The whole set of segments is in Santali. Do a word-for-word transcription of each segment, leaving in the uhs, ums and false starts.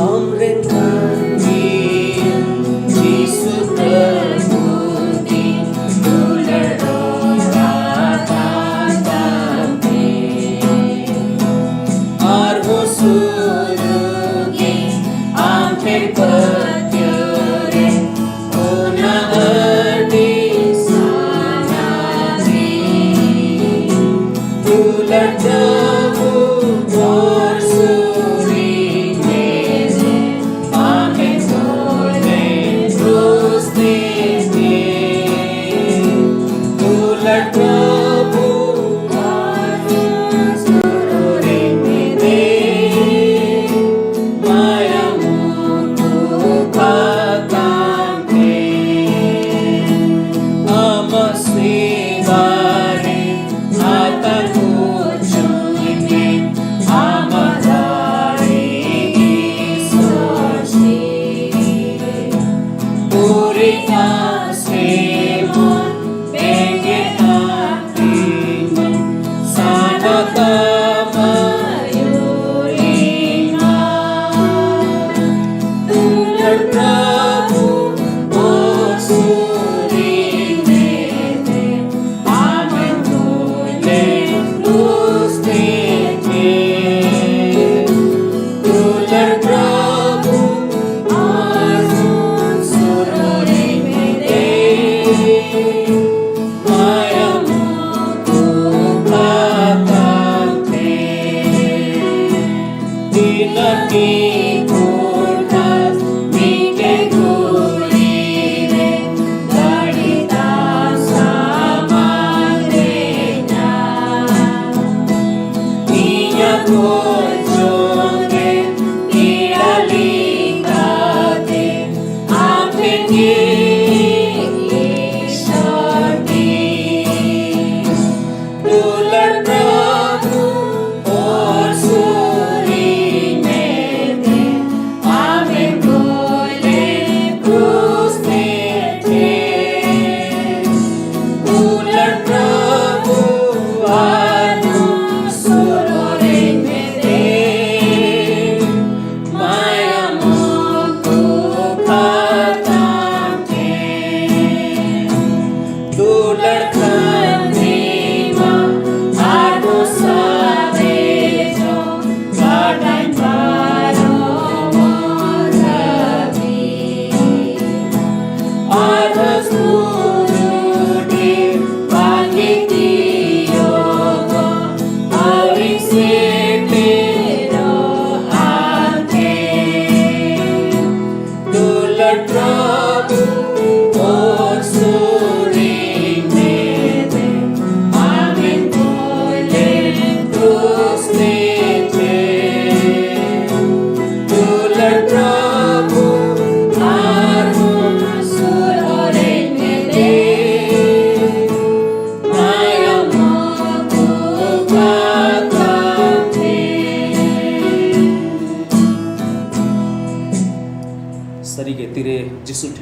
ᱟᱢᱨᱮᱱ ᱢᱟᱹᱱᱢᱤ ᱡᱤᱥᱩ ᱯᱨᱚᱵᱷᱩ ᱫᱤᱱ ᱫᱩᱞᱟᱹᱲ ᱨᱚᱲ ᱟᱠᱟᱫ ᱛᱟᱢ ᱛᱮ᱾ ᱟᱨᱦᱚᱸ ᱥᱩᱨᱩᱜ ᱜᱮ ᱟᱢ ᱴᱷᱮᱱ ᱯᱟᱹᱛᱭᱟᱹᱣ ᱨᱮ ᱚᱱᱟ ᱟᱹᱰᱤ ᱥᱟᱱᱟᱢ ᱜᱮ᱾ ᱫᱩᱞᱟᱹᱲ ᱯᱨᱚᱵᱷᱩ ᱦᱚᱨ ᱥᱩᱨᱤᱧ ᱢᱮ, ᱟᱢᱮ ᱜᱚᱡ ᱞᱮᱱ ᱠᱨᱩᱥ ᱛᱮ᱾ ᱫᱩᱞᱟᱹᱲ ᱯᱨᱚᱵᱷᱩ ᱦᱚᱨ ᱥᱩᱨᱤᱧ ᱢᱮ, ᱢᱟᱭᱟᱢ ᱩᱛᱩ ᱠᱟᱛᱟᱢ ᱛᱮ᱾ ᱟᱢᱟᱜ ᱥᱮᱵᱟ ᱨᱮ ᱦᱟᱛᱟᱣ ᱦᱚᱪᱚᱧ ᱢᱮ, ᱟᱢᱟᱜ ᱫᱟᱲᱮ ᱤᱥᱚᱨ ᱥᱮ᱾ ᱯᱩᱨᱤ ᱟᱥ ᱡᱮᱢᱚᱱ ᱵᱮᱸᱜᱮᱫ ᱟᱠᱟᱫ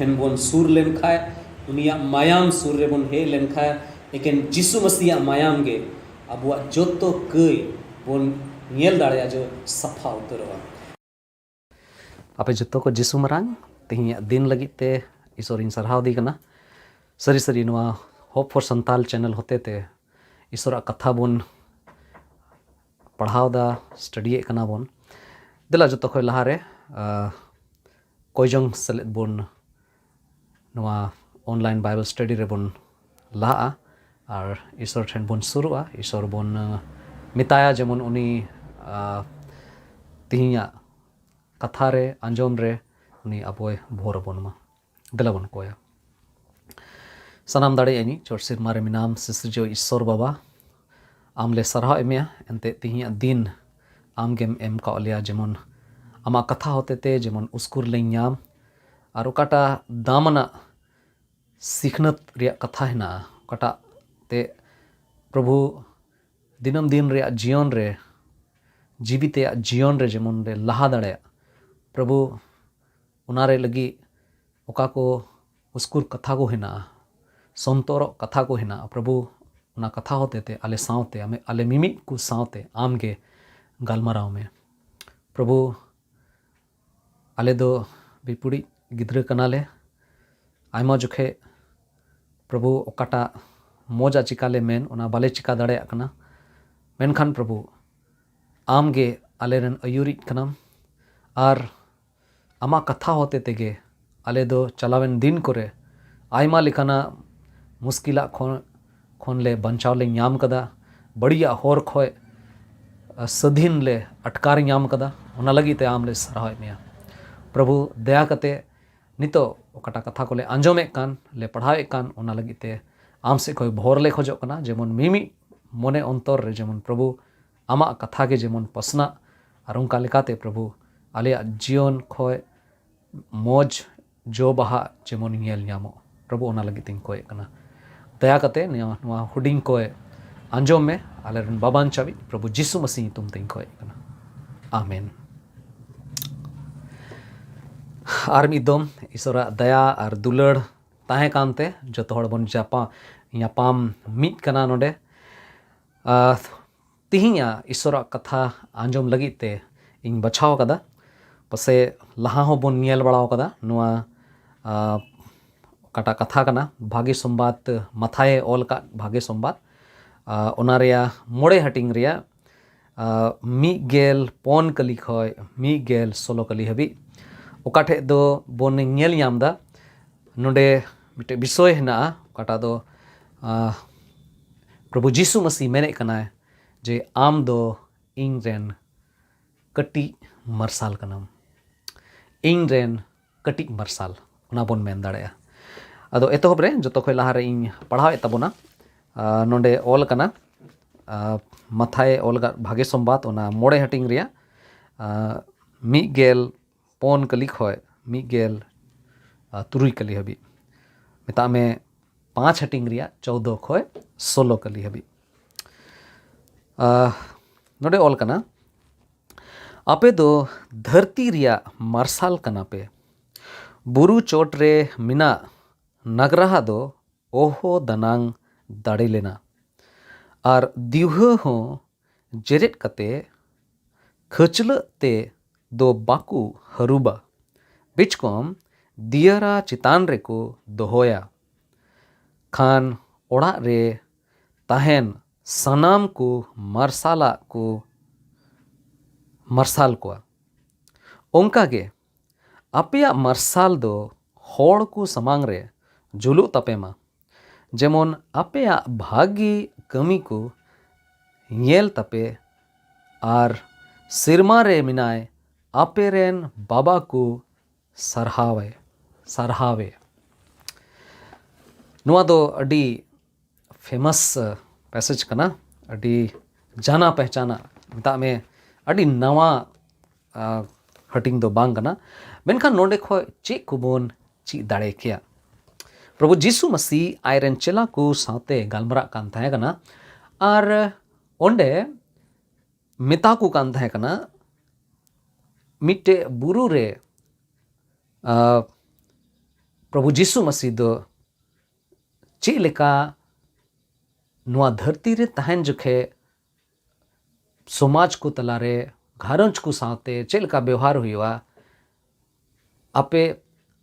ᱴᱷᱮᱱ ᱵᱚᱱ ᱥᱩᱨ ᱞᱮᱱᱠᱷᱟᱱ, ᱩᱱᱤᱭᱟᱜ ᱢᱟᱭᱟᱢ ᱥᱩᱨ ᱨᱮᱵᱚᱱ ᱦᱮᱡ ᱞᱮᱱᱠᱷᱟᱱ, ᱮᱠᱮᱱ ᱡᱤᱥᱩ ᱢᱟᱹᱥᱤᱭᱟᱜ ᱢᱟᱭᱟᱢ ᱜᱮ ᱟᱵᱚᱣᱟᱜ ᱡᱚᱛᱚ ᱠᱟᱹᱭ ᱵᱚᱱ ᱧᱮᱞ ᱫᱟᱲᱮᱭᱟᱜᱼᱟ ᱡᱮ ᱥᱟᱯᱷᱟ ᱩᱛᱟᱹᱨᱚᱜᱼᱟ᱾ ᱟᱯᱮ ᱡᱚᱛᱚ ᱠᱚ ᱡᱤᱥᱩ ᱢᱟᱨᱟᱝ ᱛᱮᱦᱮᱧᱟᱜ ᱫᱤᱱ ᱞᱟᱹᱜᱤᱫ ᱛᱮ ᱤᱥᱚᱨᱤᱧ ᱥᱟᱨᱦᱟᱣ ᱫᱤ ᱠᱟᱱᱟ᱾ ᱥᱟᱹᱨᱤ ᱥᱟᱹᱨᱤ ᱱᱚᱣᱟ Hope for Santal channel ᱦᱚᱛᱮ ᱛᱮ ᱤᱥᱚᱨᱟᱜ ᱠᱟᱛᱷᱟ ᱵᱚᱱ ᱯᱟᱲᱦᱟᱣ ᱫᱟ, ᱥᱴᱟᱰᱤᱭᱮᱫ ᱠᱟᱱᱟ ᱵᱚᱱ᱾ ᱫᱮᱞᱟ ᱡᱚᱛᱚ ᱠᱷᱚᱱ ᱞᱟᱦᱟᱨᱮ ᱠᱚᱭᱡᱚᱝ ᱥᱮᱞᱮᱫ ᱵᱚᱱ ᱱᱚᱣᱟ online Bible study ᱨᱮᱵᱚᱱ ᱞᱟᱦᱟᱜᱼᱟ ᱟᱨ ᱤᱥᱚᱨ ᱴᱷᱮᱱ ᱵᱚᱱ ᱥᱩᱨᱩᱜᱼᱟ᱾ ᱤᱥᱚᱨ ᱵᱚᱱ ᱢᱮᱛᱟᱭᱟ ᱡᱮᱢᱚᱱ ᱩᱱᱤ ᱛᱮᱦᱮᱧᱟᱜ ᱠᱟᱛᱷᱟ ᱨᱮ, ᱟᱸᱡᱚᱢ ᱨᱮ ᱩᱱᱤ ᱟᱵᱚᱭ ᱵᱷᱳᱨ ᱟᱵᱚᱱ ᱢᱟ᱾ ᱫᱮᱞᱟ ᱵᱚᱱ ᱠᱚᱭᱟ᱾ ᱥᱟᱱᱟᱢ ᱫᱟᱲᱮᱭᱟᱜ ᱟᱹᱧᱤᱡ ᱪᱚᱴ ᱥᱮᱨᱢᱟ ᱨᱮ ᱢᱮᱱᱟᱢ ᱥᱤᱥᱤᱨᱡᱟᱹᱣ ᱤᱥᱥᱚᱨ ᱵᱟᱵᱟ, ᱟᱢ ᱞᱮ ᱥᱟᱨᱦᱟᱣ ᱮᱫ ᱢᱮᱭᱟ᱾ ᱮᱱᱛᱮ ᱛᱮᱦᱮᱧᱟᱜ ᱫᱤᱱ ᱟᱢ ᱜᱮᱢ ᱮᱢ ᱠᱟᱣᱟᱫ ᱞᱮᱭᱟ, ᱡᱮᱢᱚᱱ ᱟᱢᱟᱜ ᱠᱟᱛᱷᱟ ᱦᱚᱛᱮ ᱛᱮ ᱡᱮᱢᱚᱱ ᱩᱥᱠᱩᱨ ᱞᱮ ᱧᱟᱢ, ᱟᱨ ᱚᱠᱟᱴᱟᱜ ᱫᱟᱢ ᱟᱱᱟᱜ ᱥᱤᱠᱷᱱᱟᱹᱛ ᱨᱮᱭᱟᱜ ᱠᱟᱛᱷᱟ ᱦᱮᱱᱟᱜᱼᱟ, ᱚᱠᱟᱴᱟᱜ ᱛᱮ ᱯᱨᱚᱵᱷᱩ ᱫᱤᱱᱟᱹᱢ ᱫᱤᱱ ᱨᱮᱭᱟᱜ ᱡᱤᱭᱚᱱ ᱨᱮ, ᱡᱤᱣᱤ ᱛᱮᱭᱟᱜ ᱡᱤᱭᱚᱱ ᱨᱮ ᱡᱮᱢᱚᱱ ᱞᱮ ᱞᱟᱦᱟ ᱫᱟᱲᱮᱭᱟᱜ, ᱯᱨᱚᱵᱷᱩ ᱚᱱᱟ ᱨᱮ ᱞᱟᱹᱜᱤᱫ ᱚᱠᱟ ᱠᱚ ᱩᱥᱠᱩᱨ ᱠᱟᱛᱷᱟ ᱠᱚ ᱦᱮᱱᱟᱜᱼᱟ, ᱥᱚᱱᱛᱚᱨᱚᱜ ᱠᱟᱛᱷᱟ ᱠᱚ ᱦᱮᱱᱟᱜᱼᱟ, ᱯᱨᱚᱵᱷᱩ ᱚᱱᱟ ᱠᱟᱛᱷᱟ ᱦᱚᱛᱮ ᱛᱮ ᱟᱞᱮ ᱥᱟᱶᱛᱮ, ᱟᱢᱮ-, ᱟᱞᱮ ᱢᱤᱢᱤᱫ ᱠᱚ ᱥᱟᱶᱛᱮ ᱟᱢ ᱜᱮ ᱜᱟᱞᱢᱟᱨᱟᱣ ᱢᱮ᱾ ᱯᱨᱚᱵᱷᱩ, ᱟᱞᱮ ᱫᱚ ᱵᱤᱯᱩᱲᱤᱡ ᱜᱤᱫᱽᱨᱟᱹ ᱠᱟᱱᱟᱞᱮ᱾ ᱟᱭᱢᱟ ᱡᱚᱠᱷᱮᱡ ᱯᱨᱚᱵᱷᱩ ᱚᱠᱟᱴᱟᱜ ᱢᱚᱡᱽ ᱟᱜ ᱪᱤᱠᱟ ᱞᱮ ᱢᱮᱱ, ᱚᱱᱟ ᱵᱟᱞᱮ ᱪᱤᱠᱟ ᱫᱟᱲᱮᱭᱟᱜ ᱠᱟᱱᱟ᱾ ᱢᱮᱱᱠᱷᱟᱱ ᱯᱨᱚᱵᱷᱩ, ᱟᱢ ᱜᱮ ᱟᱞᱮ ᱨᱮᱱ ᱟᱹᱭᱩᱨᱤᱡ ᱠᱟᱱᱟᱢ, ᱟᱨ ᱟᱢᱟᱜ ᱠᱟᱛᱷᱟ ᱦᱚᱛᱮ ᱛᱮᱜᱮ ᱟᱞᱮ ᱫᱚ ᱪᱟᱞᱟᱣᱮᱱ ᱫᱤᱱ ᱠᱚᱨᱮ ᱟᱭᱢᱟ ᱞᱮᱠᱟᱱᱟᱜ ᱢᱩᱥᱠᱤᱞᱟᱜ ᱠᱷᱚᱱ, ᱠᱷᱚᱱ ᱞᱮ ᱵᱟᱧᱪᱟᱣ ᱞᱮ ᱧᱟᱢ ᱠᱟᱫᱟ, ᱵᱟᱹᱲᱤᱡᱟᱜ ᱦᱚᱨ ᱠᱷᱚᱱ ᱥᱟᱹᱫᱷᱤᱱ ᱞᱮ ᱟᱴᱠᱟᱨ ᱧᱟᱢ ᱠᱟᱫᱟ᱾ ᱚᱱᱟ ᱞᱟᱹᱜᱤᱫ ᱛᱮ ᱟᱢ ᱞᱮ ᱥᱟᱨᱦᱟᱣᱮᱫ ᱢᱮᱭᱟ᱾ ᱯᱨᱚᱵᱷᱩ, ᱫᱟᱭᱟ ᱠᱟᱛᱮ ᱱᱤᱛᱚᱜ ᱚᱠᱟᱴᱟᱜ ᱠᱟᱛᱷᱟ ᱠᱚᱞᱮ ᱟᱸᱡᱚᱢᱮᱫ ᱠᱟᱱ, ᱞᱮ ᱯᱟᱲᱦᱟᱣᱮᱫ ᱠᱟᱱ, ᱚᱱᱟ ᱞᱟᱹᱜᱤᱫ ᱛᱮ ᱟᱢ ᱥᱮᱫ ᱠᱷᱚᱱ ᱵᱷᱳᱨ ᱞᱮ ᱠᱷᱚᱡᱚᱜ ᱠᱟᱱᱟ, ᱡᱮᱢᱚᱱ ᱢᱤᱢᱤᱫ ᱢᱚᱱᱮ ᱚᱱᱛᱚᱨ ᱨᱮ ᱡᱮᱢᱚᱱ ᱯᱨᱚᱵᱷᱩ ᱟᱢᱟᱜ ᱠᱟᱛᱷᱟ ᱜᱮ ᱡᱮᱢᱚᱱ ᱯᱟᱥᱱᱟᱜ, ᱟᱨ ᱚᱱᱠᱟ ᱞᱮᱠᱟᱛᱮ ᱯᱨᱚᱵᱷᱩ ᱟᱞᱮᱭᱟᱜ ᱡᱤᱭᱚᱱ ᱠᱷᱚᱱ ᱢᱚᱡᱽ ᱡᱚ ᱵᱟᱦᱟ ᱡᱮᱢᱚᱱ ᱧᱮᱞ ᱧᱟᱢᱚᱜ᱾ ᱯᱨᱚᱵᱷᱩ, ᱚᱱᱟ ᱞᱟᱹᱜᱤᱫ ᱛᱤᱧ ᱠᱚᱭᱮᱫ ᱠᱟᱱᱟ᱾ ᱫᱟᱭᱟ ᱠᱟᱛᱮ ᱱᱤᱭᱟᱹ, ᱱᱚᱣᱟ ᱦᱩᱰᱤᱧ ᱠᱚᱭ ᱟᱸᱡᱚᱢ ᱢᱮ᱾ ᱟᱞᱮ ᱨᱮᱱ ᱵᱟᱵᱟᱧᱪᱟᱣᱤᱡ ᱯᱨᱚᱵᱷᱩ ᱡᱤᱥᱩ ᱢᱟᱹᱥᱤ ᱧᱩᱛᱩᱢ ᱛᱤᱧ ᱠᱚᱭᱮᱫ ᱠᱟᱱᱟ᱾ ᱟᱢᱮᱱ᱾ ᱟᱨ ᱢᱤᱫ ᱫᱚᱢ ᱤᱥᱚᱨᱟᱜ ᱫᱟᱭᱟ ᱟᱨ ᱫᱩᱞᱟᱹᱲ ᱛᱟᱦᱮᱸ ᱠᱟᱱᱛᱮ ᱡᱚᱛᱚ ᱦᱚᱲ ᱵᱚᱱ ᱡᱟᱯᱟ-, ᱧᱟᱯᱟᱢ ᱢᱤᱫ ᱠᱟᱱᱟ ᱱᱚᱰᱮ᱾ ᱟᱨ ᱛᱤᱦᱤᱧᱟᱜ ᱤᱥᱚᱨᱟᱜ ᱠᱟᱛᱷᱟ ᱟᱸᱡᱚᱢ ᱞᱟᱹᱜᱤᱫ ᱛᱮ ᱤᱧ ᱵᱟᱪᱷᱟᱣ ᱟᱠᱟᱫᱟ᱾ ᱯᱟᱥᱮ ᱞᱟᱦᱟ ᱦᱚᱸᱵᱚᱱ ᱧᱮᱞ ᱵᱟᱲᱟ ᱟᱠᱟᱫᱟ ᱱᱚᱣᱟ, ᱟᱨ ᱚᱠᱟᱴᱟᱜ ᱠᱟᱛᱷᱟ ᱠᱟᱱᱟ, ᱵᱷᱟᱜᱮ ᱥᱚᱢᱵᱟᱫ ᱢᱟᱛᱷᱟᱭᱮ ᱚᱞ ᱟᱠᱟᱫ ᱵᱷᱟᱜᱮ ᱥᱚᱢᱵᱟᱫ, ᱟᱨ ᱚᱱᱟ ᱨᱮᱭᱟᱜ ᱢᱚᱬᱮ ᱦᱟᱹᱴᱤᱧ ᱨᱮᱭᱟᱜ, ᱟᱨ ᱢᱤᱫ ᱜᱮᱞ ᱯᱩᱱ ᱠᱟᱹᱞᱤ ᱠᱷᱚᱱ ᱢᱤᱫ ᱜᱮᱞ ᱥᱳᱞᱳ ᱠᱟᱹᱞᱤ ᱦᱟᱹᱵᱤᱡ᱾ ᱚᱠᱟ ᱴᱷᱮᱡ ᱫᱚ ᱵᱚᱱ ᱧᱮᱞ ᱧᱟᱢ ᱮᱫᱟ, ᱱᱚᱰᱮ ᱢᱤᱫᱴᱮᱡ ᱵᱤᱥᱚᱭ ᱦᱮᱱᱟᱜᱼᱟ, ᱚᱠᱟᱴᱟᱜ ᱫᱚ, ᱟᱨ ᱯᱨᱚᱵᱷᱩ ᱡᱤᱥᱩ ᱢᱟᱹᱥᱤ ᱢᱮᱱᱮᱫ ᱠᱟᱱᱟᱭ ᱡᱮ, "ᱟᱢ ᱫᱚ ᱤᱧ ᱨᱮᱱ ᱠᱟᱹᱴᱤᱡ ᱢᱟᱨᱥᱟᱞ ᱠᱟᱱᱟᱢ, ᱤᱧ ᱨᱮᱱ ᱠᱟᱹᱴᱤᱡ ᱢᱟᱨᱥᱟᱞ", ᱚᱱᱟ ᱵᱚᱱ ᱢᱮᱱ ᱫᱟᱲᱮᱭᱟᱜᱼᱟ᱾ ᱟᱫᱚ ᱮᱛᱚᱦᱚᱵ ᱨᱮ ᱡᱚᱛᱚ ᱠᱷᱚᱱ ᱞᱟᱦᱟ ᱨᱮ ᱤᱧ ᱯᱟᱲᱦᱟᱣᱮᱫ ᱛᱟᱵᱚᱱᱟ᱾ ᱟᱨ ᱱᱚᱰᱮ ᱚᱞ ᱠᱟᱱᱟ, ᱟᱨ ᱢᱟᱛᱷᱟᱭ ᱚᱞ ᱟᱠᱟᱫ ᱵᱷᱟᱜᱮ ᱥᱚᱢᱵᱟᱫ, ᱚᱱᱟ ᱢᱚᱬᱮ ᱦᱟᱹᱴᱤᱧ ᱨᱮᱭᱟᱜ, ᱟᱨ ᱢᱤᱫ ᱜᱮᱞ ᱯᱩᱱ ᱠᱟᱹᱞᱤ ᱠᱷᱚᱱ ᱢᱤᱫ ᱜᱮᱞ, ᱟᱨ ᱛᱩᱨᱩᱭ ᱠᱟᱹᱞᱤ ᱦᱟᱹᱵᱤᱡ᱾ ᱢᱮᱛᱟᱜ ᱢᱮ, ᱯᱟᱸᱪ ᱦᱟᱹᱴᱤᱧ ᱨᱮᱭᱟᱜ ᱪᱳᱫᱽᱫᱳ ᱠᱷᱚᱱ ᱥᱳᱞᱳ ᱠᱟᱹᱞᱤ ᱦᱟᱹᱵᱤᱡ᱾ ᱟᱨ ᱱᱚᱰᱮ ᱚᱞ ᱠᱟᱱᱟ, "ᱟᱯᱮ ᱫᱚ ᱫᱷᱟᱹᱨᱛᱤ ᱨᱮᱭᱟᱜ ᱢᱟᱨᱥᱟᱞ ᱠᱟᱱᱟ ᱯᱮ᱾ ᱵᱩᱨᱩ ᱪᱚᱴ ᱨᱮ ᱢᱮᱱᱟᱜ ᱱᱟᱜᱽᱨᱟᱦᱟ ᱫᱚ ᱚᱦᱚ ᱫᱟᱱᱟᱝ ᱫᱟᱲᱮ ᱞᱮᱱᱟ, ᱟᱨ ᱫᱤᱣᱦᱟᱹ ᱦᱚᱸ ᱡᱮᱨᱮᱫ ᱠᱟᱛᱮ ᱠᱷᱟᱹᱪᱞᱟᱹᱜ ᱛᱮ ᱫᱚ ᱵᱟᱠᱚ ᱦᱟᱹᱨᱩᱵᱟ, ᱵᱤᱪᱠᱚᱢ ᱫᱤᱭᱟᱹᱨᱟ ᱪᱮᱛᱟᱱ ᱨᱮᱠᱚ ᱫᱚᱦᱚᱭᱟ᱾ ᱠᱷᱟᱱ ᱚᱲᱟᱜ ᱨᱮ ᱛᱟᱦᱮᱱ ᱥᱟᱱᱟᱢ ᱠᱚ ᱢᱟᱨᱥᱟᱞᱟᱜ ᱠᱚ ᱢᱟᱨᱥᱟᱞ ᱠᱚᱣᱟ᱾ ᱚᱱᱠᱟ ᱜᱮ ᱟᱯᱮᱭᱟᱜ ᱢᱟᱨᱥᱟᱞ ᱫᱚ ᱦᱚᱲ ᱠᱚ ᱥᱟᱢᱟᱝ ᱨᱮ ᱡᱩᱞᱩᱜ ᱛᱟᱯᱮ ᱢᱟ, ᱡᱮᱢᱚᱱ ᱟᱯᱮᱭᱟᱜ ᱵᱷᱟᱹᱜᱤ ᱠᱟᱹᱢᱤ ᱠᱚ ᱧᱮᱞ ᱛᱟᱯᱮ, ᱟᱨ ᱥᱮᱨᱢᱟ ᱨᱮ ᱢᱮᱱᱟᱭ ᱟᱯᱮ ᱨᱮᱱ ᱵᱟᱵᱟ ᱠᱚ ᱥᱟᱨᱦᱟᱣᱮ, ᱥᱟᱨᱦᱟᱣᱮ᱾ ᱱᱚᱣᱟ ᱫᱚ ᱟᱹᱰᱤ ᱯᱷᱮᱢᱟᱥ ᱯᱮᱥᱮᱡᱽ ᱠᱟᱱᱟ, ᱟᱹᱰᱤ ᱡᱟᱱᱟ ᱯᱮᱦᱪᱟᱱᱟ, ᱢᱮᱛᱟᱜ ᱢᱮ ᱟᱹᱰᱤ ᱱᱟᱣᱟ, ᱟᱨ ᱦᱟᱹᱴᱤᱧ ᱫᱚ ᱵᱟᱝ ᱠᱟᱱᱟ᱾ ᱢᱮᱱᱠᱷᱟᱱ ᱱᱚᱰᱮ ᱠᱷᱚᱱ ᱪᱮᱫ ᱠᱚᱵᱚᱱ ᱪᱮᱫ ᱫᱟᱲᱮ ᱠᱮᱭᱟ? ᱯᱨᱚᱵᱷᱩ ᱡᱤᱥᱩ ᱢᱟᱹᱥᱤ ᱟᱡᱨᱮᱱ ᱪᱮᱞᱟ ᱠᱚ ᱥᱟᱶᱛᱮ ᱜᱟᱞᱢᱟᱨᱟᱜ ᱠᱟᱱ ᱛᱟᱦᱮᱸ ᱠᱟᱱᱟ, ᱟᱨ ᱚᱸᱰᱮ ᱢᱮᱛᱟ ᱠᱚ ᱠᱟᱱ ᱛᱟᱦᱮᱸ ᱠᱟᱱᱟ, ᱢᱤᱫᱴᱮᱡ ᱵᱩᱨᱩ ᱨᱮ ᱟᱨ ᱯᱨᱚᱵᱷᱩ ᱡᱤᱥᱩ ᱢᱟᱹᱥᱤ ᱫᱚ ᱪᱮᱫ ᱞᱮᱠᱟ ᱱᱚᱣᱟ ᱫᱷᱟᱹᱨᱛᱤ ᱨᱮ ᱛᱟᱦᱮᱱ ᱡᱚᱠᱷᱮ ᱥᱚᱢᱟᱡᱽ ᱠᱚ ᱛᱟᱞᱟᱨᱮ, ᱜᱷᱟᱨᱚᱸᱡᱽ ᱠᱚ ᱥᱟᱶᱛᱮ ᱪᱮᱫ ᱞᱮᱠᱟ ᱵᱮᱣᱦᱟᱨ ᱦᱩᱭᱩᱜᱼᱟ, ᱟᱯᱮ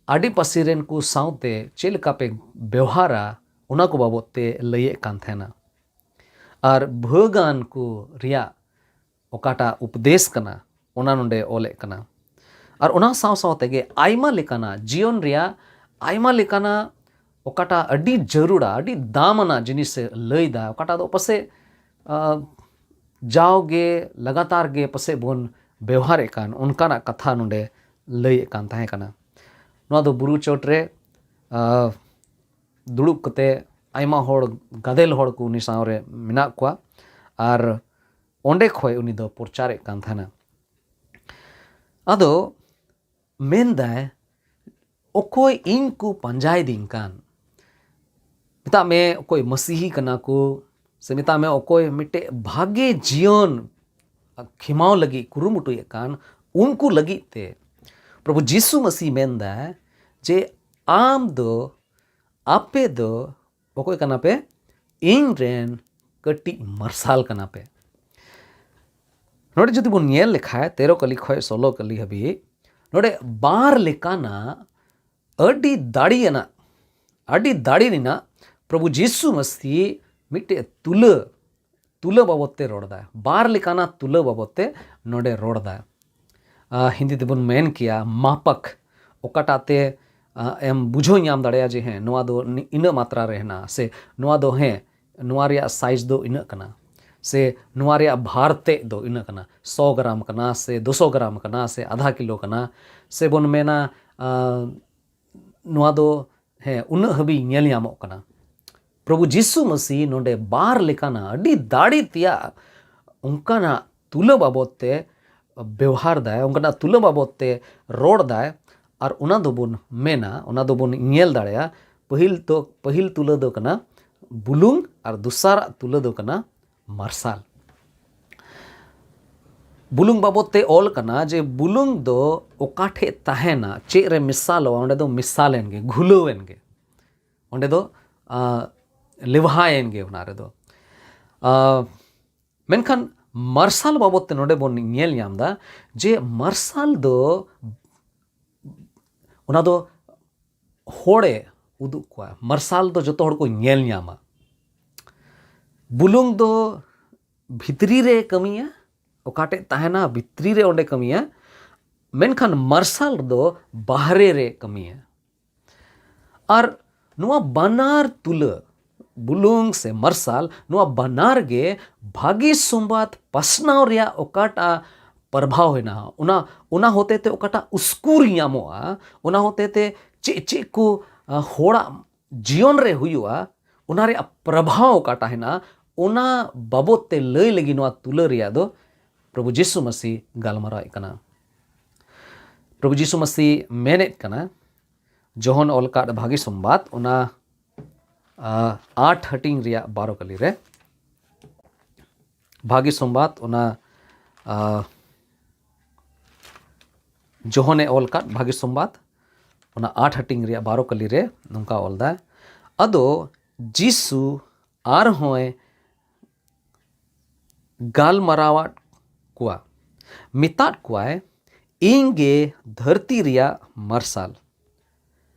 ᱟᱰᱮᱯᱟᱥᱮ ᱨᱮᱱ ᱠᱚ ᱥᱟᱶᱛᱮ ᱪᱮᱫ ᱞᱮᱠᱟ ᱯᱮ ᱵᱮᱣᱦᱟᱨᱟ, ᱚᱱᱟ ᱠᱚ ᱵᱟᱵᱚᱫ ᱛᱮ ᱞᱟᱹᱭᱮᱫ ᱠᱟᱱ ᱛᱟᱦᱮᱱᱟ᱾ ᱟᱨ ᱵᱷᱟᱹᱜᱟᱱ ᱠᱚ ᱨᱮᱭᱟᱜ ᱚᱠᱟᱴᱟᱜ ᱩᱯᱫᱮᱥ ᱠᱟᱱᱟ, ᱚᱱᱟ ᱱᱚᱰᱮ ᱚᱞᱮᱫ ᱠᱟᱱᱟ᱾ ᱟᱨ ᱚᱱᱟ ᱥᱟᱶ ᱥᱟᱶ ᱛᱮᱜᱮ ᱟᱭᱢᱟ ᱞᱮᱠᱟᱱᱟᱜ ᱡᱤᱭᱚᱱ ᱨᱮᱭᱟᱜ ᱟᱭᱢᱟ ᱞᱮᱠᱟᱱᱟᱜ ᱚᱠᱟᱴᱟᱜ ᱟᱹᱰᱤ ᱡᱟᱹᱨᱩᱲᱟ, ᱟᱹᱰᱤ ᱫᱟᱢᱟᱱᱟᱜ ᱡᱤᱱᱤᱥᱮ ᱞᱟᱹᱭᱫᱟ, ᱚᱠᱟᱴᱟᱜ ᱫᱚ ᱯᱟᱥᱮᱡ, ᱟ, ᱡᱟᱣᱜᱮ ᱞᱟᱜᱟᱛᱟᱨ ᱜᱮ ᱯᱟᱥᱮᱡ ᱵᱚᱱ ᱵᱮᱣᱦᱟᱨᱮᱫ ᱠᱟᱱ, ᱚᱱᱠᱟᱱᱟᱜ ᱠᱟᱛᱷᱟ ᱱᱚᱰᱮ ᱞᱟᱹᱭᱮᱫ ᱠᱟᱱ ᱛᱟᱦᱮᱸ ᱠᱟᱱᱟ᱾ ᱱᱚᱣᱟ ᱫᱚ ᱵᱩᱨᱩ ᱪᱚᱴ ᱨᱮ, ᱟ, ᱫᱩᱲᱩᱵ ᱠᱟᱛᱮ ᱟᱭᱢᱟ ᱦᱚᱲ, ᱜᱟᱫᱮᱞ ᱦᱚᱲ ᱠᱚ ᱩᱱᱤ ᱥᱟᱶᱨᱮ ᱢᱮᱱᱟᱜ ᱠᱚᱣᱟ, ᱟᱨ ᱚᱸᱰᱮ ᱠᱷᱚᱡ ᱩᱱᱤ ᱫᱚ ᱯᱨᱚᱪᱟᱨᱮᱫ ᱠᱟᱱ ᱛᱟᱦᱮᱱᱟ᱾ ᱟᱫᱚ ᱢᱮᱱᱫᱟᱭ, ᱚᱠᱚᱭ ᱤᱧ ᱠᱚ ᱯᱟᱸᱡᱟᱭᱮᱫᱤᱧ ᱠᱟᱱ, ᱢᱮᱛᱟᱜ ᱢᱮ ᱚᱠᱚᱭ ᱢᱟᱹᱥᱤᱦᱤ ᱠᱟᱱᱟ ᱠᱚ, ᱥᱮ ᱢᱮᱛᱟᱜ ᱢᱮ ᱚᱠᱚᱭ ᱢᱤᱫᱴᱮᱡ ᱵᱷᱟᱜᱮ ᱡᱤᱭᱚᱱ ᱠᱷᱮᱢᱟᱣ ᱞᱟᱹᱜᱤᱫ ᱠᱩᱨᱩᱢᱩᱴᱩᱭᱮᱫ ᱠᱟᱱ, ᱩᱱᱠᱩ ᱞᱟᱹᱜᱤᱫ ᱛᱮ ᱯᱨᱚᱵᱷᱩ ᱡᱤᱥᱩ ᱢᱟᱹᱥᱤ ᱢᱮᱱᱫᱟᱭ ᱡᱮ ᱟᱢ ᱫᱚ, ᱟᱯᱮ ᱫᱚ ᱚᱠᱚᱭ ᱠᱟᱱᱟ ᱯᱮ? ᱤᱧ ᱨᱮᱱ ᱠᱟᱹᱴᱤᱡ ᱢᱟᱨᱥᱟᱞ ᱠᱟᱱᱟ ᱯᱮ᱾ ᱱᱚᱰᱮ ᱡᱩᱫᱤ ᱵᱚᱱ ᱧᱮᱞ ᱞᱮᱠᱷᱟᱡ, ᱛᱮᱨᱚ ᱠᱟᱹᱞᱤ ᱠᱷᱚᱱ ᱥᱳᱞᱳ ᱠᱟᱹᱞᱤ ᱦᱟᱹᱵᱤᱡ, ᱱᱚᱰᱮ ᱵᱟᱨ ᱞᱮᱠᱟᱱᱟᱜ ᱟᱹᱰᱤ ᱫᱟᱲᱮᱭᱟᱱᱟᱜ, ᱟᱹᱰᱤ ᱫᱟᱲᱮ ᱨᱮᱱᱟᱜ ᱯᱨᱚᱵᱷᱩ ᱡᱤᱥᱩ ᱢᱟᱹᱥᱤ ᱢᱤᱫᱴᱮᱡ ᱛᱩᱞᱟᱹ, ᱛᱩᱞᱟᱹ ᱵᱟᱵᱚᱫ ᱛᱮ ᱨᱚᱲ ᱫᱟᱭ᱾ ᱵᱟᱨ ᱞᱮᱠᱟᱱᱟᱜ ᱛᱩᱞᱟᱹ ᱵᱟᱵᱚᱫ ᱛᱮ ᱱᱚᱰᱮ ᱨᱚᱲ ᱫᱟᱭ᱾ ᱟᱨ ᱦᱤᱱᱫᱤ ᱛᱮᱵᱚᱱ ᱢᱮᱱ ᱠᱮᱭᱟ ᱢᱟᱯᱟᱠ, ᱚᱠᱟᱴᱟᱜ ᱛᱮ, ᱟ, ᱮᱢ ᱵᱩᱡᱷᱟᱹᱣ ᱧᱟᱢ ᱫᱟᱲᱮᱭᱟᱜᱼᱟ ᱡᱮ ᱦᱮᱸ, ᱱᱚᱣᱟ ᱫᱚ ᱱᱤ-, ᱤᱱᱟᱹᱜ ᱢᱟᱛᱨᱟ ᱨᱮ ᱦᱮᱱᱟᱜᱼᱟ, ᱥᱮ ᱱᱚᱣᱟ ᱫᱚ ᱦᱮᱸ, ᱱᱚᱣᱟ ᱨᱮᱭᱟᱜ ᱥᱟᱭᱤᱡᱽ ᱫᱚ ᱤᱱᱟᱹᱜ ᱠᱟᱱᱟ, ᱥᱮ ᱱᱚᱣᱟ ᱨᱮᱭᱟᱜ ᱵᱷᱟᱨ ᱛᱮᱫ ᱫᱚ ᱤᱱᱟᱹᱜ ᱠᱟᱱᱟ, ᱥᱚ ᱜᱨᱟᱢ ᱠᱟᱱᱟ, ᱥᱮ ᱫᱩᱥᱚ ᱜᱨᱟᱢ ᱠᱟᱱᱟ, ᱥᱮ ᱟᱫᱷᱟ ᱠᱤᱞᱳ ᱠᱟᱱᱟ, ᱥᱮ ᱵᱚᱱ ᱢᱮᱱᱟ, ᱟ, ᱱᱚᱣᱟ ᱫᱚ ᱦᱮᱸ, ᱩᱱᱟᱹᱜ ᱦᱟᱹᱵᱤᱡ ᱧᱮᱞ ᱧᱟᱢᱚᱜ ᱠᱟᱱᱟ᱾ ᱯᱨᱚᱵᱷᱩ ᱡᱤᱥᱩ ᱢᱟᱹᱥᱤ ᱱᱚᱰᱮ ᱵᱟᱨ ᱞᱮᱠᱟᱱᱟᱜ ᱟᱹᱰᱤ ᱫᱟᱲᱮ ᱛᱮᱭᱟᱜ ᱚᱱᱠᱟᱱᱟᱜ ᱛᱩᱞᱟᱹ ᱵᱟᱵᱚᱫ ᱛᱮ ᱵᱮᱣᱦᱟᱨ ᱫᱟᱭ, ᱚᱱᱠᱟᱱᱟᱜ ᱛᱩᱞᱟᱹ ᱵᱟᱵᱚᱫ ᱛᱮ ᱨᱚᱲ ᱫᱟᱭ, ᱟᱨ ᱚᱱᱟ ᱫᱚᱵᱚᱱ ᱢᱮᱱᱟ, ᱚᱱᱟ ᱫᱚᱵᱚᱱ ᱧᱮᱞ ᱫᱟᱲᱮᱭᱟᱜᱼᱟ᱾ ᱯᱟᱹᱦᱤᱞ ᱫᱚ, ᱯᱟᱹᱦᱤᱞ ᱛᱩᱞᱟᱹ ᱫᱚ ᱠᱟᱱᱟ ᱵᱩᱞᱩᱝ ᱟᱨ ᱫᱚᱥᱟᱨᱟᱜ ᱛᱩᱞᱟᱹ ᱫᱚ ᱠᱟᱱᱟ ᱢᱟᱨᱥᱟᱞ᱾ ᱵᱩᱞᱩᱝ ᱵᱟᱵᱚᱫ ᱛᱮ ᱚᱞ ᱠᱟᱱᱟ ᱡᱮ ᱵᱩᱞᱩᱝ ᱫᱚ ᱚᱠᱟ ᱴᱷᱮᱡ ᱛᱟᱦᱮᱱᱟ, ᱪᱮᱫ ᱨᱮ ᱢᱮᱥᱟᱞᱚᱜᱼᱟ, ᱚᱸᱰᱮ ᱫᱚ ᱢᱮᱥᱟᱞᱮᱱ ᱜᱮ, ᱜᱷᱩᱞᱟᱹᱣᱮᱱ ᱜᱮ, ᱚᱸᱰᱮ ᱫᱚ ᱟᱸ, ᱞᱮᱣᱦᱟᱭᱮᱱ ᱜᱮ ᱚᱱᱟ ᱨᱮᱫᱚ᱾ ᱟᱸ, ᱢᱮᱱᱠᱷᱟᱱ ᱢᱟᱨᱥᱟᱞ ᱵᱟᱵᱚᱫ ᱛᱮ ᱱᱚᱰᱮ ᱵᱚᱱ ᱧᱮᱞ ᱧᱟᱢ ᱮᱫᱟ ᱡᱮ ᱢᱟᱨᱥᱟᱞ ᱫᱚ, ᱚᱱᱟ ᱫᱚ ᱦᱚᱲᱮ ᱩᱫᱩᱜ ᱠᱚᱣᱟ᱾ ᱢᱟᱨᱥᱟᱞ ᱫᱚ ᱡᱚᱛᱚ ᱦᱚᱲ ᱠᱚ ᱧᱮᱞ ᱧᱟᱢᱟ᱾ ᱵᱩᱞᱩᱝ ᱫᱚ ᱵᱷᱤᱛᱨᱤ ᱨᱮ ᱠᱟᱹᱢᱤᱭᱟ, ᱚᱠᱟ ᱴᱷᱮᱡ ᱛᱟᱦᱮᱱᱟ ᱵᱷᱤᱛᱨᱤ ᱨᱮ ᱚᱸᱰᱮ ᱠᱟᱹᱢᱤᱭᱟ, ᱢᱮᱱᱠᱷᱟᱱ ᱢᱟᱨᱥᱟᱞ ᱫᱚ ᱵᱟᱦᱨᱮ ᱨᱮ ᱠᱟᱹᱢᱤᱭᱟ᱾ ᱟᱨ ᱱᱚᱣᱟ ᱵᱟᱱᱟᱨ ᱛᱩᱞᱟᱹ, ᱵᱩᱞᱩᱝ ᱥᱮ ᱢᱟᱨᱥᱟᱞ, ᱱᱚᱣᱟ ᱵᱟᱱᱟᱨ ᱜᱮ ᱵᱷᱟᱹᱜᱤ ᱥᱚᱢᱵᱟᱫ ᱯᱟᱥᱱᱟᱣ ᱨᱮᱭᱟᱜ ᱚᱠᱟᱴᱟᱜ ᱯᱨᱚᱵᱷᱟᱣ ᱦᱮᱱᱟᱜᱼᱟ, ᱚᱱᱟ, ᱚᱱᱟ ᱦᱚᱛᱮ ᱛᱮ ᱚᱠᱟᱴᱟᱜ ᱩᱥᱠᱩᱨ ᱧᱟᱢᱚᱜᱼᱟ, ᱚᱱᱟ ᱦᱚᱛᱮ ᱛᱮ ᱪᱮᱫ ᱪᱮᱫ ᱠᱚ, ᱟ, ᱦᱚᱲᱟᱜ ᱡᱤᱭᱚᱱ ᱨᱮ ᱦᱩᱭᱩᱜᱼᱟ, ᱚᱱᱟ ᱨᱮᱭᱟᱜ ᱯᱨᱚᱵᱷᱟᱣ ᱚᱠᱟᱴᱟᱜ ᱦᱮᱱᱟᱜᱼᱟ, ᱚᱱᱟ ᱵᱟᱵᱚᱫ ᱛᱮ ᱞᱟᱹᱭ ᱞᱟᱹᱜᱤᱫ ᱱᱚᱣᱟ ᱛᱩᱞᱟᱹ ᱨᱮᱭᱟᱜ ᱫᱚ ᱯᱨᱚᱵᱷᱩ ᱡᱤᱥᱩ ᱢᱟᱹᱥᱤ ᱜᱟᱞᱢᱟᱨᱟᱣᱮᱫ ᱠᱟᱱᱟ᱾ ᱯᱨᱚᱵᱷᱩ ᱡᱤᱥᱩ ᱢᱟᱹᱥᱤ ᱢᱮᱱᱮᱫ ᱠᱟᱱᱟ, ᱡᱚᱦᱚᱱ ᱚᱞ ᱠᱟᱫ ᱵᱷᱟᱹᱜᱤ ᱥᱚᱢᱵᱟᱫ, ᱚᱱᱟ, ᱟ, ᱟᱴ ᱦᱟᱹᱴᱤᱧ ᱨᱮᱭᱟᱜ ᱵᱟᱨᱚ ᱠᱟᱹᱞᱤ ᱨᱮ, ᱵᱷᱟᱹᱜᱤ ᱥᱚᱢᱵᱟᱫ, ᱚᱱᱟ, ᱟ, ᱡᱚᱦᱚᱱᱮ ᱚᱞ ᱠᱟᱫ ᱵᱷᱟᱹᱜᱤ ᱥᱚᱢᱵᱟᱫ, ᱚᱱᱟ ᱟᱴ ᱦᱟᱹᱴᱤᱧ ᱨᱮᱭᱟᱜ ᱵᱟᱨᱚ ᱠᱟᱹᱞᱤ ᱨᱮ ᱱᱚᱝᱠᱟ ᱚᱞ ᱫᱟ, ᱟᱫᱚ ᱡᱤᱥᱩ ᱟᱨᱦᱚᱸᱭ ᱜᱟᱞᱢᱟᱨᱟᱣᱟᱫ ᱠᱚᱣᱟ, ᱢᱮᱛᱟᱫ ᱠᱚᱣᱟᱭ, "ᱤᱧ ᱜᱮ ᱫᱷᱟᱹᱨᱛᱤ ᱨᱮᱭᱟᱜ ᱢᱟᱨᱥᱟᱞ᱾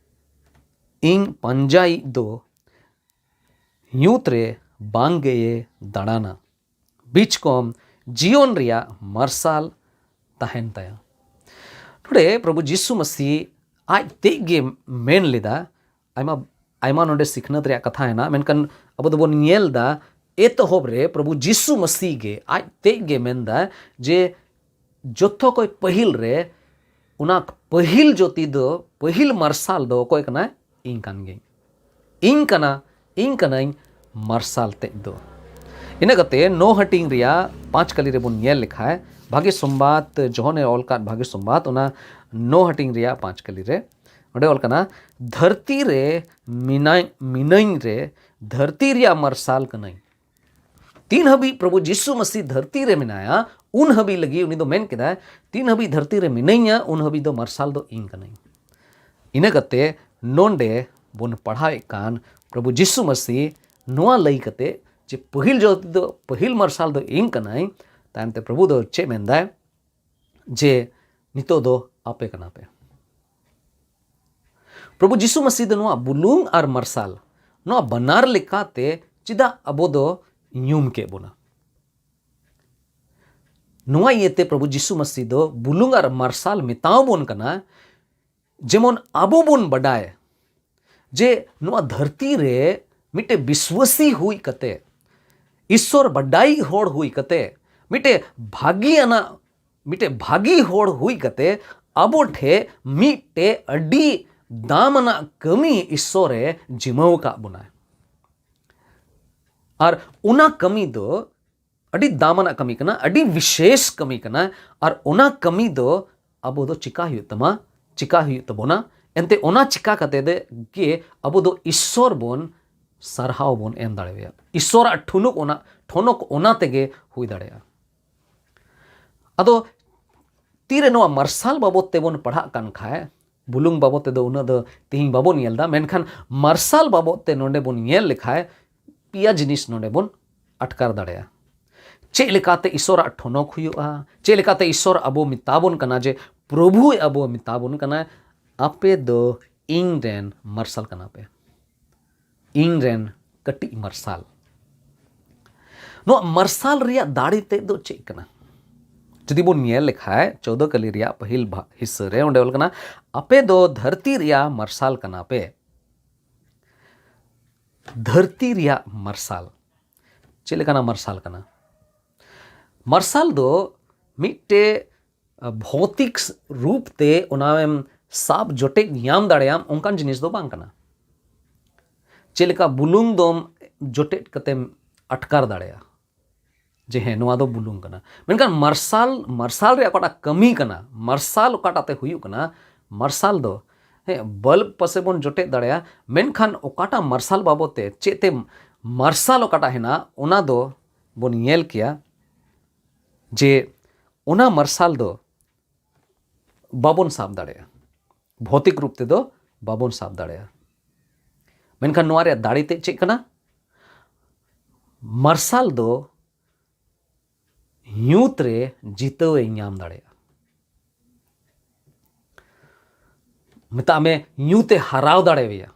ᱤᱧ ᱯᱟᱸᱡᱟᱭᱤᱡ ᱫᱚ ᱧᱩᱛ ᱨᱮ ᱵᱟᱝ ᱜᱮᱭᱮ ᱫᱟᱬᱟᱱᱟ, ᱵᱤᱪᱠᱚᱢ ᱡᱤᱭᱚᱱ ᱨᱮᱭᱟᱜ ᱢᱟᱨᱥᱟᱞ ᱛᱟᱦᱮᱱ ᱛᱟᱭᱟ᱾" ᱱᱚᱰᱮ ᱯᱨᱚᱵᱷᱩ ᱡᱤᱥᱩ ᱢᱟᱹᱥᱤ ᱟᱡ ᱛᱮᱡ ᱜᱮ ᱢᱮᱱ ᱞᱮᱫᱟ, ᱟᱭᱢᱟ, ᱟᱭᱢᱟ ᱱᱚᱰᱮ ᱥᱤᱠᱷᱱᱟᱹᱛ ᱨᱮᱭᱟᱜ ᱠᱟᱛᱷᱟ ᱦᱮᱱᱟᱜᱼᱟ, ᱢᱮᱱᱠᱷᱟᱱ ᱟᱵᱚ ᱫᱚᱵᱚᱱ ᱧᱮᱞ ᱮᱫᱟ, ᱮᱛᱚᱦᱚᱵ ᱨᱮ ᱯᱨᱚᱵᱷᱩ ᱡᱤᱥᱩ ᱢᱟᱹᱥᱤ ᱜᱮ ᱟᱡ ᱛᱮᱡ ᱜᱮ ᱢᱮᱱ ᱮᱫᱟ ᱡᱮ ᱡᱚᱛᱚ ᱠᱷᱚᱡ ᱯᱟᱹᱦᱤᱞ ᱨᱮ, ᱚᱱᱟ ᱯᱟᱹᱦᱤᱞ ᱡᱳᱛᱤ ᱫᱚ, ᱯᱟᱹᱦᱤᱞ ᱢᱟᱨᱥᱟᱞ ᱫᱚ ᱚᱠᱚᱭ ᱠᱟᱱᱟᱭ? ᱤᱧ ᱠᱟᱱ ᱜᱤᱭᱟᱹᱧ᱾ ᱤᱧ ᱠᱟᱱᱟ, ᱤᱧ ᱠᱟᱹᱱᱟᱹᱧ ᱢᱟᱨᱥᱟᱞ ᱛᱮᱡ ᱫᱚ᱾ ᱤᱱᱟᱹ ᱠᱟᱛᱮ ᱱᱚ ᱦᱟᱹᱴᱤᱧ ᱨᱮᱭᱟᱜ ᱯᱟᱸᱪ ᱠᱟᱹᱞᱤ ᱨᱮᱵᱚᱱ ᱧᱮᱞ ᱞᱮᱠᱷᱟᱡ, ᱵᱷᱟᱹᱜᱤ ᱥᱚᱢᱵᱟᱫ, ᱡᱚᱦᱚᱱᱮ ᱚᱞ ᱠᱟᱫ ᱵᱷᱟᱹᱜᱤ ᱥᱚᱢᱵᱟᱫ, ᱚᱱᱟ ᱱᱚ ᱦᱟᱹᱴᱤᱧ ᱨᱮᱭᱟᱜ ᱯᱟᱸᱪ ᱠᱟᱹᱞᱤ ᱨᱮ ᱚᱸᱰᱮ ᱚᱞ ᱠᱟᱱᱟ, "ᱫᱷᱟᱹᱨᱛᱤ ᱨᱮ ᱢᱤᱱᱟᱹᱧ, ᱢᱤᱱᱟᱹᱧ ᱨᱮ ᱫᱷᱟᱹᱨᱛᱤ ᱨᱮᱭᱟᱜ ᱢᱟᱨᱥᱟᱞ ᱠᱟᱹᱱᱟᱹᱧ᱾" ᱛᱤᱱ ᱦᱟᱹᱵᱤᱡ ᱯᱨᱚᱵᱷᱩ ᱡᱤᱥᱩ ᱢᱟᱹᱥᱤ ᱫᱷᱟᱹᱨᱛᱤ ᱨᱮ ᱢᱮᱱᱟᱭᱟ, ᱩᱱ ᱦᱟᱹᱵᱤᱡ ᱞᱟᱹᱜᱤᱫ ᱩᱱᱤ ᱫᱚ ᱢᱮᱱ ᱠᱮᱫᱟᱭ, ᱛᱤᱱ ᱦᱟᱹᱵᱤᱡ ᱫᱷᱟᱹᱨᱛᱤ ᱨᱮ ᱢᱤᱱᱟᱹᱧᱟ, ᱩᱱ ᱦᱟᱹᱵᱤᱡ ᱫᱚ ᱢᱟᱨᱥᱟᱞ ᱫᱚ ᱤᱧ ᱠᱟᱹᱱᱟᱹᱧ᱾ ᱤᱱᱟᱹ ᱠᱟᱛᱮ ᱱᱚᱰᱮ ᱵᱚᱱ ᱯᱟᱲᱦᱟᱣᱮᱫ ᱠᱟᱱ ᱯᱨᱚᱵᱷᱩ ᱡᱤᱥᱩ ᱢᱟᱹᱥᱤ ᱱᱚᱣᱟ ᱞᱟᱹᱭ ᱠᱟᱛᱮ ᱡᱮ ᱯᱟᱹᱦᱤᱞ ᱡᱚ-, ᱫᱚ, ᱯᱟᱹᱦᱤᱞ ᱢᱟᱨᱥᱟᱞ ᱫᱚ ᱤᱧ ᱠᱟᱹᱱᱟᱹᱧ, ᱛᱟᱭᱚᱢ ᱛᱮ ᱯᱨᱚᱵᱷᱩ ᱫᱚ ᱪᱮᱫ ᱢᱮᱱᱫᱟᱭ? ᱡᱮ ᱱᱤᱛᱚᱜ ᱫᱚ ᱟᱯᱮ ᱠᱟᱱᱟ ᱯᱮ᱾ ᱯᱨᱚᱵᱷᱩ ᱡᱤᱥᱩ ᱢᱟᱹᱥᱤ ᱫᱚ ᱱᱚᱣᱟ ᱵᱩᱞᱩᱝ ᱟᱨ ᱢᱟᱨᱥᱟᱞ, ᱱᱚᱣᱟ ᱵᱟᱱᱟᱨ ᱞᱮᱠᱟᱛᱮ ᱪᱮᱫᱟᱜ ᱟᱵᱚ ᱫᱚ ᱧᱩᱢ ᱠᱮᱫ ᱵᱚᱱᱟ? ᱱᱚᱣᱟ ᱤᱭᱟᱹᱛᱮ ᱯᱨᱚᱵᱷᱩ ᱡᱤᱥᱩ ᱢᱟᱹᱥᱤ ᱫᱚ ᱵᱩᱞᱩᱝ ᱟᱨ ᱢᱟᱨᱥᱟᱞ ᱢᱮᱛᱟᱣ ᱵᱚᱱ ᱠᱟᱱᱟ, ᱡᱮᱢᱚᱱ ᱟᱵᱚ ᱵᱚᱱ ᱵᱟᱰᱟᱭ ᱡᱮ ᱱᱚᱣᱟ ᱫᱷᱟᱹᱨᱛᱤ ᱨᱮ ᱢᱤᱫᱴᱮᱡ ᱵᱤᱥᱣᱟᱹᱥᱤ ᱦᱩᱭ ᱠᱟᱛᱮ, ᱤᱥᱥᱚᱨ ᱵᱟᱰᱟᱭ ᱦᱚᱲ ᱦᱩᱭ ᱠᱟᱛᱮ, ᱢᱤᱫᱴᱮᱡ ᱵᱷᱟᱹᱜᱤ ᱟᱱᱟᱜ, ᱢᱤᱫᱴᱮᱡ ᱵᱷᱟᱹᱜᱤ ᱦᱚᱲ ᱦᱩᱭ ᱠᱟᱛᱮ ᱟᱵᱚ ᱴᱷᱮᱡ ᱢᱤᱫᱴᱮᱡ ᱟᱹᱰᱤ ᱫᱟᱢ ᱟᱱᱟᱜ ᱠᱟᱹᱢᱤ ᱤᱥᱥᱚᱨᱮ ᱡᱤᱢᱟᱹᱣ ᱟᱠᱟᱫ ᱵᱚᱱᱟᱭ᱾ ᱟᱨ ᱚᱱᱟ ᱠᱟᱹᱢᱤ ᱫᱚ ᱟᱹᱰᱤ ᱫᱟᱢ ᱟᱱᱟᱜ ᱠᱟᱹᱢᱤ ᱠᱟᱱᱟ, ᱟᱹᱰᱤ ᱵᱤᱥᱮᱥ ᱠᱟᱹᱢᱤ ᱠᱟᱱᱟ᱾ ᱟᱨ ᱚᱱᱟ ᱠᱟᱹᱢᱤ ᱫᱚ ᱟᱵᱚ ᱫᱚ ᱪᱤᱠᱟ ᱦᱩᱭᱩᱜ ᱛᱟᱢᱟ, ᱪᱤᱠᱟ ᱦᱩᱭᱩᱜ ᱛᱟᱵᱚᱱᱟ? ᱮᱱᱛᱮ ᱚᱱᱟ ᱪᱤᱠᱟ ᱠᱟᱛᱮ ᱫᱮ-, ᱜᱮ ᱟᱵᱚ ᱫᱚ ᱤᱥᱥᱚᱨ ᱵᱚᱱ ᱥᱟᱨᱦᱟᱣ ᱵᱚᱱ ᱮᱢ ᱫᱟᱲᱮᱣᱟᱭᱟ᱾ ᱤᱥᱥᱚᱨᱟᱜ ᱴᱷᱩᱱᱩᱠ ᱚᱱᱟ, ᱴᱷᱚᱱᱚᱠ ᱚᱱᱟ ᱛᱮᱜᱮ ᱦᱩᱭ ᱫᱟᱲᱮᱭᱟᱜᱼᱟ᱾ ᱟᱫᱚ ᱛᱤᱨᱮ ᱱᱚᱣᱟ ᱢᱟᱨᱥᱟᱞ ᱵᱟᱵᱚᱫ ᱛᱮᱵᱚᱱ ᱯᱟᱲᱦᱟᱜ ᱠᱟᱱ ᱠᱷᱟᱡ, ᱵᱩᱞᱩᱝ ᱵᱟᱵᱚᱫ ᱛᱮᱫᱚ ᱩᱱᱟᱹᱜ ᱫᱚ ᱛᱤᱦᱤᱧ ᱵᱟᱵᱚᱱ ᱧᱮᱞ ᱮᱫᱟ, ᱢᱮᱱᱠᱷᱟᱱ ᱢᱟᱨᱥᱟᱞ ᱵᱟᱵᱚᱫ ᱛᱮ ᱱᱚᱰᱮ ᱵᱚᱱ ᱧᱮᱞ ᱞᱮᱠᱷᱟᱡ ᱯᱮᱭᱟ ᱡᱤᱱᱤᱥ ᱱᱚᱰᱮ ᱵᱚᱱ ᱟᱴᱠᱟᱨ ᱫᱟᱲᱮᱭᱟᱜᱼᱟ᱾ ᱪᱮᱫ ᱞᱮᱠᱟᱛᱮ ᱤᱥᱚᱨᱟᱜ ᱴᱷᱚᱱᱚᱠ ᱦᱩᱭᱩᱜᱼᱟ, ᱪᱮᱫ ᱞᱮᱠᱟᱛᱮ ᱤᱥᱚᱨ ᱟᱵᱚ ᱢᱮᱛᱟ ᱵᱚᱱ ᱠᱟᱱᱟ ᱡᱮ ᱯᱨᱚᱵᱷᱩ ᱟᱵᱚ ᱢᱮᱛᱟ ᱵᱚᱱ ᱠᱟᱱᱟ, ᱟᱯᱮ ᱫᱚ ᱤᱧ ᱨᱮᱱ ᱢᱟᱨᱥᱟᱞ ᱠᱟᱱᱟ ᱯᱮ, ᱤᱧ ᱨᱮᱱ ᱠᱟᱹᱴᱤᱡ ᱢᱟᱨᱥᱟᱞ᱾ ᱱᱚᱣᱟ ᱢᱟᱨᱥᱟᱞ ᱨᱮᱭᱟᱜ ᱫᱟᱲᱮ ᱛᱮᱫ ᱫᱚ ᱪᱮᱫ ᱠᱟᱱᱟ? ᱡᱩᱫᱤ ᱵᱚᱱ ᱧᱮᱞ ᱞᱮᱠᱷᱟᱡ ᱪᱳᱫᱚ ᱠᱟᱹᱞᱤ ᱨᱮᱭᱟᱜ ᱯᱟᱹᱦᱤᱞ ᱵᱷᱟ-, ᱦᱤᱥᱥᱟᱹ ᱨᱮ ᱚᱸᱰᱮ ᱚᱞ ᱠᱟᱱᱟ, ᱟᱯᱮ ᱫᱚ ᱫᱷᱟᱹᱨᱛᱤ ᱨᱮᱭᱟᱜ ᱢᱟᱨᱥᱟᱞ ᱠᱟᱱᱟ ᱯᱮ᱾ ᱫᱷᱟᱹᱨᱛᱤ ᱨᱮᱭᱟᱜ ᱢᱟᱨᱥᱟᱞ᱾ ᱪᱮᱫ ᱞᱮᱠᱟᱱᱟᱜ ᱢᱟᱨᱥᱟᱞ ᱠᱟᱱᱟ? ᱢᱟᱨᱥᱟᱞ ᱫᱚ ᱢᱤᱫᱴᱮᱡ ᱵᱷᱳᱣᱛᱤᱠ ᱨᱩᱯ ᱛᱮ ᱚᱱᱟᱢ ᱥᱟᱵ ᱡᱚᱴᱮᱫ ᱧᱟᱢ ᱫᱟᱲᱮᱭᱟᱜ ᱚᱱᱠᱟᱱ ᱡᱤᱱᱤᱥ ᱫᱚ ᱵᱟᱝ ᱠᱟᱱᱟ᱾ ᱪᱮᱫ ᱞᱮᱠᱟ ᱵᱩᱞᱩᱝ ᱫᱚᱢ ᱡᱚᱴᱮᱫ ᱠᱟᱛᱮᱢ ᱟᱴᱠᱟᱨ ᱫᱟᱲᱮᱭᱟᱜᱼᱟ ᱡᱮ ᱦᱮᱸ, ᱱᱚᱣᱟ ᱫᱚ ᱵᱩᱞᱩᱝ ᱠᱟᱱᱟ, ᱢᱮᱱᱠᱷᱟᱱ ᱢᱟᱨᱥᱟᱞ, ᱢᱟᱨᱥᱟᱞ ᱨᱮᱭᱟᱜ ᱚᱠᱟᱴᱟᱜ ᱠᱟᱹᱢᱤ ᱠᱟᱱᱟ, ᱢᱟᱨᱥᱟᱞ ᱚᱠᱟᱴᱟᱜ ᱛᱮ ᱦᱩᱭᱩᱜ ᱠᱟᱱᱟ, ᱢᱟᱨᱥᱟᱞ ᱫᱚ, ᱦᱮᱸ, ᱵᱟᱞᱵ ᱯᱟᱥᱮ ᱵᱚᱱ ᱡᱚᱴᱮᱫ ᱫᱟᱲᱮᱭᱟᱜᱼᱟ, ᱢᱮᱱᱠᱷᱟᱱ ᱚᱠᱟᱴᱟᱜ ᱢᱟᱨᱥᱟᱞ ᱵᱟᱵᱚᱫ ᱛᱮ ᱪᱮᱫ ᱛᱮ ᱢᱟᱨᱥᱟᱞ ᱚᱠᱟᱴᱟᱜ ᱦᱮᱱᱟᱜ, ᱚᱱᱟ ᱫᱚ ᱵᱚᱱ ᱧᱮᱞ ᱠᱮᱭᱟ᱾ ᱡᱮ ᱚᱱᱟ ᱢᱟᱨᱥᱟᱞ ᱫᱚ ᱵᱟᱵᱚᱱ ᱥᱟᱵ ᱫᱟᱲᱮᱭᱟᱜᱼᱟ, ᱵᱷᱳᱣᱛᱤᱠ ᱨᱩᱯ ᱛᱮᱫᱚ ᱵᱟᱵᱚᱱ ᱥᱟᱵ ᱫᱟᱲᱮᱭᱟᱜᱼᱟ᱾ ᱢᱮᱱᱠᱷᱟᱱ ᱱᱚᱣᱟ ᱨᱮᱭᱟᱜ ᱫᱟᱲᱮ ᱛᱮᱫ ᱪᱮᱫ ᱠᱟᱱᱟ? ᱢᱟᱨᱥᱟᱞ ᱫᱚ ᱧᱩᱛ ᱨᱮ ᱡᱤᱛᱟᱹᱣ ᱮ ᱧᱟᱢ ᱫᱟᱲᱮᱭᱟᱜᱼᱟ᱾ ᱢᱮᱛᱟᱜ ᱢᱮ, ᱧᱩᱛ ᱮ ᱦᱟᱨᱟᱣ ᱫᱟᱲᱮᱣᱟᱭᱟ᱾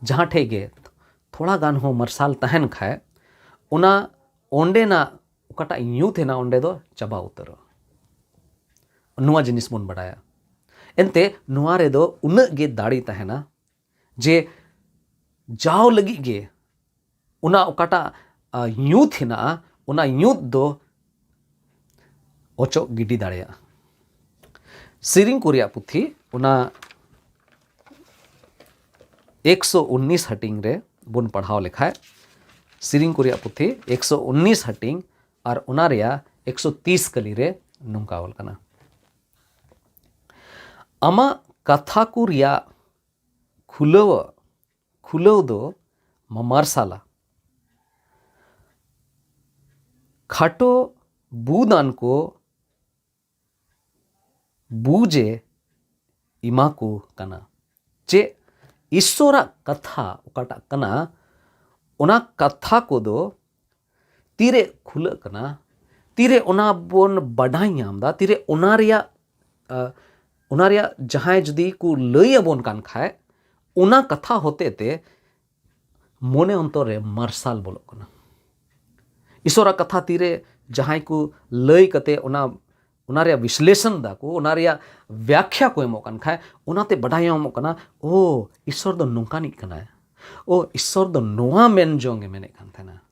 ᱡᱟᱦᱟᱸ ᱴᱷᱮᱡ ᱜᱮ ᱛᱷᱚᱲᱟ ᱜᱟᱱ ᱦᱚᱸ ᱢᱟᱨᱥᱟᱞ ᱛᱟᱦᱮᱱ ᱠᱷᱟᱡ, ᱚᱱᱟ ᱚᱸᱰᱮᱱᱟᱜ ᱚᱠᱟᱴᱟᱜ ᱧᱩᱛ ᱦᱮᱱᱟᱜ, ᱚᱸᱰᱮ ᱫᱚ ᱪᱟᱵᱟ ᱩᱛᱟᱹᱨᱚᱜᱼᱟ᱾ ᱱᱚᱣᱟ ᱡᱤᱱᱤᱥ ᱵᱚᱱ ᱵᱟᱰᱟᱭᱟ᱾ ᱮᱱᱛᱮ ᱱᱚᱣᱟ ᱨᱮᱫᱚ ᱩᱱᱟᱹᱜ ᱜᱮ ᱫᱟᱲᱮ ᱛᱟᱦᱮᱱᱟ ᱡᱮ ᱡᱟᱣ ᱞᱟᱹᱜᱤᱫ ᱜᱮ ᱚᱱᱟ ᱚᱠᱟᱴᱟᱜ, ᱟ, ᱧᱩᱛ ᱦᱮᱱᱟᱜᱼᱟ, ᱚᱱᱟ ᱧᱩᱛ ᱫᱚ ᱚᱪᱚᱜ ᱜᱤᱰᱤ ᱫᱟᱲᱮᱭᱟᱜᱼᱟ᱾ ᱥᱮᱨᱮᱧ ᱠᱚ ᱨᱮᱭᱟᱜ ᱯᱩᱛᱷᱤ, ᱚᱱᱟ ᱮᱠᱥᱚ ᱩᱱᱱᱤᱥ ᱦᱟᱹᱴᱤᱧ ᱨᱮ ᱵᱚᱱ ᱯᱟᱲᱦᱟᱣ ᱞᱮᱠᱷᱟᱡ, ᱥᱮᱨᱮᱧ ᱠᱚ ᱨᱮᱭᱟᱜ ᱯᱩᱛᱷᱤ ᱮᱠᱥᱚ ᱩᱱᱱᱤᱥ ᱦᱟᱹᱴᱤᱧ ᱟᱨ ᱚᱱᱟ ᱨᱮᱭᱟᱜ ᱮᱠᱥᱚ ᱛᱤᱥ ᱠᱟᱹᱞᱤ ᱨᱮ ᱱᱚᱝᱠᱟ ᱚᱞ ᱠᱟᱱᱟ, ᱟᱢᱟᱜ ᱠᱟᱛᱷᱟ ᱠᱚ ᱨᱮᱭᱟᱜ ᱠᱷᱩᱞᱟᱹᱣ, ᱠᱷᱩᱞᱟᱹᱣ ᱫᱚ ᱢᱟᱢᱟᱨᱥᱟᱞᱟ᱾ ᱠᱷᱟᱴᱚ ᱵᱩᱫᱟᱱ ᱠᱚ ᱵᱩᱡᱮ ᱮᱢᱟ ᱠᱚ ᱠᱟᱱᱟ᱾ ᱪᱮᱫ ᱤᱥᱥᱚᱨᱟᱜ ᱠᱟᱛᱷᱟ ᱚᱠᱟᱴᱟᱜ ᱠᱟᱱᱟ, ᱚᱱᱟ ᱠᱟᱛᱷᱟ ᱠᱚᱫᱚ ᱛᱤᱨᱮ ᱠᱷᱩᱞᱟᱹᱜ ᱠᱟᱱᱟ, ᱛᱤᱨᱮ ᱚᱱᱟ ᱵᱚᱱ ᱵᱟᱰᱟᱭ ᱧᱟᱢ ᱮᱫᱟ, ᱛᱤᱨᱮ ᱚᱱᱟ ᱨᱮᱭᱟᱜ, ᱟ, ᱚᱱᱟ ᱨᱮᱭᱟᱜ ᱡᱟᱦᱟᱸᱭ ᱡᱩᱫᱤ ᱠᱚ ᱞᱟᱹᱭ ᱟᱵᱚᱱ ᱠᱟᱱ ᱠᱷᱟᱡ, ᱚᱱᱟ ᱠᱟᱛᱷᱟ ᱦᱚᱛᱮ ᱛᱮ ᱢᱚᱱᱮ ᱚᱱᱛᱚᱨ ᱨᱮ ᱢᱟᱨᱥᱟᱞ ᱵᱚᱞᱚᱜ ᱠᱟᱱᱟ᱾ ᱤᱥᱚᱨᱟᱜ ᱠᱟᱛᱷᱟ ᱛᱤᱨᱮ ᱡᱟᱦᱟᱸᱭ ᱠᱚ ᱞᱟᱹᱭ ᱠᱟᱛᱮ ᱚᱱᱟ, ᱚᱱᱟ ᱨᱮᱭᱟᱜ ᱵᱤᱥᱞᱮᱥᱚᱱ ᱫᱟᱠᱚ, ᱚᱱᱟ ᱨᱮᱭᱟᱜ ᱵᱮᱠᱷᱭᱟ ᱠᱚ ᱮᱢᱚᱜ ᱠᱟᱱ ᱠᱷᱟᱡ, ᱚᱱᱟᱛᱮ ᱵᱟᱰᱟᱭ ᱧᱟᱢᱚᱜ ᱠᱟᱱᱟ, ᱳ, ᱤᱥᱚᱨ ᱫᱚ ᱱᱚᱝᱠᱟᱱᱤᱡ ᱠᱟᱱᱟᱭ᱾ ᱳ, ᱤᱥᱚᱨ ᱫᱚ ᱱᱚᱣᱟ ᱢᱮᱱ ᱡᱚᱝ ᱮ ᱢᱮᱱᱮᱫ ᱠᱟᱱ ᱛᱟᱦᱮᱱᱟ᱾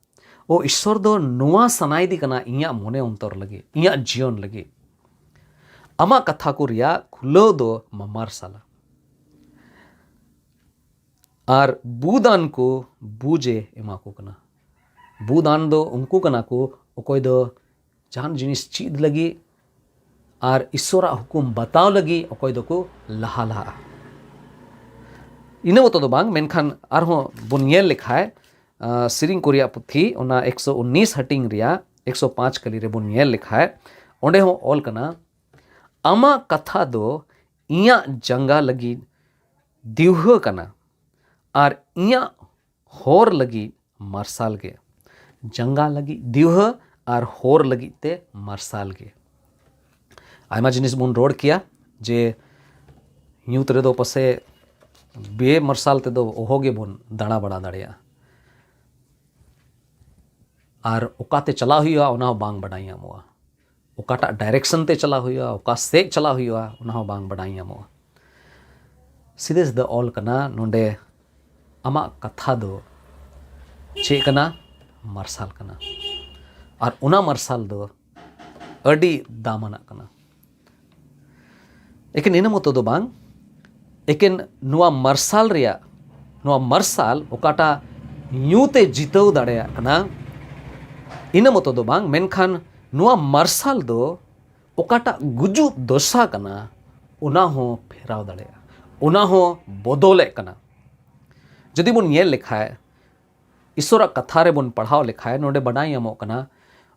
ᱳ, ᱤᱥᱚᱨ ᱫᱚ ᱱᱚᱣᱟ ᱥᱟᱱᱟᱭᱮᱫᱮ ᱠᱟᱱᱟ ᱤᱧᱟᱹᱜ ᱢᱚᱱᱮ ᱚᱱᱛᱚᱨ ᱞᱟᱹᱜᱤᱫ, ᱤᱧᱟᱹᱜ ᱡᱤᱭᱚᱱ ᱞᱟᱹᱜᱤᱫ᱾ ᱟᱢᱟᱜ ᱠᱟᱛᱷᱟ ᱠᱚ ᱨᱮᱭᱟᱜ ᱠᱷᱩᱞᱟᱹᱣ ᱫᱚ ᱢᱟᱢᱟᱨᱥᱟᱞᱟ᱾ ᱟᱨ ᱵᱩᱫᱟᱱ ᱠᱚ ᱵᱩᱡᱮ ᱮᱢᱟ ᱠᱚ ᱠᱟᱱᱟ᱾ ᱵᱩᱫᱟᱱ ᱫᱚ ᱩᱱᱠᱩ ᱠᱟᱱᱟ ᱠᱚ, ᱚᱠᱚᱭ ᱫᱚ ᱡᱟᱦᱟᱱ ᱡᱤᱱᱤᱥ ᱪᱮᱫ ᱞᱟᱹᱜᱤᱫ ᱟᱨ ᱤᱥᱚᱨᱟᱜ ᱦᱩᱠᱩᱢ ᱵᱟᱛᱟᱣ ᱞᱟᱹᱜᱤᱫ ᱚᱠᱚᱭ ᱫᱚᱠᱚ ᱞᱟᱦᱟ ᱞᱟᱦᱟᱜᱼᱟ᱾ ᱤᱱᱟᱹ ᱢᱚᱛᱚ ᱫᱚ ᱵᱟᱝ, ᱢᱮᱱᱠᱷᱟᱱ ᱟᱨᱦᱚᱸ ᱵᱚᱱ ᱧᱮᱞ ᱞᱮᱠᱷᱟᱡ, ᱟᱸ, ᱥᱮᱨᱮᱧ ᱠᱚ ᱨᱮᱭᱟᱜ ᱯᱩᱛᱷᱤ, ᱚᱱᱟ ᱮᱠᱥᱚ ᱩᱱᱤᱥ ᱦᱟᱹᱴᱤᱧ ᱨᱮᱭᱟᱜ ᱮᱠᱥᱚ ᱯᱟᱸᱪ ᱠᱟᱹᱞᱤ ᱨᱮᱵᱚᱱ ᱧᱮᱞ ᱞᱮᱠᱷᱟᱡ, ᱚᱸᱰᱮ ᱦᱚᱸ ᱚᱞ ᱠᱟᱱᱟ, "ᱟᱢᱟᱜ ᱠᱟᱛᱷᱟ ᱫᱚ ᱤᱧᱟᱜ ᱡᱟᱸᱜᱟ ᱞᱟᱹᱜᱤᱫ ᱫᱤᱣᱦᱟᱹ ᱠᱟᱱᱟ ᱟᱨ ᱤᱧᱟᱜ ᱦᱚᱨ ᱞᱟᱹᱜᱤᱫ ᱢᱟᱨᱥᱟᱞ ᱜᱮ᱾" ᱡᱟᱸᱜᱟ ᱞᱟᱹᱜᱤᱫ ᱫᱤᱣᱦᱟᱹ ᱟᱨ ᱦᱚᱨ ᱞᱟᱹᱜᱤᱫ ᱛᱮ ᱢᱟᱨᱥᱟᱞ ᱜᱮ᱾ ᱟᱭᱢᱟ ᱡᱤᱱᱤᱥ ᱵᱚᱱ ᱨᱚᱲ ᱠᱮᱭᱟ ᱡᱮ ᱧᱩᱛ ᱨᱮᱫᱚ ᱯᱟᱥᱮ ᱵᱮᱢᱟᱨᱥᱟᱞ ᱛᱮᱫᱚ ᱚᱦᱚ ᱜᱮᱵᱚᱱ ᱫᱟᱬᱟ ᱵᱟᱲᱟ ᱫᱟᱲᱮᱭᱟᱜᱼᱟ᱾ ᱟᱨ ᱚᱠᱟᱛᱮ ᱪᱟᱞᱟᱣ ᱦᱩᱭᱩᱜᱼᱟ, ᱚᱱᱟ ᱦᱚᱸ ᱵᱟᱝ ᱵᱟᱰᱟᱭ ᱧᱟᱢᱚᱜᱼᱟ᱾ ᱚᱠᱟᱴᱟᱜ direction ᱛᱮ ᱪᱟᱞᱟᱣ ᱦᱩᱭᱩᱜᱼᱟ, ᱚᱠᱟ ᱥᱮᱫ ᱪᱟᱞᱟᱣ ᱦᱩᱭᱩᱜᱼᱟ, ᱚᱱᱟ ᱦᱚᱸ ᱵᱟᱝ ᱵᱟᱰᱟᱭ ᱧᱟᱢᱚᱜᱼᱟ᱾ ᱥᱤᱫᱷᱟᱹ ᱥᱤᱫᱷᱟᱹ ᱚᱞ ᱠᱟᱱᱟ ᱱᱚᱰᱮ, ᱟᱢᱟᱜ ᱠᱟᱛᱷᱟ ᱫᱚ ᱪᱮᱫ ᱠᱟᱱᱟ? ᱢᱟᱨᱥᱟᱞ ᱠᱟᱱᱟ᱾ ᱟᱨ ᱚᱱᱟ ᱢᱟᱨᱥᱟᱞ ᱫᱚ ᱟᱹᱰᱤ ᱫᱟᱢᱟᱱᱟᱜ ᱠᱟᱱᱟ᱾ ᱮᱠᱮᱱ ᱤᱱᱟᱹ ᱢᱚᱛᱚ ᱫᱚ ᱵᱟᱝ, ᱮᱠᱮᱱ ᱱᱚᱣᱟ ᱢᱟᱨᱥᱟᱞ ᱨᱮᱭᱟᱜ, ᱱᱚᱣᱟ ᱢᱟᱨᱥᱟᱞ ᱚᱠᱟᱴᱟᱜ ᱧᱩᱛ ᱮ ᱡᱤᱛᱟᱹᱣ ᱫᱟᱲᱮᱭᱟᱜ ᱠᱟᱱᱟ, ᱤᱱᱟᱹ ᱢᱚᱛᱚ ᱫᱚ ᱵᱟᱝ, ᱢᱮᱱᱠᱷᱟᱱ ᱱᱚᱣᱟ ᱢᱟᱨᱥᱟᱞ ᱫᱚ ᱚᱠᱟᱴᱟᱜ ᱜᱩᱡᱩᱜ ᱫᱚᱥᱟ ᱠᱟᱱᱟ, ᱚᱱᱟ ᱦᱚᱸ ᱯᱷᱮᱨᱟᱣ ᱫᱟᱲᱮᱭᱟᱜᱼᱟ, ᱚᱱᱟ ᱦᱚᱸ ᱵᱚᱫᱚᱞᱮᱫ ᱠᱟᱱᱟ᱾ ᱡᱩᱫᱤ ᱵᱚᱱ ᱧᱮᱞ ᱞᱮᱠᱷᱟᱡ, ᱤᱥᱚᱨᱟᱜ ᱠᱟᱛᱷᱟ ᱨᱮᱵᱚᱱ ᱯᱟᱲᱦᱟᱣ ᱞᱮᱠᱷᱟᱡ, ᱱᱚᱰᱮ ᱵᱟᱰᱟᱭ ᱧᱟᱢᱚᱜ ᱠᱟᱱᱟ,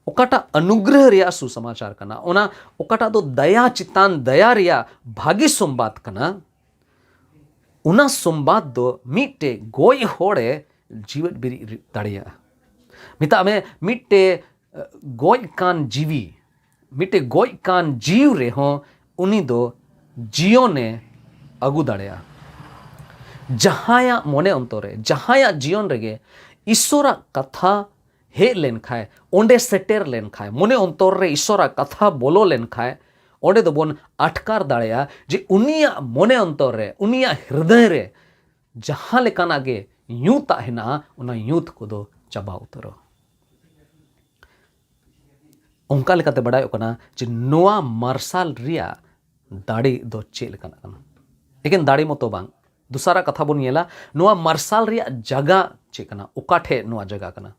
ᱚᱠᱟᱴᱟᱜ ᱚᱱᱩᱜᱨᱚᱦ ᱨᱮᱭᱟᱜ ᱥᱩᱥᱚᱢᱟᱪᱟᱨ ᱠᱟᱱᱟ, ᱚᱱᱟ ᱚᱠᱟᱴᱟᱜ ᱫᱚ ᱫᱟᱭᱟ ᱪᱮᱛᱟᱱ ᱫᱟᱭᱟ ᱨᱮᱭᱟᱜ ᱵᱷᱟᱹᱜᱤ ᱥᱚᱢᱵᱟᱫ ᱠᱟᱱᱟ, ᱚᱱᱟ ᱥᱚᱢᱵᱟᱫ ᱫᱚ ᱢᱤᱫᱴᱮᱡ ᱜᱚᱡ ᱦᱚᱲᱮ ᱡᱤᱣᱮᱫ ᱵᱮᱨᱮᱫ ᱫᱟᱲᱮᱭᱟᱜᱼᱟ᱾ ᱢᱮᱛᱟᱜ ᱢᱮ, ᱢᱤᱫᱴᱮᱡ, ᱮ, ᱜᱚᱡ ᱠᱟᱱ ᱡᱤᱣᱤ, ᱢᱤᱫᱴᱮᱡ ᱜᱚᱡ ᱠᱟᱱ ᱡᱤᱣᱤ ᱨᱮᱦᱚᱸ ᱩᱱᱤ ᱫᱚ ᱡᱤᱭᱚᱱᱮ ᱟᱹᱜᱩ ᱫᱟᱲᱮᱭᱟᱜᱼᱟ᱾ ᱡᱟᱦᱟᱸᱭᱟᱜ ᱢᱚᱱᱮ ᱚᱱᱛᱚᱨ ᱨᱮ, ᱡᱟᱦᱟᱸᱭᱟᱜ ᱡᱤᱭᱚᱱ ᱨᱮᱜᱮ ᱤᱥᱚᱨᱟᱜ ᱠᱟᱛᱷᱟ ᱦᱮᱡ ᱞᱮᱱᱠᱷᱟᱡ, ᱚᱸᱰᱮ ᱥᱮᱴᱮᱨ ᱞᱮᱱᱠᱷᱟᱡ, ᱢᱚᱱᱮ ᱚᱱᱛᱚᱨ ᱨᱮ ᱤᱥᱚᱨᱟᱜ ᱠᱟᱛᱷᱟ ᱵᱚᱞᱚ ᱞᱮᱱᱠᱷᱟᱡ, ᱚᱸᱰᱮ ᱫᱚᱵᱚᱱ ᱟᱴᱠᱟᱨ ᱫᱟᱲᱮᱭᱟᱜᱼᱟ ᱡᱮ ᱩᱱᱤᱭᱟᱜ ᱢᱚᱱᱮ ᱚᱱᱛᱚᱨ ᱨᱮ, ᱩᱱᱤᱭᱟᱜ ᱦᱨᱫᱚᱭ ᱨᱮ ᱡᱟᱦᱟᱸ ᱞᱮᱠᱟᱱᱟᱜ ᱜᱮ ᱧᱩᱛᱟᱜ ᱦᱮᱱᱟᱜᱼᱟ, ᱚᱱᱟ ᱧᱩᱛ ᱠᱚᱫᱚ ᱪᱟᱵᱟ ᱩᱛᱟᱹᱨᱚᱜᱼᱟ᱾ ᱚᱱᱠᱟ ᱞᱮᱠᱟᱛᱮ ᱵᱟᱰᱟᱭᱚᱜ ᱠᱟᱱᱟ ᱡᱮ ᱱᱚᱣᱟ ᱢᱟᱨᱥᱟᱞ ᱨᱮᱭᱟᱜ ᱫᱟᱲᱮ ᱫᱚ ᱪᱮᱫ ᱞᱮᱠᱟᱱᱟᱜ ᱠᱟᱱᱟ? ᱮᱠᱮᱱ ᱫᱟᱲᱮ ᱢᱚᱛᱚ ᱵᱟᱝ, ᱫᱚᱥᱟᱨᱟᱜ ᱠᱟᱛᱷᱟ ᱵᱚᱱ ᱧᱮᱞᱟ, ᱱᱚᱣᱟ ᱢᱟᱨᱥᱟᱞ ᱨᱮᱭᱟᱜ ᱡᱟᱜᱟ ᱪᱮᱫ ᱠᱟᱱᱟ, ᱚᱠᱟ ᱴᱷᱮᱡ ᱱᱚᱣᱟ ᱡᱟᱜᱟ ᱠᱟᱱᱟ?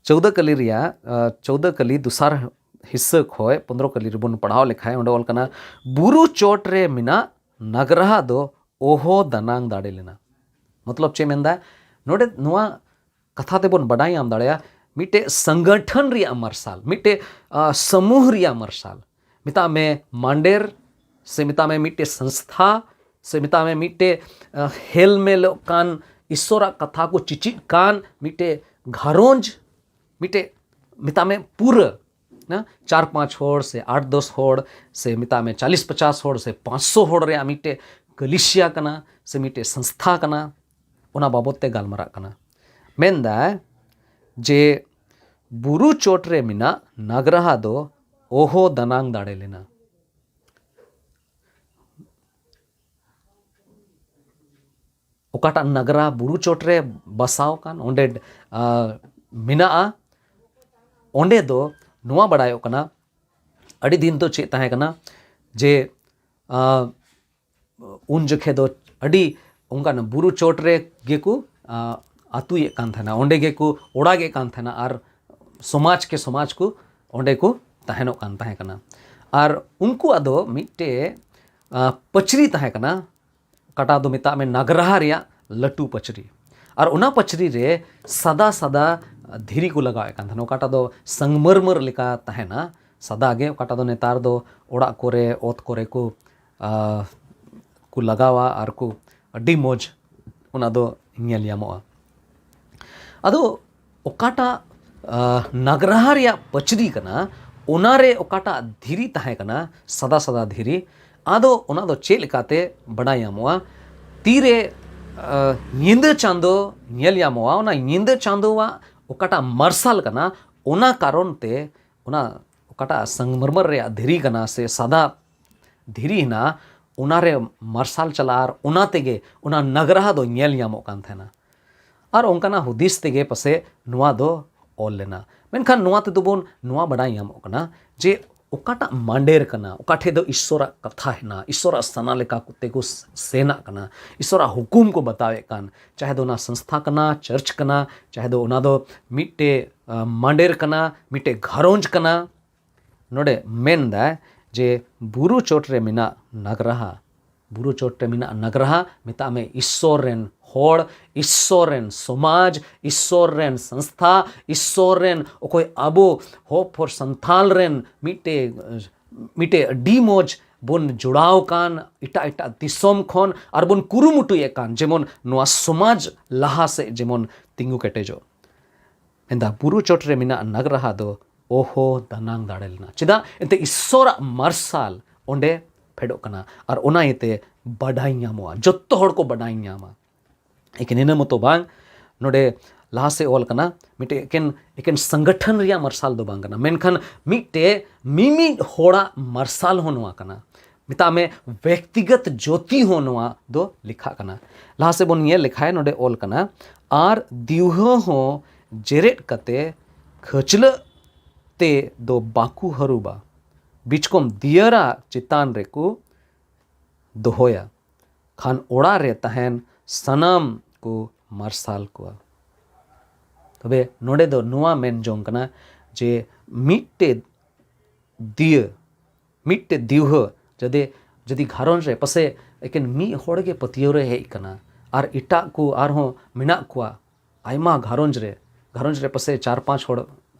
ᱪᱳᱣᱫᱚ ᱠᱟᱹᱞᱤ ᱨᱮᱭᱟᱜ, ᱟ, ᱪᱳᱣᱫᱚ ᱠᱟᱹᱞᱤ ᱫᱚᱥᱟᱨ ᱦᱤᱥᱥᱟᱹ ᱠᱷᱚᱡ ᱯᱚᱱᱫᱽᱨᱚ ᱠᱟᱹᱞᱤ ᱨᱮᱵᱚᱱ ᱯᱟᱲᱦᱟᱣ ᱞᱮᱠᱷᱟᱡ, ᱚᱸᱰᱮ ᱚᱞ ᱠᱟᱱᱟ, "ᱵᱩᱨᱩ ᱪᱚᱴ ᱨᱮ ᱢᱮᱱᱟᱜ ᱱᱟᱜᱽᱨᱟᱦᱟ ᱫᱚ ᱚᱦᱚ ᱫᱟᱱᱟᱝ ᱫᱟᱲᱮ ᱞᱮᱱᱟ᱾ ᱢᱚᱛᱞᱚᱵ ᱪᱮᱫ ᱢᱮᱱᱫᱟ? ᱱᱚᱰᱮ ᱱᱚᱣᱟ ᱠᱟᱛᱷᱟ ᱛᱮᱵᱚᱱ ᱵᱟᱰᱟᱭ ᱧᱟᱢ ᱫᱟᱲᱮᱭᱟᱜᱼᱟ, ᱢᱤᱫᱴᱮᱡ ᱥᱚᱝᱜᱚᱴᱷᱚᱱ ᱨᱮᱭᱟᱜ ᱢᱟᱨᱥᱟᱞ, ᱢᱤᱫᱴᱮᱡ, ᱟ, ᱥᱚᱢᱩᱦ ᱨᱮᱭᱟᱜ ᱢᱟᱨᱥᱟᱞ, ᱢᱮᱛᱟᱜ ᱢᱮ ᱢᱟᱱᱰᱮᱨ, ᱥᱮ ᱢᱮᱛᱟᱜ ᱢᱮ ᱢᱤᱫᱴᱮᱡ ᱥᱚᱝᱥᱛᱷᱟ, ᱥᱮ ᱢᱮᱛᱟᱜ ᱢᱮ ᱢᱤᱫᱴᱮᱡ, ᱟ, ᱦᱮᱞᱢᱮᱞᱚᱜ ᱠᱟᱱ, ᱤᱥᱥᱚᱨᱟᱜ ᱠᱟᱛᱷᱟ ᱠᱚ ᱪᱤᱪᱤᱫ ᱠᱟᱱ ᱢᱤᱫᱴᱮᱡ ᱜᱷᱟᱨᱚᱸᱡᱽ, ᱢᱤᱫᱴᱮᱡ ᱢᱮᱛᱟᱜ ᱢᱮ ᱯᱩᱨᱟᱹ, ᱦᱮᱸ, ᱪᱟᱨ ᱯᱟᱸᱪ ᱦᱚᱲ ᱥᱮ ᱟᱴ ᱫᱚᱥ ᱦᱚᱲ ᱥᱮ ᱢᱮᱛᱟᱜ ᱢᱮ ᱪᱟᱞᱤᱥ ᱯᱚᱪᱟᱥ ᱦᱚᱲ ᱥᱮ ᱯᱟᱸᱪᱥᱚ ᱦᱚᱲ ᱨᱮᱭᱟᱜ ᱢᱤᱫᱴᱮᱡ ᱠᱟᱹᱞᱤᱥᱤᱭᱟ ᱠᱟᱱᱟ ᱥᱮ ᱢᱤᱫᱴᱮᱡ ᱥᱚᱝᱥᱛᱷᱟ ᱠᱟᱱᱟ, ᱚᱱᱟ ᱵᱟᱵᱚᱛ ᱛᱮ ᱜᱟᱞᱢᱟᱨᱟᱜ ᱠᱟᱱᱟ᱾ ᱢᱮᱱᱫᱟᱭ ᱡᱮ ᱵᱩᱨᱩ ᱪᱚᱴ ᱨᱮ ᱢᱮᱱᱟᱜ ᱱᱟᱜᱽᱨᱟᱦᱟ ᱫᱚ ᱚᱦᱚ ᱫᱟᱱᱟᱝ ᱫᱟᱲᱮ ᱞᱮᱱᱟ᱾ ᱚᱠᱟᱴᱟᱜ ᱱᱟᱜᱽᱨᱟ ᱵᱩᱨᱩ ᱪᱚᱴ ᱨᱮ ᱵᱟᱥᱟᱣ ᱟᱠᱟᱱ, ᱚᱸᱰᱮ, ᱟ, ᱢᱮᱱᱟᱜᱼᱟ, ᱚᱸᱰᱮ ᱫᱚ ᱱᱚᱣᱟ ᱵᱟᱲᱟᱭᱚᱜ ᱠᱟᱱᱟ, ᱟᱹᱰᱤ ᱫᱤᱱ ᱫᱚ ᱪᱮᱫ ᱛᱟᱦᱮᱸ ᱠᱟᱱᱟ ᱡᱮ, ᱟ, ᱩᱱ ᱡᱚᱠᱷᱮ ᱫᱚ ᱟᱹᱰᱤ ᱚᱱᱠᱟᱱ ᱵᱩᱨᱩ ᱪᱚᱴ ᱨᱮ ᱜᱮᱠᱚ, ᱟ, ᱟᱹᱛᱩᱭᱮᱫ ᱠᱟᱱ ᱛᱟᱦᱮᱱᱟ, ᱚᱸᱰᱮ ᱜᱮᱠᱚ ᱚᱲᱟᱜᱮᱫ ᱠᱟᱱ ᱛᱟᱦᱮᱱᱟ, ᱟᱨ ᱥᱚᱢᱟᱡᱽ ᱠᱮ ᱥᱚᱢᱟᱡᱽ ᱠᱚ ᱚᱸᱰᱮ ᱠᱚ ᱛᱟᱦᱮᱱᱚᱜ ᱠᱟᱱ ᱛᱟᱦᱮᱸ ᱠᱟᱱᱟ᱾ ᱟᱨ ᱩᱱᱠᱩᱣᱟᱜ ᱫᱚ ᱢᱤᱫᱴᱮᱡ, ᱟ, ᱯᱟᱹᱪᱨᱤ ᱛᱟᱦᱮᱸ ᱠᱟᱱᱟ, ᱚᱠᱟᱴᱟᱜ ᱫᱚ ᱢᱮᱛᱟᱜ ᱢᱮ ᱱᱟᱜᱽᱨᱟᱦᱟ ᱨᱮᱭᱟᱜ ᱞᱟᱹᱴᱩ ᱯᱟᱹᱪᱨᱤ᱾ ᱟᱨ ᱚᱱᱟ ᱯᱟᱹᱪᱨᱤ ᱨᱮ ᱥᱟᱫᱟ ᱥᱟᱫᱟ ᱫᱷᱤᱨᱤ ᱠᱚ ᱞᱟᱜᱟᱣᱮᱫ ᱠᱟᱱ ᱛᱟᱦᱮᱱᱟ, ᱚᱠᱟᱴᱟᱜ ᱫᱚ ᱥᱚᱝᱜᱽᱢᱟᱨᱢᱟᱨ ᱞᱮᱠᱟ ᱛᱟᱦᱮᱱᱟ, ᱥᱟᱫᱟ ᱜᱮ, ᱚᱠᱟᱴᱟᱜ ᱫᱚ ᱱᱮᱛᱟᱨ ᱫᱚ ᱚᱲᱟᱜ ᱠᱚᱨᱮ, ᱚᱛ ᱠᱚᱨᱮ ᱠᱚ, ᱟ, ᱠᱚ ᱞᱟᱜᱟᱣᱟ ᱟᱨ ᱠᱚ, ᱟᱹᱰᱤ ᱢᱚᱡᱽ ᱚᱱᱟ ᱫᱚ ᱧᱮᱞ ᱧᱟᱢᱚᱜᱼᱟ᱾ ᱟᱫᱚ ᱚᱠᱟᱴᱟᱜ, ᱟ, ᱱᱟᱜᱽᱨᱟᱦᱟ ᱨᱮᱭᱟᱜ ᱯᱟᱹᱪᱨᱤ ᱠᱟᱱᱟ, ᱚᱱᱟᱨᱮ ᱚᱠᱟᱴᱟᱜ ᱫᱷᱤᱨᱤ ᱛᱟᱦᱮᱸ ᱠᱟᱱᱟ, ᱥᱟᱫᱟ ᱥᱟᱫᱟ ᱫᱷᱤᱨᱤ, ᱟᱫᱚ ᱚᱱᱟ ᱫᱚ ᱪᱮᱫ ᱞᱮᱠᱟᱛᱮ ᱵᱟᱰᱟᱭ ᱧᱟᱢᱚᱜᱼᱟ? ᱛᱤᱨᱮ, ᱟ, ᱧᱤᱫᱟᱹ ᱪᱟᱸᱫᱚ ᱧᱮᱞ ᱧᱟᱢᱚᱜᱼᱟ, ᱚᱱᱟ ᱧᱤᱫᱟᱹ ᱪᱟᱸᱫᱚᱣᱟᱜ ᱚᱠᱟᱴᱟᱜ ᱢᱟᱨᱥᱟᱞ ᱠᱟᱱᱟ, ᱚᱱᱟ ᱠᱟᱨᱚᱱ ᱛᱮ ᱚᱱᱟ ᱚᱠᱟᱴᱟᱜ ᱥᱚᱝᱜᱽᱢᱟᱨᱢᱟᱨ ᱨᱮᱭᱟᱜ ᱫᱷᱤᱨᱤ ᱠᱟᱱᱟ ᱥᱮ ᱥᱟᱫᱟ ᱫᱷᱤᱨᱤ ᱦᱮᱱᱟᱜᱼᱟ, ᱚᱱᱟᱨᱮ ᱢᱟᱨᱥᱟᱞ ᱪᱟᱞᱟᱜᱼᱟ ᱟᱨ ᱚᱱᱟ ᱛᱮᱜᱮ ᱚᱱᱟ ᱱᱟᱜᱽᱨᱟᱦᱟ ᱫᱚ ᱧᱮᱞ ᱧᱟᱢᱚᱜ ᱠᱟᱱ ᱛᱟᱦᱮᱱᱟ᱾ ᱟᱨ ᱚᱱᱠᱟᱱᱟᱜ ᱦᱩᱫᱤᱥ ᱛᱮᱜᱮ ᱯᱟᱥᱮᱡ ᱱᱚᱣᱟ ᱫᱚ ᱚᱞ ᱞᱮᱱᱟ᱾ ᱢᱮᱱᱠᱷᱟᱱ ᱱᱚᱣᱟ ᱛᱮᱫᱚ ᱵᱚᱱ ᱱᱚᱣᱟ ᱵᱟᱰᱟᱭ ᱧᱟᱢᱚᱜ ᱠᱟᱱᱟ ᱡᱮ ᱚᱠᱟᱴᱟᱜ ᱢᱟᱸᱰᱮᱨ ᱠᱟᱱᱟ, ᱚᱠᱟ ᱴᱷᱮᱡ ᱫᱚ ᱤᱥᱥᱚᱨᱟᱜ ᱠᱟᱛᱷᱟ ᱦᱮᱱᱟᱜᱼᱟ, ᱤᱥᱥᱚᱨᱟᱜ ᱥᱟᱱᱟ ᱞᱮᱠᱟ ᱠᱚᱛᱮ ᱠᱚ ᱥᱮᱱᱟᱜ ᱠᱟᱱᱟ, ᱤᱥᱥᱚᱨᱟᱜ ᱦᱩᱠᱩᱢ ᱠᱚ ᱵᱟᱛᱟᱣᱮᱫ ᱠᱟᱱ, ᱪᱟᱦᱮ ᱫᱚ ᱚᱱᱟ ᱥᱚᱝᱥᱛᱷᱟ ᱠᱟᱱᱟ, ᱪᱟᱨᱪ ᱠᱟᱱᱟ, ᱪᱟᱦᱮ ᱫᱚ ᱚᱱᱟ ᱫᱚ ᱢᱤᱫᱴᱮᱡ, ᱟ, ᱢᱟᱸᱰᱮᱨ ᱠᱟᱱᱟ, ᱢᱤᱫᱴᱮᱡ ᱜᱷᱟᱨᱚᱸᱡᱽ ᱠᱟᱱᱟ, ᱱᱚᱰᱮ ᱢᱮᱱᱫᱟᱭ ᱡᱮ ᱵᱩᱨᱩ ᱪᱚᱴ ᱨᱮ ᱢᱮᱱᱟᱜ ᱱᱟᱜᱽᱨᱟᱦᱟ ᱵᱩᱨᱩ ᱪᱚᱴ ᱨᱮ ᱢᱮᱱᱟᱜ ᱱᱟᱜᱽᱨᱟᱦᱟ, ᱢᱮᱛᱟᱜ ᱢᱮ ᱤᱥᱥᱚᱨ ᱨᱮᱱ ᱦᱚᱲ, ᱤᱥᱥᱚᱨ ᱨᱮᱱ ᱥᱚᱢᱟᱡᱽ, ᱤᱥᱥᱚᱨ ᱨᱮᱱ ᱥᱚᱝᱥᱛᱷᱟ, ᱤᱥᱥᱚᱨ ᱨᱮᱱ ᱚᱠᱚᱭ ᱟᱵᱚ ᱦᱚᱯ ᱦᱚᱲ ᱥᱟᱱᱛᱟᱞ ᱨᱮᱱ ᱢᱤᱫᱴᱮᱡ, ᱢᱤᱫᱴᱮᱡ ᱟᱹᱰᱤ ᱢᱚᱡᱽ ᱵᱚᱱ ᱡᱚᱲᱟᱣ ᱠᱟᱱ ᱮᱴᱟᱜ ᱮᱴᱟᱜ ᱫᱤᱥᱚᱢ ᱠᱷᱚᱱ ᱟᱨ ᱵᱚᱱ ᱠᱩᱨᱩᱢᱩᱴᱩᱭᱮᱫ ᱠᱟᱱ, ᱡᱮᱢᱚᱱ ᱱᱚᱣᱟ ᱥᱚᱢᱟᱡᱽ ᱞᱟᱦᱟ ᱥᱮᱫ ᱡᱮᱢᱚᱱ ᱛᱤᱸᱜᱩ ᱠᱮᱴᱮᱡᱚᱜ᱾ ᱢᱮᱱᱫᱟ, ᱵᱩᱨᱩ ᱪᱚᱴ ᱨᱮ ᱢᱮᱱᱟᱜ ᱱᱟᱜᱽᱨᱟᱦᱟ ᱫᱚ ᱚᱦᱚ ᱫᱟᱱᱟᱝ ᱫᱟᱲᱮ ᱞᱮᱱᱟ᱾ ᱪᱮᱫᱟᱜ? ᱮᱱᱛᱮ ᱤᱥᱥᱚᱨᱟᱜ ᱢᱟᱨᱥᱟᱞ ᱚᱸᱰᱮ ᱯᱷᱮᱰᱚᱜ ᱠᱟᱱᱟ ᱟᱨ ᱚᱱᱟ ᱤᱭᱟᱹᱛᱮ ᱵᱟᱰᱟᱭ ᱧᱟᱢᱚᱜᱼᱟ, ᱡᱚᱛᱚ ᱦᱚᱲ ᱠᱚ ᱵᱟᱰᱟᱭ ᱧᱟᱢᱟ᱾ ᱮᱠᱮᱱ ᱤᱱᱟᱹ ᱢᱚᱛᱚ ᱵᱟᱝ, ᱱᱚᱰᱮ ᱞᱟᱦᱟ ᱥᱮᱫ ᱚᱞ ᱠᱟᱱᱟ, ᱢᱤᱫᱴᱮᱡ ᱮᱠᱮᱱ, ᱮᱠᱮᱱ ᱥᱚᱝᱜᱚᱴᱷᱚᱱ ᱨᱮᱭᱟᱜ ᱢᱟᱨᱥᱟᱞ ᱫᱚ ᱵᱟᱝ ᱠᱟᱱᱟ, ᱢᱮᱱᱠᱷᱟᱱ ᱢᱤᱫᱴᱮᱡ ᱢᱤᱢᱤᱫ ᱦᱚᱲᱟᱜ ᱢᱟᱨᱥᱟᱞ ᱦᱚᱸ ᱱᱚᱣᱟ ᱠᱟᱱᱟ᱾ ᱢᱮᱛᱟᱜ ᱢᱮ ᱵᱮᱠᱛᱤᱜᱚᱛ ᱡᱳᱛᱤ ᱦᱚᱸ ᱱᱚᱣᱟ ᱫᱚ ᱞᱮᱠᱷᱟᱜ ᱠᱟᱱᱟ᱾ ᱞᱟᱦᱟ ᱥᱮᱫ ᱵᱚᱱ ᱧᱮᱞ ᱞᱮᱠᱷᱟᱡ ᱱᱚᱰᱮ ᱚᱞ ᱠᱟᱱᱟ, ᱟᱨ ᱫᱤᱣᱦᱟᱹ ᱦᱚᱸ ᱡᱮᱨᱮᱫ ᱠᱟᱛᱮ ᱠᱷᱟᱹᱪᱞᱟᱹᱜ ᱛᱮ ᱫᱚ ᱵᱟᱠᱚ ᱦᱟᱹᱨᱩᱵᱟ, ᱵᱤᱪᱠᱚᱢ ᱫᱤᱭᱟᱹᱨᱟ ᱪᱮᱛᱟᱱ ᱨᱮᱠᱚ ᱫᱚᱦᱚᱭᱟ, ᱠᱷᱟᱱ ᱚᱲᱟᱜ ᱨᱮ ᱛᱟᱦᱮᱱ ᱥᱟᱱᱟᱢ ᱠᱚ ᱢᱟᱨᱥᱟᱞ ᱠᱚᱣᱟ᱾ ᱛᱚᱵᱮ ᱱᱚᱰᱮ ᱫᱚ ᱱᱚᱣᱟ ᱢᱮᱱ ᱡᱚᱝ ᱠᱟᱱᱟ ᱡᱮ ᱢᱤᱫᱴᱮᱡ ᱫᱤᱭᱟᱹ, ᱢᱤᱫᱴᱮᱡ ᱫᱤᱣᱦᱟᱹ ᱡᱩᱫᱤ, ᱡᱩᱫᱤ ᱜᱷᱟᱨᱚᱸᱡᱽ ᱨᱮ ᱯᱟᱥᱮ ᱮᱠᱮᱱ ᱢᱤᱫ ᱦᱚᱲ ᱜᱮ ᱯᱟᱹᱛᱭᱟᱹᱣ ᱨᱮ ᱦᱮᱡ ᱠᱟᱱᱟ ᱟᱨ ᱮᱴᱟᱜ ᱠᱚ ᱟᱨᱦᱚᱸ ᱢᱮᱱᱟᱜ ᱠᱚᱣᱟ, ᱟᱭᱢᱟ ᱜᱷᱟᱨᱚᱸᱡᱽ ᱨᱮ, ᱜᱷᱟᱨᱚᱸᱡᱽ ᱨᱮ ᱯᱟᱥᱮ ᱪᱟᱨ ᱯᱟᱸᱪ ᱦᱚᱲ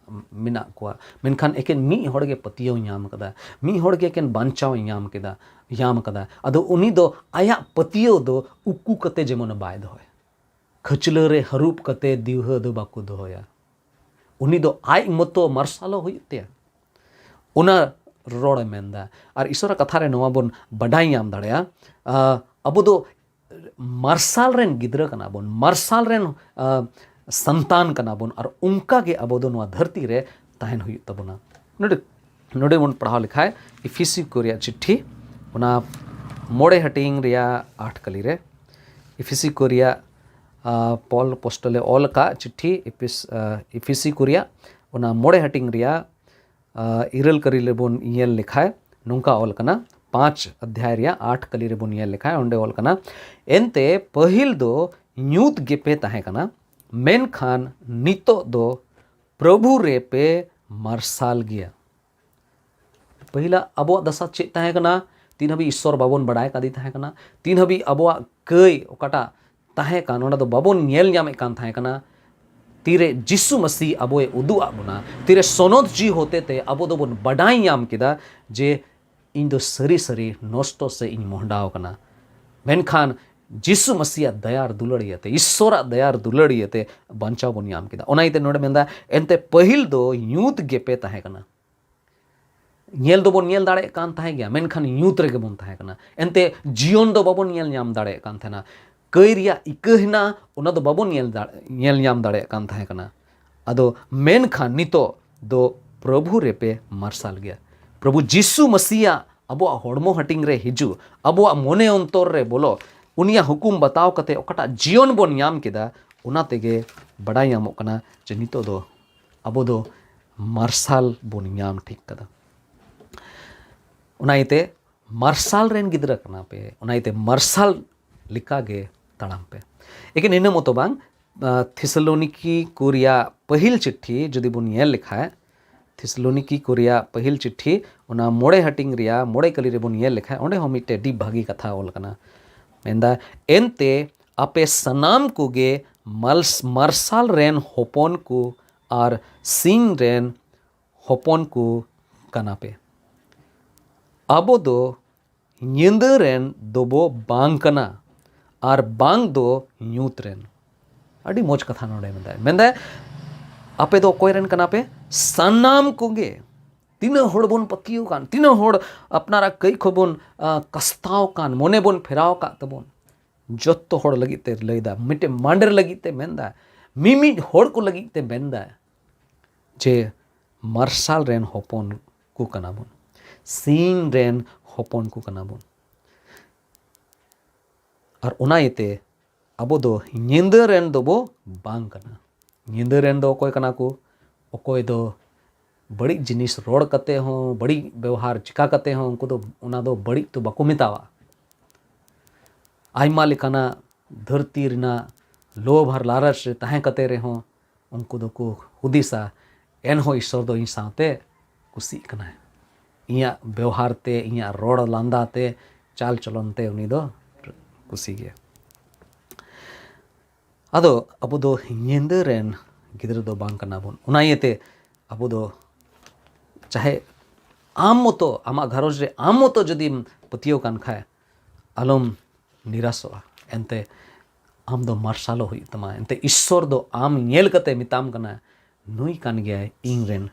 ᱢᱮᱱᱟᱜ ᱠᱚᱣᱟ, ᱢᱮᱱᱠᱷᱟᱱ ᱮᱠᱮᱱ ᱢᱤᱫ ᱦᱚᱲ ᱜᱮ ᱯᱟᱹᱛᱭᱟᱹᱣ ᱧᱟᱢ ᱠᱟᱫᱟ, ᱢᱤᱫ ᱦᱚᱲ ᱜᱮ ᱮᱠᱮᱱ ᱵᱟᱧᱪᱟᱣ ᱧᱟᱢ ᱠᱮᱫᱟ, ᱧᱟᱢ ᱠᱟᱫᱟ᱾ ᱟᱫᱚ ᱩᱱᱤ ᱫᱚ ᱟᱭᱟᱜ ᱯᱟᱹᱛᱭᱟᱹᱣ ᱫᱚ ᱩᱠᱩ ᱠᱟᱛᱮ ᱡᱮᱢᱚᱱ ᱵᱟᱭ ᱫᱚᱦᱚᱭᱟ, ᱠᱷᱟᱹᱪᱞᱟᱹ ᱨᱮ ᱦᱟᱹᱨᱩᱵ ᱠᱟᱛᱮ ᱫᱤᱣᱦᱟᱹ ᱫᱚ ᱵᱟᱠᱚ ᱫᱚᱦᱚᱭᱟ᱾ ᱩᱱᱤ ᱫᱚ ᱟᱡ ᱢᱚᱛᱚ ᱢᱟᱨᱥᱟᱞᱚᱜ ᱦᱩᱭᱩᱜ ᱛᱟᱭᱟ᱾ ᱚᱱᱟ ᱨᱚᱲᱮ ᱢᱮᱱᱫᱟ᱾ ᱟᱨ ᱤᱥᱚᱨᱟᱜ ᱠᱟᱛᱷᱟ ᱨᱮ ᱱᱚᱣᱟ ᱵᱚᱱ ᱵᱟᱰᱟᱭ ᱧᱟᱢ ᱫᱟᱲᱮᱭᱟᱜᱼᱟ, ᱟ, ᱟᱵᱚ ᱫᱚ ᱢᱟᱨᱥᱟᱞ ᱨᱮᱱ ᱜᱤᱫᱽᱨᱟᱹ ᱠᱟᱱᱟ ᱵᱚᱱ, ᱢᱟᱨᱥᱟᱞ ᱨᱮᱱ, ᱟ, ᱥᱟᱱᱛᱟᱱ ᱠᱟᱱᱟ ᱵᱚᱱ, ᱟᱨ ᱚᱱᱠᱟ ᱜᱮ ᱟᱵᱚ ᱫᱚ ᱱᱚᱣᱟ ᱫᱷᱟᱹᱨᱛᱤ ᱨᱮ ᱛᱟᱦᱮᱱ ᱦᱩᱭᱩᱜ ᱛᱟᱵᱚᱱᱟ᱾ ᱱᱚᱰᱮ, ᱱᱚᱰᱮ ᱵᱚᱱ ᱯᱟᱲᱦᱟᱣ ᱞᱮᱠᱷᱟᱡ ᱤᱯᱷᱤᱥᱤ ᱠᱚ ᱨᱮᱭᱟᱜ ᱪᱤᱴᱷᱤ, ᱚᱱᱟ ᱢᱚᱬᱮ ᱦᱟᱹᱴᱤᱧ ᱨᱮᱭᱟᱜ ᱟᱴ ᱠᱟᱹᱞᱤ ᱨᱮ, ᱤᱯᱷᱤᱥᱤ ᱠᱚ ᱨᱮᱭᱟᱜ, ᱟ, ᱯᱚᱞ ᱯᱳᱥᱴᱚᱞᱮ ᱚᱞ ᱟᱠᱟᱫ ᱪᱤᱴᱷᱤ, ᱤᱯᱤᱥ-, ᱟ, ᱤᱯᱷᱤᱥᱤ ᱠᱚ ᱨᱮᱭᱟᱜ ᱚᱱᱟ ᱢᱚᱬᱮ ᱦᱟᱹᱴᱤᱧ ᱨᱮᱭᱟᱜ, ᱟ, ᱤᱨᱟᱹᱞ ᱠᱟᱹᱞᱤ ᱨᱮᱵᱚᱱ ᱧᱮᱞ ᱞᱮᱠᱷᱟᱡ ᱱᱚᱝᱠᱟ ᱚᱞ ᱠᱟᱱᱟ, ᱯᱟᱸᱪ ᱚᱫᱷᱭᱟᱭ ᱨᱮᱭᱟᱜ ᱟᱴ ᱠᱟᱹᱞᱤ ᱨᱮᱵᱚᱱ ᱧᱮᱞ ᱞᱮᱠᱷᱟᱡ ᱚᱸᱰᱮ ᱚᱞ ᱠᱟᱱᱟ, ᱮᱱᱛᱮ ᱯᱟᱹᱦᱤᱞ ᱫᱚ ᱧᱩᱛ ᱜᱮᱯᱮ ᱛᱟᱦᱮᱸ ᱠᱟᱱᱟ, ᱢᱮᱱᱠᱷᱟᱱ ᱱᱤᱛᱚᱜ ᱫᱚ ᱯᱨᱚᱵᱷᱩ ᱨᱮᱯᱮ ᱢᱟᱨᱥᱟᱞ ᱜᱮᱭᱟ᱾ ᱯᱟᱹᱦᱤᱞᱟᱜ ᱟᱵᱚᱣᱟᱜ ᱫᱟᱥᱟ ᱪᱮᱫ ᱛᱟᱦᱮᱸ ᱠᱟᱱᱟ? ᱛᱤᱱ ᱦᱟᱹᱵᱤᱡ ᱤᱥᱥᱚᱨ ᱵᱟᱵᱚᱱ ᱵᱟᱰᱟᱭ ᱠᱟᱫᱮ ᱛᱟᱦᱮᱸ ᱠᱟᱱᱟ, ᱛᱤᱱ ᱦᱟᱹᱵᱤᱡ ᱟᱵᱚᱣᱟᱜ ᱠᱟᱹᱭ ᱚᱠᱟᱴᱟᱜ ᱛᱟᱦᱮᱸ ᱠᱟᱱ, ᱚᱱᱟ ᱫᱚ ᱵᱟᱵᱚᱱ ᱧᱮᱞ ᱧᱟᱢᱮᱫ ᱠᱟᱱ ᱛᱟᱦᱮᱸ ᱠᱟᱱᱟ, ᱛᱤᱨᱮ ᱡᱤᱥᱩ ᱢᱟᱹᱥᱤ ᱟᱵᱚᱭ ᱩᱫᱩᱜ ᱟᱫ ᱵᱚᱱᱟ, ᱛᱤᱨᱮ ᱥᱚᱱᱚᱛ ᱡᱤᱣᱤ ᱦᱚᱛᱮ ᱛᱮ ᱟᱵᱚ ᱫᱚᱵᱚᱱ ᱵᱟᱰᱟᱭ ᱧᱟᱢ ᱠᱮᱫᱟ ᱡᱮ ᱤᱧ ᱫᱚ ᱥᱟᱹᱨᱤ ᱥᱟᱹᱨᱤ ᱱᱚᱥᱴᱚ ᱥᱮ ᱤᱧ ᱢᱚᱦᱰᱟᱣ ᱠᱟᱱᱟ᱾ ᱢᱮᱱᱠᱷᱟᱱ ᱡᱤᱥᱩ ᱢᱟᱹᱥᱤᱭᱟᱜ ᱫᱟᱭᱟᱨ ᱫᱩᱞᱟᱹᱲ ᱤᱭᱟᱹᱛᱮ, ᱤᱥᱥᱚᱨᱟᱜ ᱫᱟᱭᱟᱨ ᱫᱩᱞᱟᱹᱲ ᱤᱭᱟᱹᱛᱮ ᱵᱟᱧᱪᱟᱣ ᱵᱚᱱ ᱧᱟᱢ ᱠᱮᱫᱟ᱾ ᱚᱱᱟ ᱤᱭᱟᱹᱛᱮ ᱱᱚᱰᱮ ᱢᱮᱱᱫᱟ, ᱮᱱᱛᱮ ᱯᱟᱹᱦᱤᱞ ᱫᱚ ᱧᱩᱛ ᱜᱮᱯᱮ ᱛᱟᱦᱮᱸ ᱠᱟᱱᱟ᱾ ᱧᱮᱞ ᱫᱚᱵᱚᱱ ᱧᱮᱞ ᱫᱟᱲᱮᱭᱟᱜ ᱠᱟᱱ ᱛᱟᱦᱮᱸ ᱜᱮᱭᱟ, ᱢᱮᱱᱠᱷᱟᱱ ᱧᱩᱛ ᱨᱮᱜᱮ ᱵᱚᱱ ᱛᱟᱦᱮᱸ ᱠᱟᱱᱟ᱾ ᱮᱱᱛᱮ ᱡᱤᱭᱚᱱ ᱫᱚ ᱵᱟᱵᱚᱱ ᱧᱮᱞ ᱧᱟᱢ ᱫᱟᱲᱮᱭᱟᱜ ᱠᱟᱱ ᱛᱟᱦᱮᱱᱟ᱾ ᱠᱟᱹᱭ ᱨᱮᱭᱟᱜ ᱤᱠᱟᱹ ᱦᱮᱱᱟᱜᱼᱟ, ᱚᱱᱟ ᱫᱚ ᱵᱟᱵᱚᱱ ᱧᱮᱞ ᱫᱟᱲᱮ-, ᱧᱮᱞ ᱧᱟᱢ ᱫᱟᱲᱮᱭᱟᱜ ᱠᱟᱱ ᱛᱟᱦᱮᱸ ᱠᱟᱱᱟ᱾ ᱟᱫᱚ ᱢᱮᱱᱠᱷᱟᱱ ᱱᱤᱛᱚᱜ ᱫᱚ ᱯᱨᱚᱵᱷᱩ ᱨᱮᱯᱮ ᱢᱟᱨᱥᱟᱞ ᱜᱮᱭᱟ᱾ ᱯᱨᱚᱵᱷᱩ ᱡᱤᱥᱩ ᱢᱟᱹᱥᱤᱭᱟᱜ ᱟᱵᱚᱣᱟᱜ ᱦᱚᱲᱢᱚ ᱦᱟᱹᱴᱤᱧ ᱨᱮ ᱦᱤᱡᱩᱜ, ᱟᱵᱚᱣᱟᱜ ᱢᱚᱱᱮ ᱚᱱᱛᱚᱨ ᱨᱮ ᱵᱚᱞᱚ, ᱩᱱᱤᱭᱟᱜ ᱦᱩᱠᱩᱢ ᱵᱟᱛᱟᱣ ᱠᱟᱛᱮ ᱚᱠᱟᱴᱟᱜ ᱡᱤᱭᱚᱱ ᱵᱚᱱ ᱧᱟᱢ ᱠᱮᱫᱟ, ᱚᱱᱟ ᱛᱮᱜᱮ ᱵᱟᱰᱟᱭ ᱧᱟᱢᱚᱜ ᱠᱟᱱᱟ ᱡᱮ ᱱᱤᱛᱚᱜ ᱫᱚ ᱟᱵᱚ ᱫᱚ ᱢᱟᱨᱥᱟᱞ ᱵᱚᱱ ᱧᱟᱢ ᱴᱷᱤᱠ ᱠᱟᱫᱟ᱾ ᱚᱱᱟ ᱤᱭᱟᱹᱛᱮ ᱢᱟᱨᱥᱟᱞ ᱨᱮᱱ ᱜᱤᱫᱽᱨᱟᱹ ᱠᱟᱱᱟ ᱯᱮ, ᱚᱱᱟ ᱤᱭᱟᱹᱛᱮ ᱢᱟᱨᱥᱟᱞ ᱞᱮᱠᱟ ᱜᱮ ᱛᱟᱲᱟᱢ ᱯᱮ᱾ ᱮᱠᱮᱱ ᱤᱱᱟᱹ ᱢᱚᱛᱚ ᱵᱟᱝ, ᱟᱸ, ᱛᱷᱮᱥᱟᱞᱳᱱᱤᱠᱤ ᱠᱚ ᱨᱮᱭᱟᱜ ᱯᱟᱹᱦᱤᱞ ᱪᱤᱴᱷᱤ ᱡᱩᱫᱤ ᱵᱚᱱ ᱧᱮᱞ ᱞᱮᱠᱷᱟᱡ, ᱛᱷᱮᱥᱟᱞᱳᱱᱤᱠᱤ ᱠᱚ ᱨᱮᱭᱟᱜ ᱯᱟᱹᱦᱤᱞ ᱪᱤᱴᱷᱤ, ᱚᱱᱟ ᱢᱚᱬᱮ ᱦᱟᱹᱴᱤᱧ ᱨᱮᱭᱟᱜ ᱢᱚᱬᱮ ᱠᱟᱹᱞᱤ ᱨᱮᱵᱚᱱ ᱧᱮᱞ ᱞᱮᱠᱷᱟᱡ, ᱚᱸᱰᱮ ᱦᱚᱸ ᱢᱤᱫᱴᱮᱡ ᱟᱹᱰᱤ ᱵᱷᱟᱹᱜᱤ ᱠᱟᱛᱷᱟ ᱚᱞ ᱠᱟᱱᱟ᱾ ᱢᱮᱱᱫᱟ, ᱮᱱᱛᱮ ᱟᱯᱮ ᱥᱟᱱᱟᱢ ᱠᱚᱜᱮ ᱢᱟᱞᱥ-, ᱢᱟᱨᱥᱟᱞ ᱨᱮᱱ ᱦᱚᱯᱚᱱ ᱠᱚ ᱟᱨ ᱥᱤᱧ ᱨᱮᱱ ᱦᱚᱯᱚᱱ ᱠᱚ ᱠᱟᱱᱟ ᱯᱮ᱾ ᱟᱵᱚ ᱫᱚ ᱧᱤᱫᱟᱹ ᱨᱮᱱ ᱫᱚᱵᱚ ᱵᱟᱝ ᱠᱟᱱᱟ, ᱟᱨ ᱵᱟᱝ ᱫᱚ ᱧᱩᱛ ᱨᱮᱱ᱾ ᱟᱹᱰᱤ ᱢᱚᱡᱽ ᱠᱟᱛᱷᱟ ᱱᱚᱰᱮ ᱢᱮᱱᱫᱟᱭ᱾ ᱢᱮᱱᱫᱟᱭ, ᱟᱯᱮ ᱫᱚ ᱚᱠᱚᱭ ᱨᱮᱱ ᱠᱟᱱᱟ ᱯᱮ? ᱥᱟᱱᱟᱢ ᱠᱚᱜᱮ᱾ ᱛᱤᱱᱟᱹᱜ ᱦᱚᱲ ᱵᱚᱱ ᱯᱟᱹᱛᱭᱟᱹᱣ ᱠᱟᱱ, ᱛᱤᱱᱟᱹᱜ ᱦᱚᱲ ᱟᱯᱱᱟᱨᱟᱜ ᱠᱟᱹᱭ ᱠᱷᱚᱱ ᱵᱚᱱ, ᱟ, ᱠᱟᱥᱛᱟᱣ ᱠᱟᱱ, ᱢᱚᱱᱮ ᱵᱚᱱ ᱯᱷᱮᱨᱟᱣ ᱟᱠᱟᱫ ᱛᱟᱵᱚᱱ, ᱡᱚᱛᱚ ᱦᱚᱲ ᱞᱟᱹᱜᱤᱫ ᱛᱮ ᱞᱟᱹᱭᱫᱟ, ᱢᱤᱫᱴᱮᱱ ᱢᱟᱸᱰᱮᱨ ᱞᱟᱹᱜᱤᱫ ᱛᱮ ᱢᱮᱱᱫᱟ, ᱢᱤᱢᱤᱫ ᱦᱚᱲ ᱠᱚ ᱞᱟᱹᱜᱤᱫ ᱛᱮ ᱢᱮᱱᱫᱟ ᱡᱮ ᱢᱟᱨᱥᱟᱞ ᱨᱮᱱ ᱦᱚᱯᱚᱱ ᱠᱚ ᱠᱟᱱᱟ ᱵᱚᱱ, ᱥᱤᱧ ᱨᱮᱱ ᱦᱚᱯᱚᱱ ᱠᱚ ᱠᱟᱱᱟ ᱵᱚᱱ᱾ ᱟᱨ ᱚᱱᱟ ᱤᱭᱟᱹᱛᱮ ᱟᱵᱚ ᱫᱚ ᱧᱤᱫᱟᱹ ᱨᱮᱱ ᱫᱚᱵᱚ ᱵᱟᱝ ᱠᱟᱱᱟ᱾ ᱧᱤᱫᱟᱹ ᱨᱮᱱ ᱫᱚ ᱚᱠᱚᱭ ᱠᱟᱱᱟ ᱠᱚ? ᱚᱠᱚᱭ ᱫᱚ ᱵᱟᱹᱲᱤᱡ ᱡᱤᱱᱤᱥ ᱨᱚᱲ ᱠᱟᱛᱮ ᱦᱚᱸ, ᱵᱟᱹᱲᱤᱡ ᱵᱮᱣᱦᱟᱨ ᱪᱤᱠᱟ ᱠᱟᱛᱮ ᱦᱚᱸ, ᱩᱱᱠᱩ ᱫᱚ ᱚᱱᱟ ᱫᱚ ᱵᱟᱹᱲᱤᱡ ᱫᱚ ᱵᱟᱠᱚ ᱢᱮᱛᱟᱣᱟ᱾ ᱟᱭᱢᱟ ᱞᱮᱠᱟᱱᱟᱜ ᱫᱷᱟᱹᱨᱛᱤ ᱨᱮᱱᱟᱜ ᱞᱳᱵᱷ ᱟᱨ ᱞᱟᱞᱚᱪ ᱨᱮ ᱛᱟᱦᱮᱸ ᱠᱟᱛᱮ ᱨᱮᱦᱚᱸ ᱩᱱᱠᱩ ᱫᱚᱠᱚ ᱦᱩᱫᱤᱥᱟ, ᱮᱱᱦᱚᱸ ᱤᱥᱥᱚᱨ ᱫᱚ ᱤᱧ ᱥᱟᱶᱛᱮ ᱠᱩᱥᱤᱜ ᱠᱟᱱᱟᱭ᱾ ᱤᱧᱟᱹᱜ ᱵᱮᱣᱦᱟᱨ ᱛᱮ, ᱤᱧᱟᱹᱜ ᱨᱚᱲ ᱞᱟᱸᱫᱟ ᱛᱮ, ᱪᱟᱞ ᱪᱚᱞᱚᱱ ᱛᱮ ᱩᱱᱤ ᱫᱚ ᱠᱩᱥᱤ ᱜᱮᱭᱟ᱾ ᱟᱫᱚ ᱟᱵᱚ ᱫᱚ ᱧᱤᱫᱟᱹ ᱨᱮᱱ ᱜᱤᱫᱽᱨᱟᱹ ᱫᱚ ᱵᱟᱝ ᱠᱟᱱᱟ ᱵᱚᱱ᱾ ᱚᱱᱟ ᱤᱭᱟᱹᱛᱮ ᱟᱵᱚ ᱫᱚ ᱪᱟᱦᱮ ᱟᱢ ᱢᱚᱛᱚ, ᱟᱢᱟᱜ ᱜᱷᱟᱨᱚᱸᱡᱽ ᱨᱮ ᱟᱢ ᱢᱚᱛᱚ ᱡᱩᱫᱤᱢ ᱯᱟᱹᱛᱭᱟᱹᱣ ᱠᱟᱱ ᱠᱷᱟᱡ, ᱟᱞᱚᱢ ᱱᱤᱨᱟᱥᱚᱜᱼᱟ᱾ ᱮᱱᱛᱮ ᱟᱢ ᱫᱚ ᱢᱟᱨᱥᱟᱞᱚᱜ ᱦᱩᱭᱩᱜ ᱛᱟᱢᱟ᱾ ᱮᱱᱛᱮ ᱤᱥᱥᱚᱨ ᱫᱚ ᱟᱢ ᱧᱮᱞ ᱠᱟᱛᱮ ᱢᱮᱛᱟᱢ ᱠᱟᱱᱟ, "ᱱᱩᱭ ᱠᱟᱱ ᱜᱮᱭᱟᱭ ᱤᱧ ᱨᱮᱱ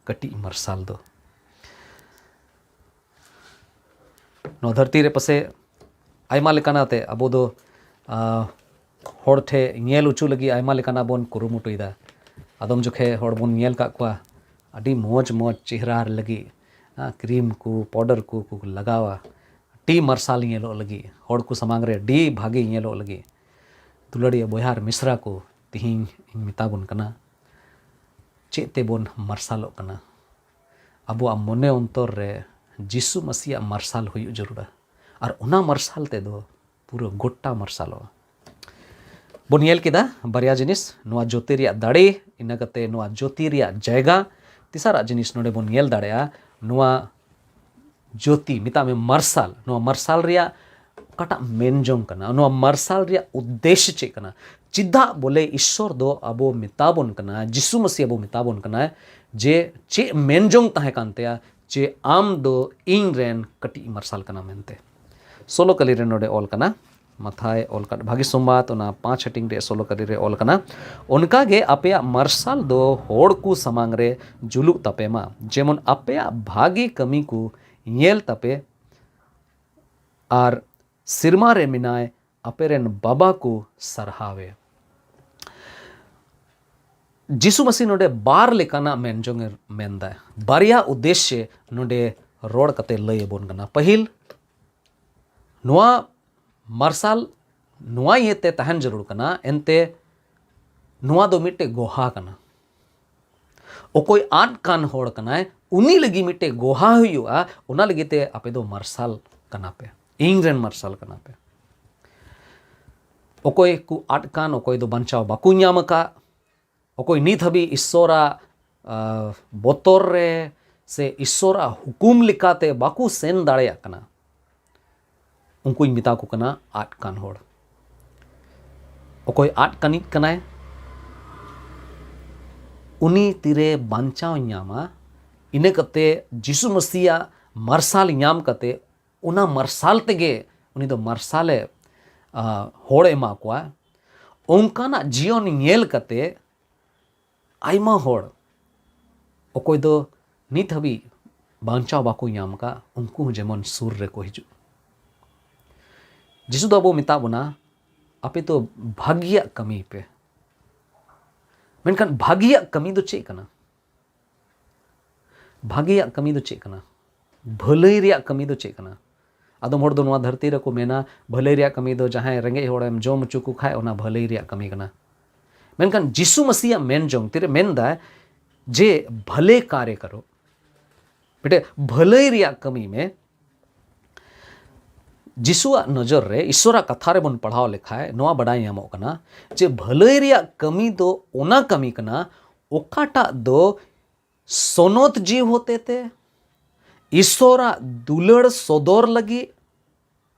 ᱠᱟᱹᱴᱤᱡ ᱢᱟᱨᱥᱟᱞ ᱫᱚ᱾" ᱱᱚᱣᱟ ᱫᱷᱟᱹᱨᱛᱤ ᱨᱮ ᱯᱟᱥᱮ ᱟᱭᱢᱟ ᱞᱮᱠᱟᱱᱟᱜ ᱛᱮ ᱟᱵᱚ ᱫᱚ, ᱟ, ᱦᱚᱲ ᱴᱷᱮᱱ ᱧᱮᱞ ᱦᱚᱪᱚ ᱞᱟᱹᱜᱤᱫ ᱟᱭᱢᱟ ᱞᱮᱠᱟᱱᱟᱜ ᱵᱚᱱ ᱠᱩᱨᱩᱢᱩᱴᱩᱭᱮᱫᱟ᱾ ᱟᱫᱚᱢ ᱡᱚᱠᱷᱮᱡ ᱦᱚᱲ ᱵᱚᱱ ᱧᱮᱞ ᱠᱟᱜ ᱠᱚᱣᱟ ᱟᱹᱰᱤ ᱢᱚᱡᱽ ᱢᱚᱡᱽ ᱪᱮᱦᱨᱟ ᱞᱟᱹᱜᱤᱫ, ᱟ, ᱠᱨᱤᱢ ᱠᱚ, ᱯᱟᱣᱰᱟᱨ ᱠᱚ, ᱠᱚ ᱞᱟᱜᱟᱣᱟ, ᱟᱹᱰᱤ ᱢᱟᱨᱥᱟᱞ ᱧᱮᱞᱚᱜ ᱞᱟᱹᱜᱤᱫ, ᱦᱚᱲ ᱠᱚ ᱥᱟᱢᱟᱝ ᱨᱮ ᱟᱹᱰᱤ ᱵᱷᱟᱜᱮ ᱧᱮᱞᱚᱜ ᱞᱟᱹᱜᱤᱫ᱾ ᱫᱩᱞᱟᱹᱲᱤᱭᱟᱹ ᱵᱚᱭᱦᱟ ᱟᱨ ᱢᱤᱥᱨᱟ ᱠᱚ, ᱛᱤᱦᱤᱧ ᱤᱧ ᱢᱮᱛᱟ ᱵᱚᱱ ᱠᱟᱱᱟ, ᱪᱮᱫ ᱛᱮᱵᱚᱱ ᱢᱟᱨᱥᱟᱞᱚᱜ ᱠᱟᱱᱟ? ᱟᱵᱚᱣᱟᱜ ᱢᱚᱱᱮ ᱚᱱᱛᱚᱨ ᱨᱮ ᱡᱤᱥᱩ ᱢᱟᱹᱥᱤᱭᱟᱜ ᱢᱟᱨᱥᱟᱞ ᱦᱩᱭᱩᱜ ᱡᱟᱹᱨᱩᱲᱟ᱾ ᱟᱨ ᱚᱱᱟ ᱢᱟᱨᱥᱟᱞ ᱛᱮᱫᱚ ᱯᱩᱨᱟᱹ ᱜᱚᱴᱟ ᱢᱟᱨᱥᱟᱞᱚᱜᱼᱟ᱾ ᱵᱚᱱ ᱧᱮᱞ ᱠᱮᱫᱟ ᱵᱟᱨᱭᱟ ᱡᱤᱱᱤᱥ, ᱱᱚᱣᱟ ᱡᱳᱛᱤ ᱨᱮᱭᱟᱜ ᱫᱟᱲᱮ, ᱤᱱᱟᱹ ᱠᱟᱛᱮ ᱱᱚᱣᱟ ᱡᱳᱛᱤ ᱨᱮᱭᱟᱜ ᱡᱟᱭᱜᱟ᱾ ᱛᱮᱥᱟᱨᱟᱜ ᱡᱤᱱᱤᱥ ᱱᱚᱰᱮ ᱵᱚᱱ ᱧᱮᱞ ᱫᱟᱲᱮᱭᱟᱜᱼᱟ, ᱱᱚᱣᱟ ᱡᱳᱛᱤ, ᱢᱮᱛᱟᱜ ᱢᱮ ᱢᱟᱨᱥᱟᱞ, ᱱᱚᱣᱟ ᱢᱟᱨᱥᱟᱞ ᱨᱮᱭᱟᱜ ᱚᱠᱟᱴᱟᱜ ᱢᱮᱱ ᱡᱚᱝ ᱠᱟᱱᱟ, ᱱᱚᱣᱟ ᱢᱟᱨᱥᱟᱞ ᱨᱮᱭᱟᱜ ᱩᱫᱽᱫᱮᱥ ᱪᱮᱫ ᱠᱟᱱᱟ? ᱪᱮᱫᱟᱜ ᱵᱚᱞᱮ ᱤᱥᱥᱚᱨ ᱫᱚ ᱟᱵᱚ ᱢᱮᱛᱟ ᱵᱚᱱ ᱠᱟᱱᱟ, ᱡᱤᱥᱩ ᱢᱟᱹᱥᱤ ᱟᱵᱚ ᱢᱮᱛᱟ ᱵᱚᱱ ᱠᱟᱱᱟ ᱡᱮ ᱪᱮᱫ ᱢᱮᱱ ᱡᱚᱝ ᱛᱟᱦᱮᱸ ᱠᱟᱱ ᱛᱟᱭᱟ ᱡᱮ ᱟᱢ ᱫᱚ ᱤᱧ ᱨᱮᱱ ᱠᱟᱹᱴᱤᱡ ᱢᱟᱨᱥᱟᱞ ᱠᱟᱱᱟ ᱢᱮᱱᱛᱮ? ᱥᱳᱞᱳ ᱠᱟᱹᱞᱤ ᱨᱮ ᱱᱚᱰᱮ ᱚᱞ ᱠᱟᱱᱟ, ᱢᱟᱛᱷᱟᱭ ᱚᱞ ᱠᱟᱫ ᱵᱷᱟᱹᱜᱤ ᱥᱚᱢᱵᱟᱫ, ᱚᱱᱟ ᱯᱟᱸᱪ ᱦᱟᱹᱴᱤᱧ ᱨᱮ ᱥᱳᱞᱳ ᱠᱟᱹᱞᱤ ᱨᱮ ᱚᱞ ᱠᱟᱱᱟ, "ᱚᱱᱠᱟ ᱜᱮ ᱟᱯᱮᱭᱟᱜ ᱢᱟᱨᱥᱟᱞ ᱫᱚ ᱦᱚᱲ ᱠᱚ ᱥᱟᱢᱟᱝ ᱨᱮ ᱡᱩᱞᱩᱜ ᱛᱟᱯᱮ ᱢᱟ, ᱡᱮᱢᱚᱱ ᱟᱯᱮᱭᱟᱜ ᱵᱷᱟᱹᱜᱤ ᱠᱟᱹᱢᱤ ᱠᱚ ᱧᱮᱞ ᱛᱟᱯᱮ ᱟᱨ ᱥᱮᱨᱢᱟ ᱨᱮ ᱢᱮᱱᱟᱭ ᱟᱯᱮ ᱨᱮᱱ ᱵᱟᱵᱟ ᱠᱚ ᱥᱟᱨᱦᱟᱣᱮ᱾" ᱡᱤᱥᱩ ᱢᱟᱹᱥᱤ ᱱᱚᱰᱮ ᱵᱟᱨ ᱞᱮᱠᱟᱱᱟᱜ ᱢᱮᱱ ᱡᱚᱝ ᱮ ᱢᱮᱱᱫᱟ, ᱵᱟᱨᱭᱟ ᱩᱫᱽᱫᱮᱥᱭᱚ ᱱᱚᱰᱮ ᱨᱚᱲ ᱠᱟᱛᱮ ᱞᱟᱹᱭ ᱟᱵᱚᱱ ᱠᱟᱱᱟ᱾ ᱯᱟᱹᱦᱤᱞ, ᱱᱚᱣᱟ ᱢᱟᱨᱥᱟᱞ ᱱᱚᱣᱟ ᱤᱭᱟᱹᱛᱮ ᱛᱟᱦᱮᱱ ᱡᱟᱹᱨᱩᱲ ᱠᱟᱱᱟ, ᱮᱱᱛᱮ ᱱᱚᱣᱟ ᱫᱚ ᱢᱤᱫᱴᱮᱡ ᱜᱚᱦᱟ ᱠᱟᱱᱟ᱾ ᱚᱠᱚᱭ ᱟᱫ ᱠᱟᱱ ᱦᱚᱲ ᱠᱟᱱᱟᱭ, ᱩᱱᱤ ᱞᱟᱹᱜᱤᱫ ᱢᱤᱫᱴᱮᱡ ᱜᱚᱦᱟ ᱦᱩᱭᱩᱜᱼᱟ᱾ ᱚᱱᱟ ᱞᱟᱹᱜᱤᱫ ᱛᱮ ᱟᱯᱮ ᱫᱚ ᱢᱟᱨᱥᱟᱞ ᱠᱟᱱᱟ ᱯᱮ, ᱤᱧ ᱨᱮᱱ ᱢᱟᱨᱥᱟᱞ ᱠᱟᱱᱟ ᱯᱮ᱾ ᱚᱠᱚᱭ ᱠᱚ ᱟᱫ ᱠᱟᱱ, ᱚᱠᱚᱭ ᱫᱚ ᱵᱟᱧᱪᱟᱣ ᱵᱟᱠᱚ ᱧᱟᱢ ᱟᱠᱟᱫ, ᱚᱠᱚᱭ ᱱᱤᱛ ᱦᱟᱹᱵᱤᱡ ᱤᱥᱥᱚᱨᱟᱜ, ᱟ, ᱵᱚᱛᱚᱨ ᱨᱮ, ᱥᱮ ᱤᱥᱥᱚᱨᱟᱜ ᱦᱩᱠᱩᱢ ᱞᱮᱠᱟᱛᱮ ᱵᱟᱠᱚ ᱥᱮᱱ ᱫᱟᱲᱮᱭᱟᱜ ᱠᱟᱱᱟ, ᱩᱱᱠᱩᱧ ᱢᱮᱛᱟ ᱠᱚ ᱠᱟᱱᱟ ᱟᱫ ᱠᱟᱱ ᱦᱚᱲ᱾ ᱚᱠᱚᱭ ᱟᱫ ᱠᱟᱱᱤᱡ ᱠᱟᱱᱟᱭ, ᱩᱱᱤ ᱛᱤᱨᱮ ᱵᱟᱧᱪᱟᱣ ᱧᱟᱢᱟ, ᱤᱱᱟᱹ ᱠᱟᱛᱮ ᱡᱤᱥᱩ ᱢᱟᱹᱥᱤᱭᱟᱜ ᱢᱟᱨᱥᱟᱞ ᱧᱟᱢ ᱠᱟᱛᱮ, ᱚᱱᱟ ᱢᱟᱨᱥᱟᱞ ᱛᱮᱜᱮ ᱩᱱᱤ ᱫᱚ ᱢᱟᱨᱥᱟᱞᱮ, ᱟ, ᱦᱚᱲ ᱮᱢᱟ ᱠᱚᱣᱟ᱾ ᱚᱱᱠᱟᱱᱟᱜ ᱡᱤᱭᱚᱱ ᱧᱮᱞ ᱠᱟᱛᱮ ᱟᱭᱢᱟ ᱦᱚᱲ, ᱚᱠᱚᱭ ᱫᱚ ᱱᱤᱛ ᱦᱟᱹᱵᱤᱡ ᱵᱟᱧᱪᱟᱣ ᱵᱟᱠᱚ ᱧᱟᱢ ᱟᱠᱟᱫ, ᱩᱱᱠᱩ ᱦᱚᱸ ᱡᱮᱢᱚᱱ ᱥᱩᱨ ᱨᱮᱠᱚ ᱦᱤᱡᱩᱜ᱾ ᱡᱤᱥᱩ ᱫᱚ ᱟᱵᱚ ᱢᱮᱛᱟ ᱵᱚᱱᱟ, "ᱟᱯᱮ ᱫᱚ ᱵᱷᱟᱹᱜᱤᱭᱟᱜ ᱠᱟᱹᱢᱤ ᱯᱮ᱾" ᱢᱮᱱᱠᱷᱟᱱ ᱵᱷᱟᱹᱜᱤᱭᱟᱜ ᱠᱟᱹᱢᱤ ᱫᱚ ᱪᱮᱫ ᱠᱟᱱᱟ? ᱵᱷᱟᱹᱜᱤᱭᱟᱜ ᱠᱟᱹᱢᱤ ᱫᱚ ᱪᱮᱫ ᱠᱟᱱᱟ? ᱵᱷᱟᱹᱞᱟᱹᱭ ᱨᱮᱭᱟᱜ ᱠᱟᱹᱢᱤ ᱫᱚ ᱪᱮᱫ ᱠᱟᱱᱟ? ᱟᱫᱚᱢ ᱦᱚᱲ ᱫᱚ ᱱᱚᱣᱟ ᱫᱷᱟᱹᱨᱛᱤ ᱨᱮᱠᱚ ᱢᱮᱱᱟ, ᱵᱷᱟᱹᱞᱟᱹᱭ ᱨᱮᱭᱟᱜ ᱠᱟᱹᱢᱤ ᱫᱚ ᱡᱟᱦᱟᱸᱭ ᱨᱮᱸᱜᱮᱡ ᱦᱚᱲᱮᱢ ᱡᱚᱢ ᱦᱚᱪᱚ ᱠᱚ ᱠᱷᱟᱡ, ᱚᱱᱟ ᱵᱷᱟᱹᱞᱟᱹᱭ ᱨᱮᱭᱟᱜ ᱠᱟᱹᱢᱤ ᱠᱟᱱᱟ᱾ ᱢᱮᱱᱠᱷᱟᱱ ᱡᱤᱥᱩ ᱢᱟᱹᱥᱤᱭᱟᱜ ᱢᱮᱱ ᱡᱚᱝ ᱛᱤᱨᱮ ᱢᱮᱱᱫᱟᱭ ᱡᱮ ᱵᱷᱟᱹᱞᱮ ᱠᱟᱨᱭᱚ ᱠᱟᱨᱚ, ᱢᱤᱫᱴᱮᱡ ᱵᱷᱟᱹᱞᱟᱹᱭ ᱨᱮᱭᱟᱜ ᱠᱟᱹᱢᱤ ᱢᱮ᱾ ᱡᱤᱥᱩᱣᱟᱜ ᱱᱚᱡᱚᱨ ᱨᱮ, ᱤᱥᱥᱚᱨᱟᱜ ᱠᱟᱛᱷᱟ ᱨᱮᱵᱚᱱ ᱯᱟᱲᱦᱟᱣ ᱞᱮᱠᱷᱟᱡ, ᱱᱚᱣᱟ ᱵᱟᱰᱟᱭ ᱧᱟᱢᱚᱜ ᱠᱟᱱᱟ ᱡᱮ ᱵᱷᱟᱹᱞᱟᱹᱭ ᱨᱮᱭᱟᱜ ᱠᱟᱹᱢᱤ ᱫᱚ ᱚᱱᱟ ᱠᱟᱹᱢᱤ ᱠᱟᱱᱟ, ᱚᱠᱟᱴᱟᱜ ᱫᱚ ᱥᱚᱱᱚᱛ ᱡᱤᱣ ᱦᱚᱛᱮᱛᱮ ᱤᱥᱥᱚᱨᱟᱜ ᱫᱩᱞᱟᱹᱲ ᱥᱚᱫᱚᱨ ᱞᱟᱹᱜᱤᱫ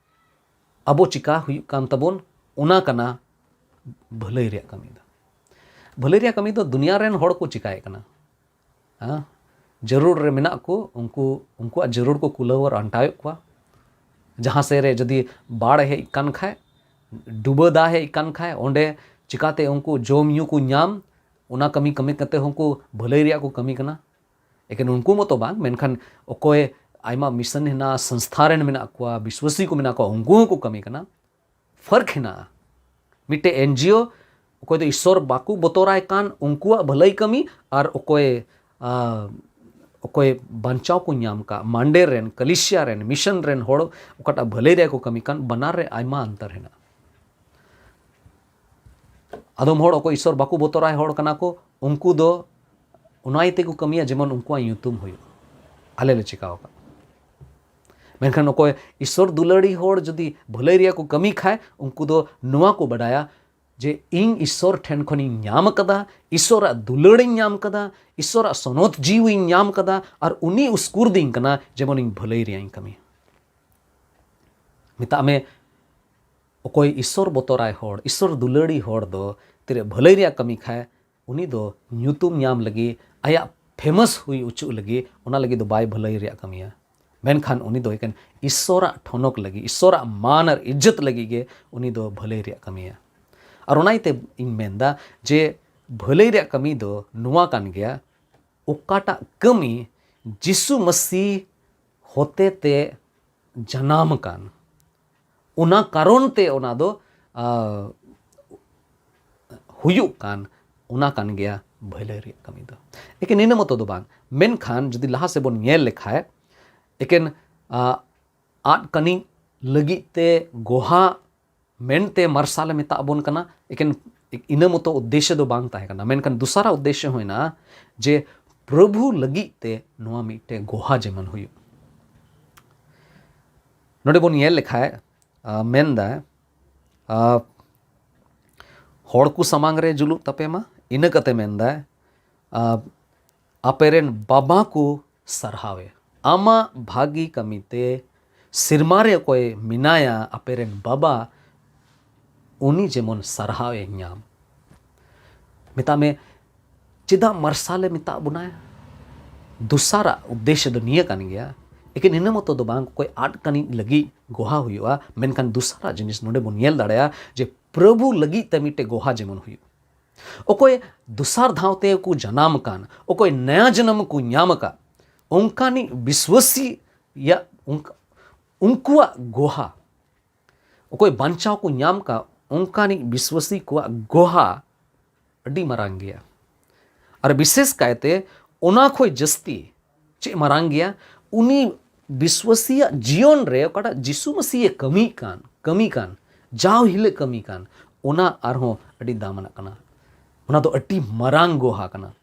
ᱟᱵᱚ ᱪᱤᱠᱟ ᱦᱩᱭᱩᱜ ᱠᱟᱱ ᱛᱟᱵᱚᱱ, ᱚᱱᱟ ᱠᱟᱱᱟ ᱵᱷᱟᱹᱞᱟᱹᱭ ᱨᱮᱭᱟᱜ ᱠᱟᱹᱢᱤ ᱫᱚ᱾ ᱵᱷᱟᱹᱞᱟᱹᱭ ᱨᱮᱭᱟᱜ ᱠᱟᱹᱢᱤ ᱫᱚ ᱫᱩᱱᱤᱭᱟᱹ ᱨᱮᱱ ᱦᱚᱲ ᱠᱚ ᱪᱤᱠᱟᱭᱮᱫ ᱠᱟᱱᱟ᱾ ᱦᱮᱸ? ᱡᱟᱹᱨᱩᱲ ᱨᱮ ᱢᱮᱱᱟᱜ ᱠᱚ, ᱩᱱᱠᱩ, ᱩᱱᱠᱩᱣᱟᱜ ᱡᱟᱹᱨᱩᱲ ᱠᱚ ᱠᱩᱞᱟᱹᱣ ᱟᱨ ᱟᱱᱴᱟᱣᱮᱫ ᱠᱚᱣᱟ᱾ ᱡᱟᱦᱟᱸ ᱥᱮᱫ ᱨᱮ ᱡᱩᱫᱤ ᱵᱟᱲ ᱦᱮᱡ ᱠᱟᱱ ᱠᱷᱟᱡ, ᱰᱩᱵᱟᱹ ᱫᱟᱜ ᱦᱮᱡ ᱠᱟᱱ ᱠᱷᱟᱡ, ᱚᱸᱰᱮ ᱪᱤᱠᱟᱛᱮ ᱩᱱᱠᱩ ᱡᱚᱢ ᱧᱩ ᱠᱚ ᱧᱟᱢ, ᱚᱱᱟ ᱠᱟᱹᱢᱤ, ᱠᱟᱹᱢᱤ ᱠᱟᱛᱮ ᱦᱚᱸ ᱩᱱᱠᱩ ᱵᱷᱟᱹᱞᱟᱹᱭ ᱨᱮᱭᱟᱜ ᱠᱚ ᱠᱟᱹᱢᱤ ᱠᱟᱱᱟ᱾ ᱮᱠᱮᱱ ᱩᱱᱠᱩ ᱢᱚᱛᱚ ᱵᱟᱝ, ᱢᱮᱱᱠᱷᱟᱱ ᱚᱠᱚᱭ ᱟᱭᱢᱟ mission ᱦᱮᱱᱟᱜᱼᱟ, ᱥᱚᱝᱥᱛᱷᱟ ᱨᱮᱱ ᱢᱮᱱᱟᱜ ᱠᱚᱣᱟ, ᱵᱤᱥᱣᱟᱥᱤ ᱠᱚ ᱢᱮᱱᱟᱜ ᱠᱚᱣᱟ, ᱩᱱᱠᱩ ᱦᱚᱸᱠᱚ ᱠᱟᱹᱢᱤ ᱠᱟᱱᱟ᱾ ᱯᱷᱟᱨᱠ ᱦᱮᱱᱟᱜᱼᱟ᱾ ᱢᱤᱫᱴᱮᱡ NGO, ᱚᱠᱚᱭ ᱫᱚ ᱤᱥᱥᱚᱨ ᱵᱟᱠᱚ ᱵᱚᱛᱚᱨᱟᱭ ᱠᱟᱱ, ᱩᱱᱠᱩᱣᱟᱜ ᱵᱷᱟᱹᱞᱟᱹᱭ ᱠᱟᱹᱢᱤ, ᱟᱨ ᱚᱠᱚᱭ, ᱟ, ᱚᱠᱚᱭ ᱵᱟᱧᱪᱟᱣ ᱠᱚ ᱧᱟᱢ ᱠᱟᱜ, ᱢᱟᱱᱰᱮ ᱨᱮᱱ, ᱠᱟᱞᱤᱥᱤᱭᱟ ᱨᱮᱱ, mission ᱨᱮᱱ ᱦᱚᱲ ᱚᱠᱟᱴᱟᱜ ᱵᱷᱟᱹᱞᱟᱹᱭ ᱨᱮᱭᱟᱜ ᱠᱚ ᱠᱟᱹᱢᱤ ᱠᱟᱱ, ᱵᱟᱱᱟᱨ ᱨᱮ ᱟᱭᱢᱟ ᱚᱱᱛᱚᱨ ᱦᱮᱱᱟᱜᱼᱟ᱾ ᱟᱫᱚᱢ ᱦᱚᱲ ᱚᱠᱚᱭ ᱤᱥᱥᱚᱨ ᱵᱟᱠᱚ ᱵᱚᱛᱚᱨᱟᱭ ᱦᱚᱲ ᱠᱟᱱᱟ ᱠᱚ, ᱩᱱᱠᱩ ᱫᱚ ᱚᱱᱟ ᱤᱭᱟᱹ ᱛᱮᱠᱚ ᱠᱟᱹᱢᱤᱭᱟ ᱡᱮᱢᱚᱱ ᱩᱱᱠᱩᱣᱟᱜ ᱧᱩᱛᱩᱢ ᱦᱩᱭᱩᱜ᱾ ᱟᱞᱮ ᱞᱮ ᱪᱤᱠᱟᱣ ᱟᱠᱟᱫ᱾ ᱢᱮᱱᱠᱷᱟᱱ ᱚᱠᱚᱭ ᱤᱥᱥᱚᱨ ᱫᱩᱞᱟᱹᱲᱤ ᱦᱚᱲ ᱡᱩᱫᱤ ᱵᱷᱟᱹᱞᱟᱹᱭ ᱨᱮᱭᱟᱜ ᱠᱚ ᱠᱟᱹᱢᱤ ᱠᱷᱟᱡ, ᱩᱱᱠᱩ ᱫᱚ ᱱᱚᱣᱟ ᱠᱚ ᱵᱟᱰᱟᱭᱟ, ᱡᱮ ᱤᱧ ᱤᱥᱥᱚᱨ ᱴᱷᱮᱱ ᱠᱷᱚᱱᱤᱧ ᱧᱟᱢ ᱟᱠᱟᱫᱟ, ᱤᱥᱥᱚᱨᱟᱜ ᱫᱩᱞᱟᱹᱲᱤᱧ ᱧᱟᱢ ᱟᱠᱟᱫᱟ, ᱤᱥᱥᱚᱨᱟᱜ ᱥᱚᱱᱚᱛ ᱡᱤᱣᱤᱧ ᱧᱟᱢ ᱟᱠᱟᱫᱟ, ᱟᱨ ᱩᱱᱤ ᱩᱥᱠᱩᱨᱫᱤᱧ ᱠᱟᱱᱟ ᱡᱮᱢᱚᱱ ᱤᱧ ᱵᱷᱟᱹᱞᱟᱹᱭ ᱨᱮᱭᱟᱜ ᱤᱧ ᱠᱟᱹᱢᱤ᱾ ᱢᱮᱛᱟᱜ ᱢᱮ, ᱚᱠᱚᱭ ᱤᱥᱥᱚᱨ ᱵᱚᱛᱚᱨᱟᱭ ᱦᱚᱲ, ᱤᱥᱥᱚᱨ ᱫᱩᱞᱟᱹᱲᱤ ᱦᱚᱲ ᱫᱚ ᱛᱤᱨᱮ ᱵᱷᱟᱹᱞᱟᱹᱭ ᱨᱮᱭᱟᱜ ᱠᱟᱹᱢᱤ ᱠᱷᱟᱭ, ᱩᱱᱤ ᱫᱚ ᱧᱩᱛᱩᱢ ᱧᱟᱢ ᱞᱟᱹᱜᱤᱫ, ᱟᱭᱟᱜ ᱯᱷᱮᱢᱟᱥ ᱦᱩᱭ ᱚᱪᱚᱜ ᱞᱟᱹᱜᱤᱫ, ᱚᱱᱟ ᱞᱟᱹᱜᱤᱫ ᱫᱚ ᱵᱟᱭ ᱵᱷᱟᱹᱞᱟᱹᱭ ᱨᱮᱭᱟᱜ ᱠᱟᱹᱢᱤᱭᱟ᱾ ᱢᱮᱱᱠᱷᱟᱱ ᱩᱱᱤ ᱫᱚ ᱮᱠᱮᱱ ᱤᱥᱥᱚᱨᱟᱜ ᱴᱷᱚᱱᱚᱠ ᱞᱟᱹᱜᱤᱫ, ᱤᱥᱥᱚᱨᱟᱜ ᱢᱟᱱ ᱟᱨ ᱤᱡᱽᱡᱚᱛ ᱞᱟᱹᱜᱤᱫ ᱜᱮ ᱩᱱᱤ ᱫᱚ ᱵᱷᱟᱹᱞᱟᱹᱭ ᱨᱮᱭᱟᱜ ᱠᱟᱹᱢᱤᱭᱟ᱾ ᱟᱨ ᱚᱱᱟ ᱤᱭᱟᱹᱛᱮ ᱤᱧ ᱢᱮᱱᱫᱟ ᱡᱮ ᱵᱷᱟᱹᱞᱟᱹᱭ ᱨᱮᱭᱟᱜ ᱠᱟᱹᱢᱤ ᱫᱚ ᱱᱚᱣᱟ ᱠᱟᱱ ᱜᱮᱭᱟ, ᱚᱠᱟᱴᱟᱜ ᱠᱟᱹᱢᱤ ᱡᱤᱥᱩ ᱢᱟᱹᱥᱤ ᱦᱚᱛᱮ ᱛᱮ ᱡᱟᱱᱟᱢ ᱟᱠᱟᱱ, ᱚᱱᱟ ᱠᱟᱨᱚᱱ ᱛᱮ ᱚᱱᱟ ᱫᱚ, ᱟ, ᱦᱩᱭᱩᱜ ᱠᱟᱱ, ᱚᱱᱟ ᱠᱟᱱ ᱜᱮᱭᱟ ᱵᱷᱟᱹᱞᱟᱹᱭ ᱨᱮᱭᱟᱜ ᱠᱟᱹᱢᱤ ᱫᱚ᱾ ᱮᱠᱮᱱ ᱤᱱᱟᱹ ᱢᱚᱛᱚ ᱫᱚ ᱵᱟᱝ, ᱢᱮᱱᱠᱷᱟᱱ ᱡᱩᱫᱤ ᱞᱟᱦᱟ ᱥᱮᱫ ᱵᱚᱱ ᱧᱮᱞ ᱞᱮᱠᱷᱟᱡ, ᱮᱠᱮᱱ, ᱟ, ᱟᱫ ᱠᱟᱹᱱᱤ ᱞᱟᱹᱜᱤᱫ ᱛᱮ ᱜᱚᱦᱟ ᱢᱮᱱᱛᱮ ᱢᱟᱨᱥᱟᱞᱮ ᱢᱮᱛᱟᱜ ᱵᱚᱱ ᱠᱟᱱᱟ, ᱮᱠᱮᱱ ᱤᱱᱟᱹ ᱢᱚᱛᱚ ᱩᱫᱽᱫᱮᱥᱥᱚ ᱫᱚ ᱵᱟᱝ ᱛᱟᱦᱮᱸ ᱠᱟᱱᱟ, ᱢᱮᱱᱠᱷᱟᱱ ᱫᱚᱥᱟᱨᱟ ᱩᱫᱽᱫᱮᱥᱥᱚ ᱦᱩᱭᱱᱟ ᱡᱮ ᱯᱨᱚᱵᱷᱩ ᱞᱟᱹᱜᱤᱫ ᱛᱮ ᱱᱚᱣᱟ ᱢᱤᱫᱴᱮᱱ ᱜᱚᱦᱟ ᱡᱮᱢᱚᱱ ᱦᱩᱭᱩᱜ᱾ ᱱᱚᱰᱮ ᱵᱚᱱ ᱧᱮᱞ ᱞᱮᱠᱷᱟᱡ, ᱟ, ᱢᱮᱱᱫᱟᱭ, ᱟ, ᱦᱚᱲ ᱠᱚ ᱥᱟᱢᱟᱝ ᱨᱮ ᱡᱩᱞᱩᱜ ᱛᱟᱯᱮ ᱢᱟ, ᱤᱱᱟᱹ ᱠᱟᱛᱮ ᱢᱮᱱᱫᱟᱭ, ᱟ, ᱟᱯᱮᱨᱮᱱ ᱵᱟᱵᱟ ᱠᱚ ᱥᱟᱨᱦᱟᱣᱮ᱾ ᱟᱢᱟᱜ ᱵᱷᱟᱹᱜᱤ ᱠᱟᱹᱢᱤᱛᱮ ᱥᱮᱨᱢᱟ ᱨᱮ ᱚᱠᱚᱭ ᱢᱮᱱᱟᱭᱟ ᱟᱯᱮᱨᱮᱱ ᱵᱟᱵᱟ, ᱩᱱᱤ ᱡᱮᱢᱚᱱ ᱥᱟᱨᱦᱟᱣᱮ ᱧᱟᱢ᱾ ᱢᱮᱛᱟᱜ ᱢᱮ, ᱪᱮᱫᱟᱜ ᱢᱟᱨᱥᱟᱞᱮ ᱢᱮᱛᱟᱜ ᱵᱚᱱᱟ? ᱫᱚᱥᱟᱨᱟᱜ ᱩᱫᱽᱫᱮᱥᱥᱚ ᱫᱚ ᱱᱤᱭᱟᱹ ᱠᱟᱱ ᱜᱮᱭᱟ᱾ ᱮᱠᱮᱱ ᱤᱱᱟᱹ ᱢᱚᱛᱚ ᱫᱚ ᱵᱟᱝ, ᱚᱠᱚᱭ ᱟᱫ ᱠᱟᱹᱱᱤ ᱞᱟᱹᱜᱤᱫ ᱜᱚᱦᱟ ᱦᱩᱭᱩᱜᱼᱟ, ᱢᱮᱱᱠᱷᱟᱱ ᱫᱚᱥᱟᱨᱟᱜ ᱡᱤᱱᱤᱥ ᱱᱚᱰᱮ ᱵᱚᱱ ᱧᱮᱞ ᱫᱟᱲᱮᱭᱟᱜᱼᱟ ᱡᱮ ᱯᱨᱚᱵᱷᱩ ᱞᱟᱹᱜᱤᱫ ᱛᱮ ᱢᱤᱫᱴᱮᱡ ᱜᱚᱦᱟ ᱡᱮᱢᱚᱱ ᱦᱩᱭᱩᱜ᱾ ᱚᱠᱚᱭ ᱫᱚᱥᱟᱨ ᱫᱷᱟᱣ ᱛᱮ ᱠᱚ ᱡᱟᱱᱟᱢ ᱟᱠᱟᱱ, ᱚᱠᱚᱭ ᱱᱟᱭᱟ ᱡᱟᱱᱟᱢ ᱠᱚ ᱧᱟᱢ ᱟᱠᱟᱫ, ᱚᱱᱠᱟᱱᱤᱡ ᱵᱤᱥᱣᱟᱥᱤ ᱭᱟᱜ, ᱩᱱᱠ-, ᱩᱱᱠᱩᱣᱟᱜ ᱜᱚᱦᱟ, ᱚᱠᱚᱭ ᱵᱟᱧᱪᱟᱣ ᱠᱚ ᱧᱟᱢ ᱟᱠᱟᱫ, ᱚᱱᱠᱟᱱᱤᱡ ᱵᱤᱥᱣᱟᱥᱤ ᱠᱚᱣᱟᱜ ᱜᱚᱦᱟ ᱟᱹᱰᱤ ᱢᱟᱨᱟᱝ ᱜᱮᱭᱟ᱾ ᱟᱨ ᱵᱤᱥᱮᱥ ᱠᱟᱭᱛᱮ ᱚᱱᱟ ᱠᱷᱚᱡ ᱡᱟᱹᱥᱛᱤ ᱪᱮᱫ ᱢᱟᱨᱟᱝ ᱜᱮᱭᱟ? ᱩᱱᱤ ᱵᱤᱥᱣᱟᱥᱤᱭᱟᱜ ᱡᱤᱭᱚᱱ ᱨᱮ ᱚᱠᱟᱴᱟᱜ ᱡᱤᱥᱩ ᱢᱟᱹᱥᱤᱭᱮ ᱠᱟᱹᱢᱤ ᱠᱟᱱ, ᱠᱟᱹᱢᱤ ᱠᱟᱱ, ᱡᱟᱣ ᱦᱤᱞᱳᱜ ᱠᱟᱹᱢᱤ ᱠᱟᱱ, ᱚᱱᱟ ᱟᱨᱦᱚᱸ ᱟᱹᱰᱤ ᱫᱟᱢᱟᱱᱟᱜ ᱠᱟᱱᱟ᱾ ᱚᱱᱟ ᱫᱚ ᱟᱹᱰᱤ ᱢᱟᱨᱟᱝ ᱜᱚᱦᱟ ᱠᱟᱱᱟ᱾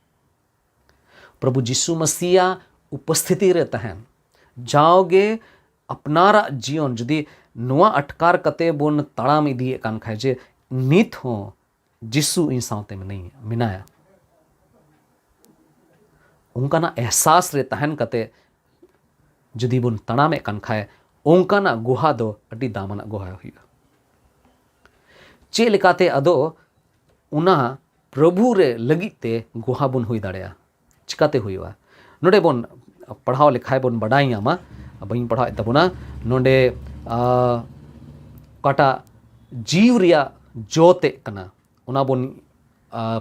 ᱯᱨᱚᱵᱷᱩ ᱡᱤᱥᱩ ᱢᱟᱹᱥᱤᱭᱟᱜ ᱩᱯᱚᱥᱛᱷᱤᱛᱤ ᱨᱮ ᱛᱟᱦᱮᱱ, ᱡᱟᱣᱜᱮ ᱟᱯᱱᱟᱨᱟᱜ ᱡᱤᱭᱚᱱ ᱡᱩᱫᱤ ᱱᱚᱣᱟ ᱟᱴᱠᱟᱨ ᱠᱟᱛᱮ ᱵᱚᱱ ᱛᱟᱲᱟᱢ ᱤᱫᱤᱭᱮᱫ ᱠᱟᱱ ᱠᱷᱟᱡ ᱡᱮ ᱱᱤᱛ ᱦᱚᱸ ᱡᱤᱥᱩ ᱤᱧ ᱥᱟᱶᱛᱮ ᱢᱮᱱᱟᱭᱟ, ᱢᱮᱱᱟᱭᱟ᱾ ᱚᱱᱠᱟᱱᱟᱜ ᱮᱦᱥᱟᱥ ᱨᱮ ᱛᱟᱦᱮᱱ ᱠᱟᱛᱮ ᱡᱩᱫᱤ ᱵᱚᱱ ᱛᱟᱲᱟᱢᱮᱫ ᱠᱟᱱ ᱠᱷᱟᱡ, ᱚᱱᱠᱟᱱᱟᱜ ᱜᱩᱦᱟ ᱫᱚ ᱟᱹᱰᱤ ᱫᱟᱢᱟᱱᱟᱜ ᱜᱩᱦᱟ ᱦᱩᱭᱩᱜᱼᱟ᱾ ᱪᱮᱫ ᱞᱮᱠᱟᱛᱮ ᱟᱫᱚ ᱚᱱᱟ ᱯᱨᱚᱵᱷᱩ ᱨᱮ ᱞᱟᱹᱜᱤᱫ ᱛᱮ ᱜᱩᱦᱟ ᱵᱚᱱ ᱦᱩᱭ ᱫᱟᱲᱮᱭᱟᱜᱼᱟ? ᱪᱤᱠᱟᱛᱮ ᱦᱩᱭᱩᱜᱼᱟ? ᱱᱚᱰᱮ ᱵᱚᱱ ᱯᱟᱲᱦᱟᱣ ᱞᱮᱠᱷᱟᱡ ᱵᱚᱱ ᱵᱟᱰᱟᱭ ᱧᱟᱢᱟ, ᱵᱟᱹᱧ ᱯᱟᱲᱦᱟᱣᱮᱫ ᱛᱟᱵᱚᱱᱟ ᱱᱚᱰᱮ, ᱟ, ᱚᱠᱟᱴᱟᱜ ᱡᱤᱣᱤ ᱨᱮᱭᱟᱜ ᱡᱚ ᱛᱮᱫ ᱠᱟᱱᱟ, ᱚᱱᱟ ᱵᱚᱱ, ᱟ,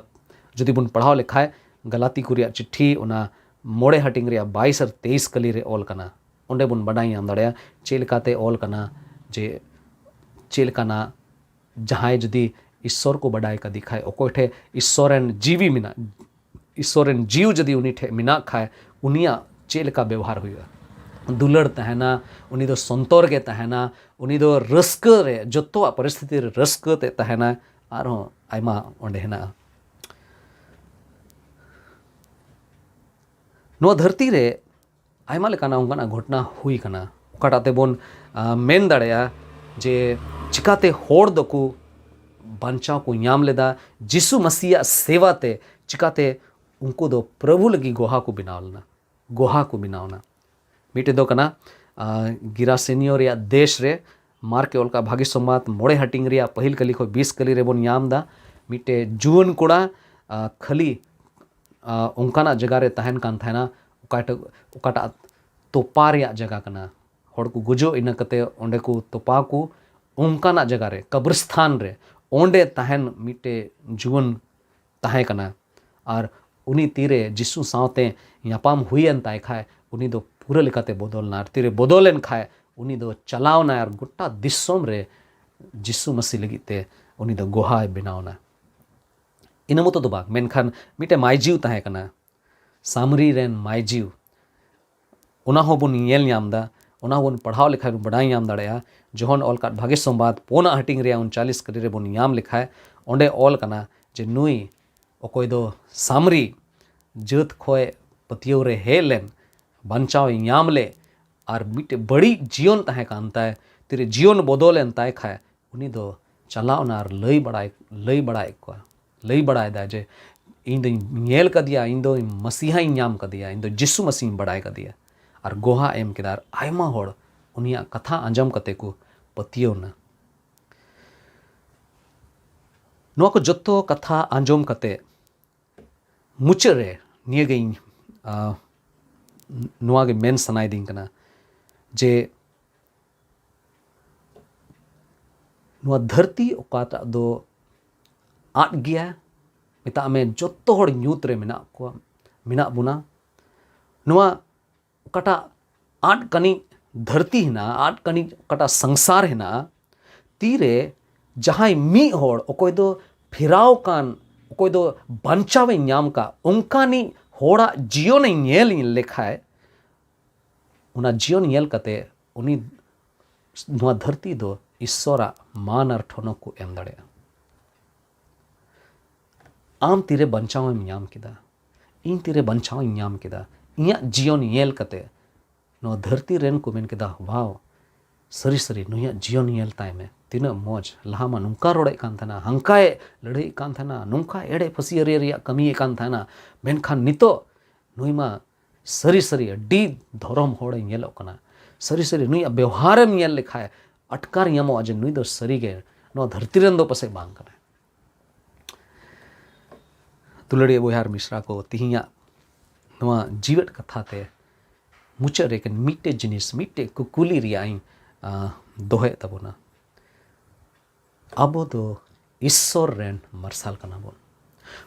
ᱡᱩᱫᱤ ᱵᱚᱱ ᱯᱟᱲᱦᱟᱣ ᱞᱮᱠᱷᱟᱡ, ᱜᱟᱞᱟᱛᱤ ᱠᱚ ᱨᱮᱭᱟᱜ ᱪᱤᱴᱷᱤ, ᱚᱱᱟ ᱢᱚᱬᱮ ᱦᱟᱹᱴᱤᱧ ᱨᱮᱭᱟᱜ ᱵᱟᱭᱤᱥ ᱟᱨ ᱛᱮᱭᱤᱥ ᱠᱟᱹᱞᱤ ᱨᱮ ᱚᱞ ᱠᱟᱱᱟ᱾ ᱚᱸᱰᱮ ᱵᱚᱱ ᱵᱟᱰᱟᱭ ᱧᱟᱢ ᱫᱟᱲᱮᱭᱟᱜᱼᱟ ᱪᱮᱫ ᱞᱮᱠᱟᱛᱮ ᱚᱞ ᱠᱟᱱᱟ, ᱡᱮ ᱪᱮᱫ ᱞᱮᱠᱟᱱᱟᱜ ᱡᱟᱦᱟᱸᱭ ᱡᱩᱫᱤ ᱤᱥᱥᱚᱨ ᱠᱚ ᱵᱟᱰᱟᱭ ᱠᱟᱫᱮ ᱠᱷᱟᱡ, ᱚᱠᱚᱭ ᱴᱷᱮᱡ ᱤᱥᱥᱚᱨ ᱨᱮᱱ ᱡᱤᱣᱤ ᱢᱮᱱᱟᱜ, ᱤᱥᱥᱚᱨ ᱨᱮᱱ ᱡᱤᱣᱤ ᱡᱩᱫᱤ ᱩᱱᱤ ᱴᱷᱮᱡ ᱢᱮᱱᱟᱜ ᱠᱷᱟᱡ, ᱩᱱᱤᱭᱟᱜ ᱪᱮᱫ ᱞᱮᱠᱟ ᱵᱮᱣᱦᱟᱨ ᱦᱩᱭᱩᱜᱼᱟ? ᱫᱩᱞᱟᱹᱲ ᱛᱟᱦᱮᱱᱟ, ᱩᱱᱤ ᱫᱚ ᱥᱚᱱᱛᱚᱨ ᱜᱮ ᱛᱟᱦᱮᱱᱟ, ᱩᱱᱤ ᱫᱚ ᱨᱟᱹᱥᱠᱟᱹ ᱨᱮ, ᱡᱚᱛᱚᱣᱟᱜ ᱯᱚᱨᱤᱥᱛᱷᱤᱛᱤ ᱨᱮ ᱨᱟᱹᱥᱠᱟᱹ ᱛᱮ ᱛᱟᱦᱮᱱᱟ᱾ ᱟᱨᱦᱚᱸ ᱟᱭᱢᱟ ᱚᱸᱰᱮ ᱦᱮᱱᱟᱜᱼᱟ᱾ ᱱᱚᱣᱟ ᱫᱷᱟᱹᱨᱛᱤ ᱨᱮ ᱟᱭᱢᱟ ᱞᱮᱠᱟᱱᱟᱜ ᱚᱱᱠᱟᱱᱟᱜ ᱜᱷᱚᱴᱚᱱᱟ ᱦᱩᱭ ᱠᱟᱱᱟ, ᱚᱠᱟᱴᱟᱜ ᱛᱮᱵᱚᱱ, ᱟ, ᱢᱮᱱ ᱫᱟᱲᱮᱭᱟᱜᱼᱟ ᱡᱮ ᱪᱤᱠᱟᱛᱮ ᱦᱚᱲ ᱫᱚᱠᱚ ᱵᱟᱧᱪᱟᱣ ᱠᱚ ᱧᱟᱢ ᱞᱮᱫᱟ, ᱡᱤᱥᱩ ᱢᱟᱥᱤᱭᱟᱜ ᱥᱮᱵᱟ ᱛᱮ ᱪᱤᱠᱟᱛᱮ ᱩᱱᱠᱩ ᱫᱚ ᱯᱨᱚᱵᱷᱩ ᱞᱟᱹᱜᱤᱫ ᱜᱚᱦᱟ ᱠᱚ ᱵᱮᱱᱟᱣ ᱞᱮᱱᱟ, ᱜᱚᱦᱟ ᱠᱚ ᱵᱮᱱᱟᱣ ᱮᱱᱟ᱾ ᱢᱤᱫᱴᱮᱡ ᱫᱚ ᱠᱟᱱᱟ, ᱟ, ᱜᱤᱨᱟᱥᱮᱱᱤᱭᱚ ᱨᱮᱭᱟᱜ ᱫᱮᱥ ᱨᱮ ᱢᱟᱨᱠ ᱮ ᱚᱞ ᱠᱟᱜ ᱵᱷᱟᱜᱮ ᱥᱚᱢᱵᱟᱫ ᱢᱚᱬᱮ ᱦᱟᱹᱴᱤᱧ ᱨᱮᱭᱟᱜ ᱯᱟᱹᱦᱤᱞ ᱠᱟᱹᱞᱤ ᱠᱷᱚᱱ ᱵᱤᱥ ᱠᱟᱹᱞᱤ ᱨᱮᱵᱚᱱ ᱧᱟᱢ ᱮᱫᱟ᱾ ᱢᱤᱫᱴᱮᱡ ᱡᱩᱣᱟᱹᱱ ᱠᱚᱲᱟ, ᱟ, ᱠᱷᱟᱹᱞᱤ, ᱟ, ᱚᱱᱠᱟᱱᱟᱜ ᱡᱟᱭᱜᱟ ᱨᱮ ᱛᱟᱦᱮᱱ ᱠᱟᱱ ᱛᱟᱦᱮᱱᱟ, ᱚᱠᱟᱴᱟᱜ, ᱚᱠᱟᱴᱟᱜ ᱛᱚᱯᱟ ᱨᱮᱭᱟᱜ ᱡᱟᱭᱜᱟ ᱠᱟᱱᱟ᱾ ᱦᱚᱲ ᱠᱚ ᱜᱩᱡᱩᱜ, ᱤᱱᱟᱹ ᱠᱟᱛᱮ ᱚᱸᱰᱮ ᱠᱚ ᱛᱚᱯᱟ ᱠᱚ, ᱚᱱᱠᱟᱱᱟᱜ ᱡᱟᱭᱜᱟ ᱨᱮ, ᱠᱚᱵᱨᱤᱥᱛᱷᱟᱱ ᱨᱮ, ᱚᱸᱰᱮ ᱛᱟᱦᱮᱱ ᱢᱤᱫᱴᱮᱡ ᱡᱩᱣᱟᱹᱱ ᱛᱟᱦᱮᱸ ᱠᱟᱱᱟ᱾ ᱟᱨ ᱩᱱᱤ ᱛᱤᱨᱮ ᱡᱤᱥᱩ ᱥᱟᱶᱛᱮ ᱧᱟᱯᱟᱢ ᱦᱩᱭᱮᱱ ᱛᱟᱭ ᱠᱷᱟᱡ, ᱩᱱᱤ ᱫᱚ ᱯᱩᱨᱟᱹ ᱞᱮᱠᱟᱛᱮ ᱵᱚᱫᱚᱞ ᱮᱱᱟ᱾ ᱟᱨ ᱛᱤᱨᱮ ᱵᱚᱫᱚᱞ ᱮᱱ ᱠᱷᱟᱡ, ᱩᱱᱤ ᱫᱚ ᱪᱟᱞᱟᱣ ᱮᱱᱟᱭ ᱟᱨ ᱜᱚᱴᱟ ᱫᱤᱥᱚᱢ ᱨᱮ ᱡᱤᱥᱩ ᱢᱟᱹᱥᱤ ᱞᱟᱹᱜᱤᱫ ᱛᱮ ᱩᱱᱤ ᱫᱚ ᱜᱚᱦᱟᱭ ᱵᱮᱱᱟᱣ ᱮᱱᱟ᱾ ᱤᱱᱟᱹ ᱢᱚᱛᱚ ᱫᱚ ᱵᱟᱝ, ᱢᱮᱱᱠᱷᱟᱱ ᱢᱤᱫᱴᱮᱱ ᱢᱟᱹᱭᱡᱤᱣ ᱛᱟᱦᱮᱸ ᱠᱟᱱᱟ, ᱥᱟᱢᱨᱤ ᱨᱮᱱ ᱢᱟᱹᱭᱡᱤᱣ᱾ ᱚᱱᱟ ᱦᱚᱸᱵᱚᱱ ᱧᱮᱞ ᱧᱟᱢ ᱮᱫᱟ, ᱚᱱᱟ ᱦᱚᱸᱵᱚᱱ ᱯᱟᱲᱦᱟᱣ ᱞᱮᱠᱷᱟᱱ ᱵᱚᱱ ᱵᱟᱰᱟᱭ ᱧᱟᱢ ᱫᱟᱲᱮᱭᱟᱜᱼᱟ᱾ ᱡᱚᱦᱚᱱ ᱚᱞ ᱠᱟᱫ ᱵᱷᱟᱜᱮ ᱥᱚᱢᱵᱟᱫ ᱯᱳᱱᱟᱜ ᱦᱟᱹᱴᱤᱧ ᱨᱮᱭᱟᱜ ᱩᱱᱪᱟᱞᱤᱥ ᱠᱟᱹᱨᱤ ᱨᱮᱵᱚᱱ ᱧᱟᱢ ᱞᱮᱠᱷᱟᱡ, ᱚᱸᱰᱮ ᱚᱞ ᱠᱟᱱᱟ ᱡᱮ ᱱᱩᱭ ᱚᱠᱚᱭ ᱫᱚ ᱥᱟᱢᱨᱤ ᱡᱟᱹᱛ ᱠᱷᱚᱡ ᱯᱟᱹᱛᱭᱟᱹᱣ ᱨᱮ ᱦᱮᱡ ᱞᱮᱱ, ᱵᱟᱧᱪᱟᱣ ᱮ ᱧᱟᱢ ᱞᱮᱫ, ᱟᱨ ᱢᱤᱫᱴᱮᱡ ᱵᱟᱹᱲᱤᱡ ᱡᱤᱭᱚᱱ ᱛᱟᱦᱮᱸ ᱠᱟᱱ ᱛᱟᱭ, ᱛᱤᱨᱮ ᱡᱤᱭᱚᱱ ᱵᱚᱫᱚᱞ ᱮᱱ ᱛᱟᱭ ᱠᱷᱟᱡ, ᱩᱱᱤ ᱫᱚ ᱪᱟᱞᱟᱣ ᱮᱱᱟ ᱟᱨ ᱞᱟᱹᱭ ᱵᱟᱲᱟᱭ, ᱞᱟᱹᱭ ᱵᱟᱲᱟᱭᱮᱫ ᱠᱚᱣᱟ, ᱞᱟᱹᱭ ᱵᱟᱲᱟᱭᱮᱫᱟ ᱡᱮ, "ᱤᱧ ᱫᱚᱧ ᱧᱮᱞ ᱠᱟᱫᱮᱭᱟ, ᱤᱧ ᱫᱚ ᱢᱟᱥᱤᱦᱟᱧ ᱧᱟᱢ ᱠᱟᱫᱮᱭᱟ, ᱤᱧ ᱫᱚ ᱡᱤᱥᱩ ᱢᱟᱥᱤᱦᱧ ᱵᱟᱲᱟᱭ ᱠᱟᱫᱮᱭᱟ", ᱟᱨ ᱜᱚᱦᱟ ᱮᱢ ᱠᱮᱫᱟ᱾ ᱟᱨ ᱟᱭᱢᱟ ᱦᱚᱲ ᱩᱱᱤᱭᱟᱜ ᱠᱟᱛᱷᱟ ᱟᱸᱡᱚᱢ ᱠᱟᱛᱮ ᱠᱚ ᱯᱟᱹᱛᱭᱟᱹᱣ ᱮᱱᱟ᱾ ᱱᱚᱣᱟ ᱠᱚ ᱡᱚᱛᱚ ᱠᱟᱛᱷᱟ ᱟᱸᱡᱚᱢ ᱠᱟᱛᱮ ᱢᱩᱪᱟᱹᱫ ᱨᱮ ᱱᱤᱭᱟᱹᱜᱤᱧ, ᱟ, ᱱᱚᱣᱟ ᱜᱮ ᱢᱮᱱ ᱥᱟᱱᱟᱭᱮᱫᱤᱧ ᱠᱟᱱᱟ ᱡᱮ ᱱᱚᱣᱟ ᱫᱷᱟᱹᱨᱛᱤ ᱚᱠᱟᱴᱟᱜ ᱫᱚ ᱟᱫ ᱜᱮᱭᱟ, ᱢᱮᱛᱟᱜ ᱢᱮ ᱡᱚᱛᱚ ᱦᱚᱲ ᱧᱩᱛ ᱨᱮ ᱢᱮᱱᱟᱜ ᱠᱚᱣᱟ, ᱢᱮᱱᱟᱜ ᱵᱚᱱᱟ᱾ ᱱᱚᱣᱟ ᱚᱠᱟᱴᱟᱜ ᱟᱫ ᱠᱟᱹᱱᱤᱡ ᱫᱷᱟᱹᱨᱛᱤ ᱦᱮᱱᱟᱜᱼᱟ, ᱟᱫ ᱠᱟᱹᱱᱤᱡ ᱚᱠᱟᱴᱟᱜ ᱥᱚᱝᱥᱟᱨ ᱦᱮᱱᱟᱜᱼᱟ, ᱛᱤᱨᱮ ᱡᱟᱦᱟᱸᱭ ᱢᱤᱫ ᱦᱚᱲ, ᱚᱠᱚᱭ ᱫᱚ ᱯᱷᱮᱨᱟᱣ ᱠᱟᱱ, ᱚᱠᱚᱭ ᱫᱚ ᱵᱟᱧᱪᱟᱣᱮ ᱧᱟᱢ ᱠᱟᱜ, ᱚᱱᱠᱟᱱᱤᱡ ᱦᱚᱲᱟᱜ ᱡᱤᱭᱚᱱᱮ ᱧᱮᱞ ᱞᱮᱠᱷᱟᱡ, ᱚᱱᱟ ᱡᱤᱭᱚᱱ ᱧᱮᱞ ᱠᱟᱛᱮ ᱩᱱᱤ ᱱᱚᱣᱟ ᱫᱷᱟᱹᱨᱛᱤ ᱫᱚ ᱤᱥᱥᱚᱨᱟᱜ ᱢᱟᱱ ᱟᱨ ᱴᱷᱚᱱᱚᱠ ᱠᱚ ᱮᱢ ᱫᱟᱲᱮᱭᱟᱜᱼᱟ᱾ ᱟᱢ ᱛᱤᱨᱮ ᱵᱟᱧᱪᱟᱣ ᱮᱢ ᱧᱟᱢ ᱠᱮᱫᱟ? ᱤᱧ ᱛᱤᱨᱮ ᱵᱟᱧᱪᱟᱣ ᱤᱧ ᱧᱟᱢ ᱠᱮᱫᱟ? ᱤᱧᱟᱹᱜ ᱡᱤᱭᱚᱱ ᱧᱮᱞ ᱠᱟᱛᱮ ᱱᱚᱣᱟ ᱫᱷᱟᱹᱨᱛᱤ ᱨᱮᱱ ᱠᱚ ᱢᱮᱱ ᱠᱮᱫᱟ, "ᱣᱟᱣ, ᱥᱟᱹᱨᱤ ᱥᱟᱹᱨᱤ ᱱᱩᱭᱟᱜ ᱡᱤᱭᱚᱱ ᱧᱮᱞ ᱛᱟᱭ ᱢᱮ, ᱛᱤᱱᱟᱹᱜ ᱢᱚᱡᱽ᱾ ᱞᱟᱦᱟ ᱢᱟ ᱱᱚᱝᱠᱟ ᱨᱚᱲᱮᱫ ᱠᱟᱱ ᱛᱟᱦᱮᱱᱟ, ᱦᱟᱝᱠᱟᱭ ᱞᱟᱹᱲᱦᱟᱹᱭᱮᱫ ᱠᱟᱱ ᱛᱟᱦᱮᱱᱟ, ᱱᱚᱝᱠᱟ ᱮᱲᱮ ᱯᱷᱟᱹᱥᱤᱭᱟᱹᱨᱤ ᱨᱮᱭᱟᱜ ᱠᱟᱹᱢᱤᱭᱮᱫ ᱠᱟᱱ ᱛᱟᱦᱮᱱᱟ, ᱢᱮᱱᱠᱷᱟᱱ ᱱᱤᱛᱚᱜ ᱱᱩᱭ ᱢᱟ ᱥᱟᱹᱨᱤ ᱥᱟᱹᱨᱤ ᱟᱹᱰᱤ ᱫᱷᱚᱨᱚᱢ ᱦᱚᱲᱮ ᱧᱮᱞᱚᱜ ᱠᱟᱱᱟ᱾ ᱥᱟᱹᱨᱤ ᱥᱟᱹᱨᱤ ᱱᱩᱭᱟᱜ ᱵᱮᱣᱦᱟᱨᱮᱢ ᱧᱮᱞ ᱞᱮᱠᱷᱟᱡ ᱟᱴᱠᱟᱨ ᱧᱟᱢᱚᱜᱼᱟ ᱡᱮ ᱱᱩᱭ ᱫᱚ ᱥᱟᱹᱨᱤᱜᱮ ᱱᱚᱣᱟ ᱫᱷᱟᱹᱨᱛᱤ ᱨᱮᱱ ᱫᱚ ᱯᱟᱥᱮᱡ ᱵᱟᱝ ᱠᱟᱱᱟᱭ᱾" ᱫᱩᱞᱟᱹᱲᱤᱭᱟᱹ ᱵᱚᱭᱦᱟ ᱟᱨ ᱢᱤᱥᱨᱟ ᱠᱚ, ᱛᱤᱦᱤᱧᱟᱜ ᱱᱚᱣᱟ ᱡᱤᱣᱮᱫ ᱠᱟᱛᱷᱟ ᱛᱮ ᱢᱩᱪᱟᱹᱫ ᱨᱮ ᱢᱤᱫᱴᱮᱡ ᱡᱤᱱᱤᱥ, ᱢᱤᱫᱴᱮᱡ ᱠᱩᱠᱞᱤ ᱨᱮᱭᱟᱜ ᱤᱧ, ᱟ, ᱫᱚᱦᱚᱭᱮᱫ ᱛᱟᱵᱚᱱᱟ᱾ ᱟᱵᱚ ᱫᱚ ᱤᱥᱥᱚᱨ ᱨᱮᱱ ᱢᱟᱨᱥᱟᱞ ᱠᱟᱱᱟ ᱵᱚᱱ᱾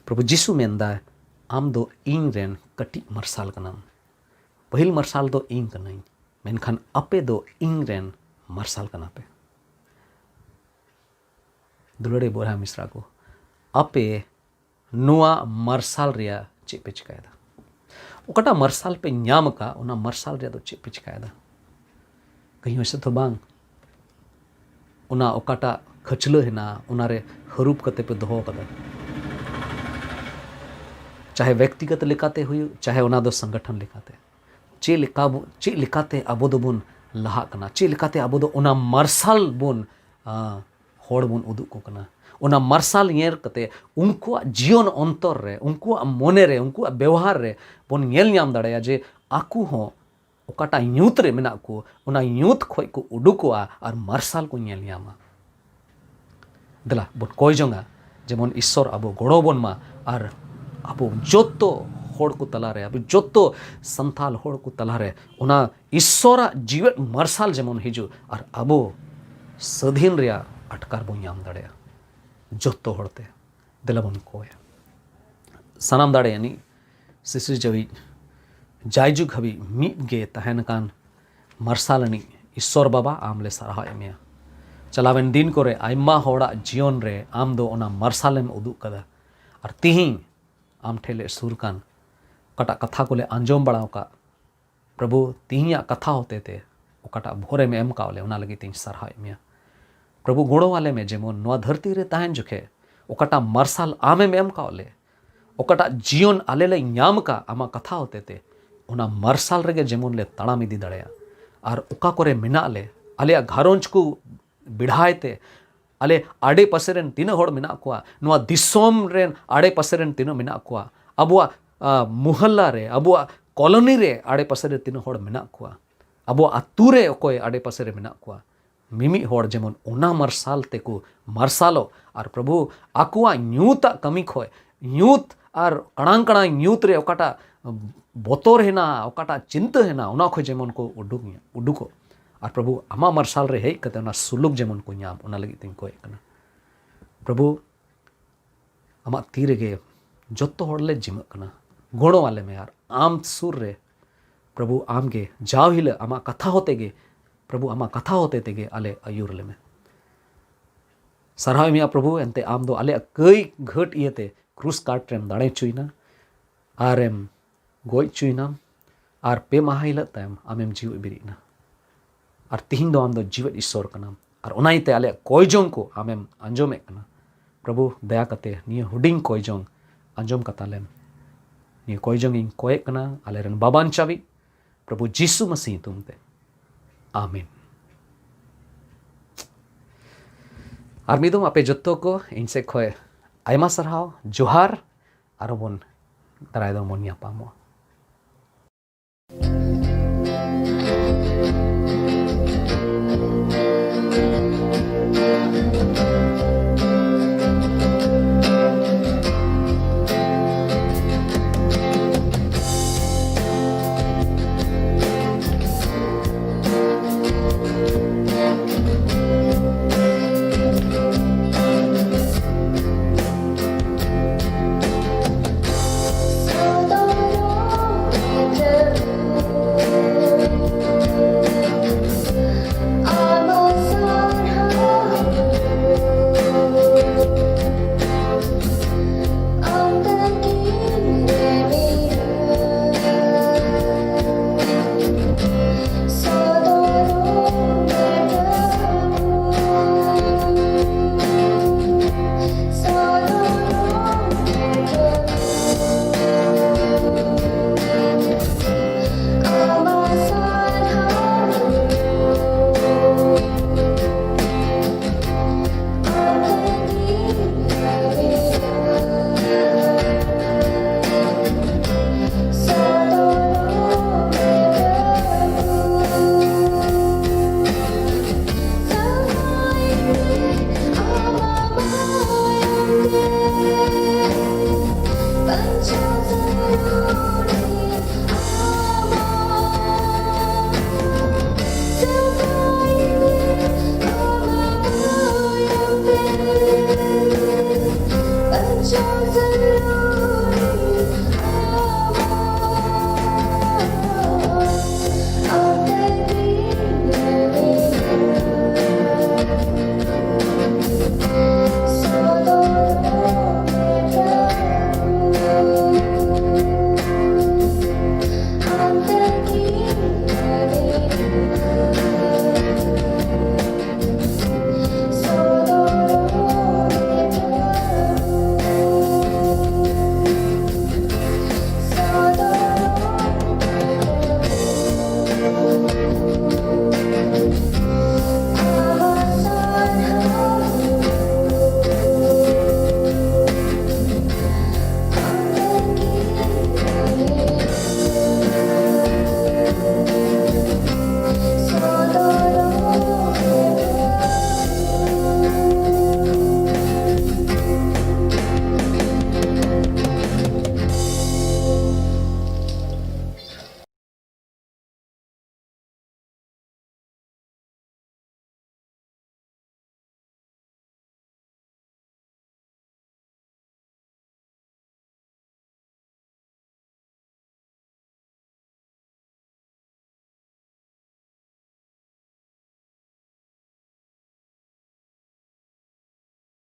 ᱯᱨᱚᱵᱷᱩ ᱡᱤᱥᱩ ᱢᱮᱱᱫᱟᱭ, "ᱟᱢ ᱫᱚ ᱤᱧ ᱨᱮᱱ ᱠᱟᱹᱴᱤᱡ ᱢᱟᱨᱥᱟᱞ ᱠᱟᱱᱟᱢ᱾ ᱯᱟᱹᱦᱤᱞ ᱢᱟᱨᱥᱟᱞ ᱫᱚ ᱤᱧ ᱠᱟᱹᱱᱟᱹᱧ, ᱢᱮᱱᱠᱷᱟᱱ ᱟᱯᱮ ᱫᱚ ᱤᱧ ᱨᱮᱱ ᱢᱟᱨᱥᱟᱞ ᱠᱟᱱᱟ ᱯᱮ᱾" ᱫᱩᱞᱟᱹᱲᱤᱭᱟᱹ ᱵᱚᱭᱦᱟ ᱢᱤᱥᱨᱟ ᱠᱚ, ᱟᱯᱮ ᱱᱚᱣᱟ ᱢᱟᱨᱥᱟᱞ ᱨᱮᱭᱟᱜ ᱪᱮᱫ ᱯᱮ ᱪᱤᱠᱟᱭᱮᱫᱟ? ᱚᱠᱟᱴᱟᱜ ᱢᱟᱨᱥᱟᱞ ᱯᱮ ᱧᱟᱢ ᱟᱠᱟᱫ, ᱚᱱᱟ ᱢᱟᱨᱥᱟᱞ ᱨᱮᱭᱟᱜ ᱫᱚ ᱪᱮᱫ ᱯᱮ ᱪᱤᱠᱟᱭᱮᱫᱟ? ᱠᱟᱹᱦᱤ ᱦᱚᱸ ᱥᱮ ᱛᱚ ᱵᱟᱝ, ᱚᱱᱟ ᱚᱠᱟᱴᱟᱜ ᱠᱷᱟᱹᱪᱞᱟᱹ ᱦᱮᱱᱟᱜᱼᱟ, ᱚᱱᱟᱨᱮ ᱦᱟᱹᱨᱩᱵ ᱠᱟᱛᱮ ᱯᱮ ᱫᱚᱦᱚ ᱠᱟᱫᱟ, ᱪᱟᱦᱮ ᱵᱮᱠᱛᱤᱜᱚᱛ ᱞᱮᱠᱟᱛᱮ ᱦᱩᱭᱩᱜ, ᱪᱟᱦᱮ ᱚᱱᱟ ᱫᱚ ᱥᱚᱝᱜᱚᱴᱷᱚᱱ ᱞᱮᱠᱟᱛᱮ᱾ ᱪᱮᱫ ᱞᱮᱠᱟ ᱵᱚ-, ᱪᱮᱫ ᱞᱮᱠᱟᱛᱮ ᱟᱵᱚ ᱫᱚᱵᱚᱱ ᱞᱟᱦᱟᱜ ᱠᱟᱱᱟ? ᱪᱮᱫ ᱞᱮᱠᱟᱛᱮ ᱟᱵᱚ ᱫᱚ ᱚᱱᱟ ᱢᱟᱨᱥᱟᱞ ᱵᱚᱱ, ᱟ, ᱦᱚᱲ ᱵᱚᱱ ᱩᱫᱩᱜ ᱠᱚ ᱠᱟᱱᱟ᱾ ᱚᱱᱟ ᱢᱟᱨᱥᱟᱞ ᱧᱮᱞ ᱠᱟᱛᱮ ᱩᱱᱠᱩᱣᱟᱜ ᱡᱤᱭᱚᱱ ᱚᱱᱛᱚᱨ ᱨᱮ, ᱩᱱᱠᱩᱣᱟᱜ ᱢᱚᱱᱮ ᱨᱮ, ᱩᱱᱠᱩᱣᱟᱜ ᱵᱮᱣᱦᱟᱨ ᱨᱮ ᱵᱚᱱ ᱧᱮᱞ ᱧᱟᱢ ᱫᱟᱲᱮᱭᱟᱜᱼᱟ ᱡᱮ ᱟᱠᱚ ᱦᱚᱸ ᱚᱠᱟᱴᱟᱜ ᱧᱩᱛ ᱨᱮ ᱢᱮᱱᱟᱜ ᱠᱚ, ᱚᱱᱟ ᱧᱩᱛ ᱠᱷᱚᱱ ᱠᱚ ᱩᱰᱩᱠᱚᱜᱼᱟ ᱟᱨ ᱢᱟᱨᱥᱟᱞ ᱠᱚ ᱧᱮᱞ ᱧᱟᱢᱟ᱾ ᱫᱮᱞᱟ ᱵᱚᱱ ᱠᱚᱭ ᱡᱚᱝᱟ, ᱡᱮᱢᱚᱱ ᱤᱥᱥᱚᱨ ᱟᱵᱚ ᱜᱚᱲᱚ ᱵᱚᱱ ᱢᱟ ᱟᱨ ᱟᱵᱚ ᱡᱚᱛᱚ ᱦᱚᱲ ᱠᱚ ᱛᱟᱞᱟᱨᱮ, ᱟᱵᱚ ᱡᱚᱛᱚ ᱥᱟᱱᱛᱟᱞ ᱦᱚᱲ ᱠᱚ ᱛᱟᱞᱟᱨᱮ ᱚᱱᱟ ᱤᱥᱥᱚᱨᱟᱜ ᱡᱤᱣᱮᱫ ᱢᱟᱨᱥᱟᱞ ᱡᱮᱢᱚᱱ ᱦᱤᱡᱩᱜ ᱟᱨ ᱟᱵᱚ ᱥᱟᱹᱫᱷᱤᱱ ᱨᱮᱭᱟᱜ ᱟᱴᱠᱟᱨ ᱵᱚᱱ ᱧᱟᱢ ᱫᱟᱲᱮᱭᱟᱜᱼᱟ ᱡᱚᱛᱚ ᱦᱚᱲᱛᱮ᱾ ᱫᱮᱞᱟ ᱵᱚᱱ ᱠᱚᱭᱟ᱾ ᱥᱟᱱᱟᱢ ᱫᱟᱲᱮ ᱟᱹᱱᱤᱡ, ᱥᱤᱥᱤᱨ ᱡᱟᱹᱣᱤᱡ, ᱡᱟᱭᱡᱩᱜᱽ ᱦᱟᱹᱵᱤᱡ ᱢᱤᱫ ᱜᱮ ᱛᱟᱦᱮᱱ ᱠᱟᱱ ᱢᱟᱨᱥᱟᱞ ᱟᱹᱱᱤᱡ ᱤᱥᱥᱚᱨ ᱵᱟᱵᱟ, ᱟᱢ ᱞᱮ ᱥᱟᱨᱦᱟᱣᱮᱫ ᱢᱮᱭᱟ᱾ ᱪᱟᱞᱟᱣᱮᱱ ᱫᱤᱱ ᱠᱚᱨᱮ ᱟᱭᱢᱟ ᱦᱚᱲᱟᱜ ᱡᱤᱭᱚᱱ ᱨᱮ ᱟᱢ ᱫᱚ ᱚᱱᱟ ᱢᱟᱨᱥᱟᱞᱮᱢ ᱩᱫᱩᱜ ᱠᱟᱫᱟ᱾ ᱟᱨ ᱛᱤᱦᱤᱧ ᱟᱢ ᱴᱷᱮᱱ ᱞᱮ ᱥᱩᱨ ᱠᱟᱱ, ᱚᱠᱟᱴᱟᱜ ᱠᱟᱛᱷᱟ ᱠᱚᱞᱮ ᱟᱸᱡᱚᱢ ᱵᱟᱲᱟ ᱟᱠᱟᱫ, ᱯᱨᱚᱵᱷᱩ, ᱛᱤᱦᱤᱧᱟᱜ ᱠᱟᱛᱷᱟ ᱦᱚᱛᱮᱛᱮ ᱚᱠᱟᱴᱟᱜ ᱵᱷᱳᱨᱮᱢ ᱮᱢ ᱠᱟᱣ ᱞᱮ, ᱚᱱᱟ ᱞᱟᱹᱜᱤᱫ ᱛᱤᱧ ᱥᱟᱨᱦᱟᱣᱮᱫ ᱢᱮᱭᱟ᱾ ᱯᱨᱚᱵᱷᱩ, ᱜᱚᱲᱚ ᱟᱞᱮ ᱢᱮ, ᱡᱮᱢᱚᱱ ᱱᱚᱣᱟ ᱫᱷᱟᱹᱨᱛᱤ ᱨᱮ ᱛᱟᱦᱮᱱ ᱡᱚᱠᱷᱮᱡ ᱚᱠᱟᱴᱟᱜ ᱢᱟᱨᱥᱟᱞ ᱟᱢᱮᱢ ᱮᱢ ᱠᱟᱣ ᱞᱮ, ᱚᱠᱟᱴᱟᱜ ᱡᱤᱭᱚᱱ ᱟᱞᱮ ᱞᱮ ᱧᱟᱢ ᱠᱟᱜ ᱟᱢᱟᱜ ᱠᱟᱛᱷᱟ ᱦᱚᱛᱮᱛᱮ, ᱚᱱᱟ ᱢᱟᱨᱥᱟᱞ ᱨᱮᱜᱮ ᱡᱮᱢᱚᱱ ᱞᱮ ᱛᱟᱲᱟᱢ ᱤᱫᱤ ᱫᱟᱲᱮᱭᱟᱜ᱾ ᱟᱨ ᱚᱠᱟ ᱠᱚᱨᱮ ᱢᱮᱱᱟᱜ ᱞᱮ, ᱟᱞᱮᱭᱟᱜ ᱜᱷᱟᱨᱚᱸᱡᱽ ᱠᱚ ᱵᱮᱲᱦᱟᱭ ᱛᱮ, ᱟᱞᱮ ᱟᱰᱮ ᱯᱟᱥᱮ ᱨᱮᱱ ᱛᱤᱱᱟᱹᱜ ᱦᱚᱲ ᱢᱮᱱᱟᱜ ᱠᱚᱣᱟ, ᱱᱚᱣᱟ ᱫᱤᱥᱚᱢ ᱨᱮᱱ ᱟᱰᱮ ᱯᱟᱥᱮ ᱨᱮᱱ ᱛᱤᱱᱟᱹᱜ ᱢᱮᱱᱟᱜ ᱠᱚᱣᱟ, ᱟᱵᱚᱣᱟᱜ, ᱟ, ᱢᱩᱦᱟᱞᱞᱟ ᱨᱮ, ᱟᱵᱚᱣᱟᱜ ᱠᱚᱞᱚᱱᱤ ᱨᱮ ᱟᱰᱮ ᱯᱟᱥᱮ ᱨᱮ ᱛᱤᱱᱟᱹᱜ ᱦᱚᱲ ᱢᱮᱱᱟᱜ ᱠᱚᱣᱟ, ᱟᱵᱚᱣᱟᱜ ᱟᱹᱛᱩ ᱨᱮ ᱚᱠᱚᱭ ᱟᱰᱮ ᱯᱟᱥᱮ ᱨᱮ ᱢᱮᱱᱟᱜ ᱠᱚᱣᱟ, ᱢᱤᱢᱤᱫ ᱦᱚᱲ ᱡᱮᱢᱚᱱ ᱚᱱᱟ ᱢᱟᱨᱥᱟᱞ ᱛᱮᱠᱚ ᱢᱟᱨᱥᱟᱞᱚᱜ ᱟᱨ ᱯᱨᱚᱵᱷᱩ ᱟᱠᱚᱣᱟᱜ ᱧᱩᱛᱟᱜ ᱠᱟᱹᱢᱤ ᱠᱷᱚᱡ, ᱧᱩᱛ ᱟᱨ ᱠᱟᱲᱟᱝ ᱠᱟᱲᱟᱝ ᱧᱩᱛ ᱨᱮ ᱚᱠᱟᱴᱟᱜ ᱵᱚᱛᱚᱨ ᱦᱮᱱᱟᱜᱼᱟ, ᱚᱠᱟᱴᱟᱜ ᱪᱤᱱᱛᱟᱹ ᱦᱮᱱᱟᱜᱼᱟ, ᱚᱱᱟ ᱠᱷᱚᱡ ᱡᱮᱢᱚᱱ ᱠᱚ ᱩᱰᱩᱠ, ᱩᱰᱩᱠᱚᱜ᱾ ᱟᱨ ᱯᱨᱚᱵᱷᱩ ᱟᱢᱟᱜ ᱢᱟᱨᱥᱟᱞ ᱨᱮ ᱦᱮᱡ ᱠᱟᱛᱮ ᱚᱱᱟ ᱥᱩᱞᱩᱠ ᱡᱮᱢᱚᱱ ᱠᱚ ᱧᱟᱢ, ᱚᱱᱟ ᱞᱟᱹᱜᱤᱫ ᱛᱤᱧ ᱠᱚᱭᱮᱜ ᱠᱟᱱᱟ᱾ ᱯᱨᱚᱵᱷᱩ ᱟᱢᱟᱜ ᱛᱤ ᱨᱮᱜᱮ ᱡᱚᱛᱚ ᱦᱚᱲ ᱞᱮ ᱡᱤᱢᱟᱹᱜ ᱠᱟᱱᱟ᱾ ᱜᱚᱲᱚ ᱟᱞᱮ ᱢᱮ ᱟᱨ ᱟᱢ ᱥᱩᱨ ᱨᱮ ᱯᱨᱚᱵᱷᱩ ᱟᱢ ᱜᱮ ᱡᱟᱣ ᱦᱤᱞᱳᱜ ᱟᱢᱟᱜ ᱠᱟᱛᱷᱟ ᱦᱚᱛᱮ ᱜᱮ, ᱯᱨᱚᱵᱷᱩ ᱟᱢᱟᱜ ᱠᱟᱛᱷᱟ ᱦᱚᱛᱮ ᱛᱮᱜᱮ ᱟᱞᱮ ᱟᱹᱭᱩᱨ ᱞᱮ ᱢᱮ᱾ ᱥᱟᱨᱦᱟᱣ ᱢᱮᱭᱟ ᱯᱨᱚᱵᱷᱩ, ᱮᱱᱛᱮ ᱟᱢ ᱫᱚ ᱟᱞᱮᱭᱟᱜ ᱠᱟᱹᱭ ᱜᱷᱟᱹᱴ ᱤᱭᱟᱹᱛᱮ ᱠᱨᱩᱥ ᱠᱟᱴ ᱨᱮᱢ ᱫᱟᱲᱮ ᱦᱚᱪᱚᱭᱮᱱᱟ ᱟᱨᱮᱢ ᱜᱚᱡ ᱦᱚᱪᱚᱭᱮᱱᱟᱢ ᱟᱨ ᱯᱮ ᱢᱟᱦᱟ ᱦᱤᱞᱳᱜ ᱛᱟᱭᱚᱢ ᱟᱢᱮᱢ ᱡᱤᱣᱮᱫ ᱵᱮᱨᱮᱫ ᱮᱱᱟ᱾ ᱟᱨ ᱛᱤᱦᱤᱧ ᱫᱚ ᱟᱢ ᱫᱚ ᱡᱤᱣᱮᱫ ᱤᱥᱥᱚᱨ ᱠᱟᱱᱟᱢ᱾ ᱟᱨ ᱚᱱᱟ ᱤᱭᱟᱹᱛᱮ ᱟᱞᱮᱭᱟᱜ ᱠᱚᱭ ᱡᱚᱝ ᱠᱚ ᱟᱢᱮᱢ ᱟᱸᱡᱚᱢᱮᱫ ᱠᱟᱱᱟ᱾ ᱯᱨᱚᱵᱷᱩ, ᱫᱟᱭᱟ ᱠᱟᱛᱮ ᱱᱤᱭᱟᱹ ᱦᱩᱰᱤᱧ ᱠᱚᱭ ᱡᱚᱝ ᱟᱸᱡᱚᱢ ᱠᱟᱛᱟᱞᱮᱢ᱾ ᱱᱤᱭᱟᱹ ᱠᱚᱭ ᱡᱚᱝ ᱤᱧ ᱠᱚᱭᱮᱫ ᱠᱟᱱᱟ ᱟᱞᱮᱨᱮᱱ ᱵᱟᱵᱟᱱ ᱪᱟᱵᱤ, ᱯᱨᱚᱵᱷᱩ ᱡᱤᱥᱩ ᱢᱟᱹᱥᱤ ᱧᱩᱛᱩᱢ ᱛᱮ᱾ ᱟᱢᱮᱱ᱾ ᱟᱨ ᱢᱤᱫ ᱫᱚᱢ ᱟᱯᱮ ᱡᱚᱛᱚ ᱠᱚ ᱤᱧ ᱥᱮᱫ ᱠᱷᱚᱱ ᱟᱭᱢᱟ ᱥᱟᱨᱦᱟᱣ, ᱡᱚᱦᱟᱨ᱾ ᱟᱨᱚ ᱵᱚᱱ ᱫᱟᱨᱟᱭ ᱫᱚᱢ ᱵᱚᱱ ᱧᱟᱯᱟᱢᱚᱜᱼᱟ᱾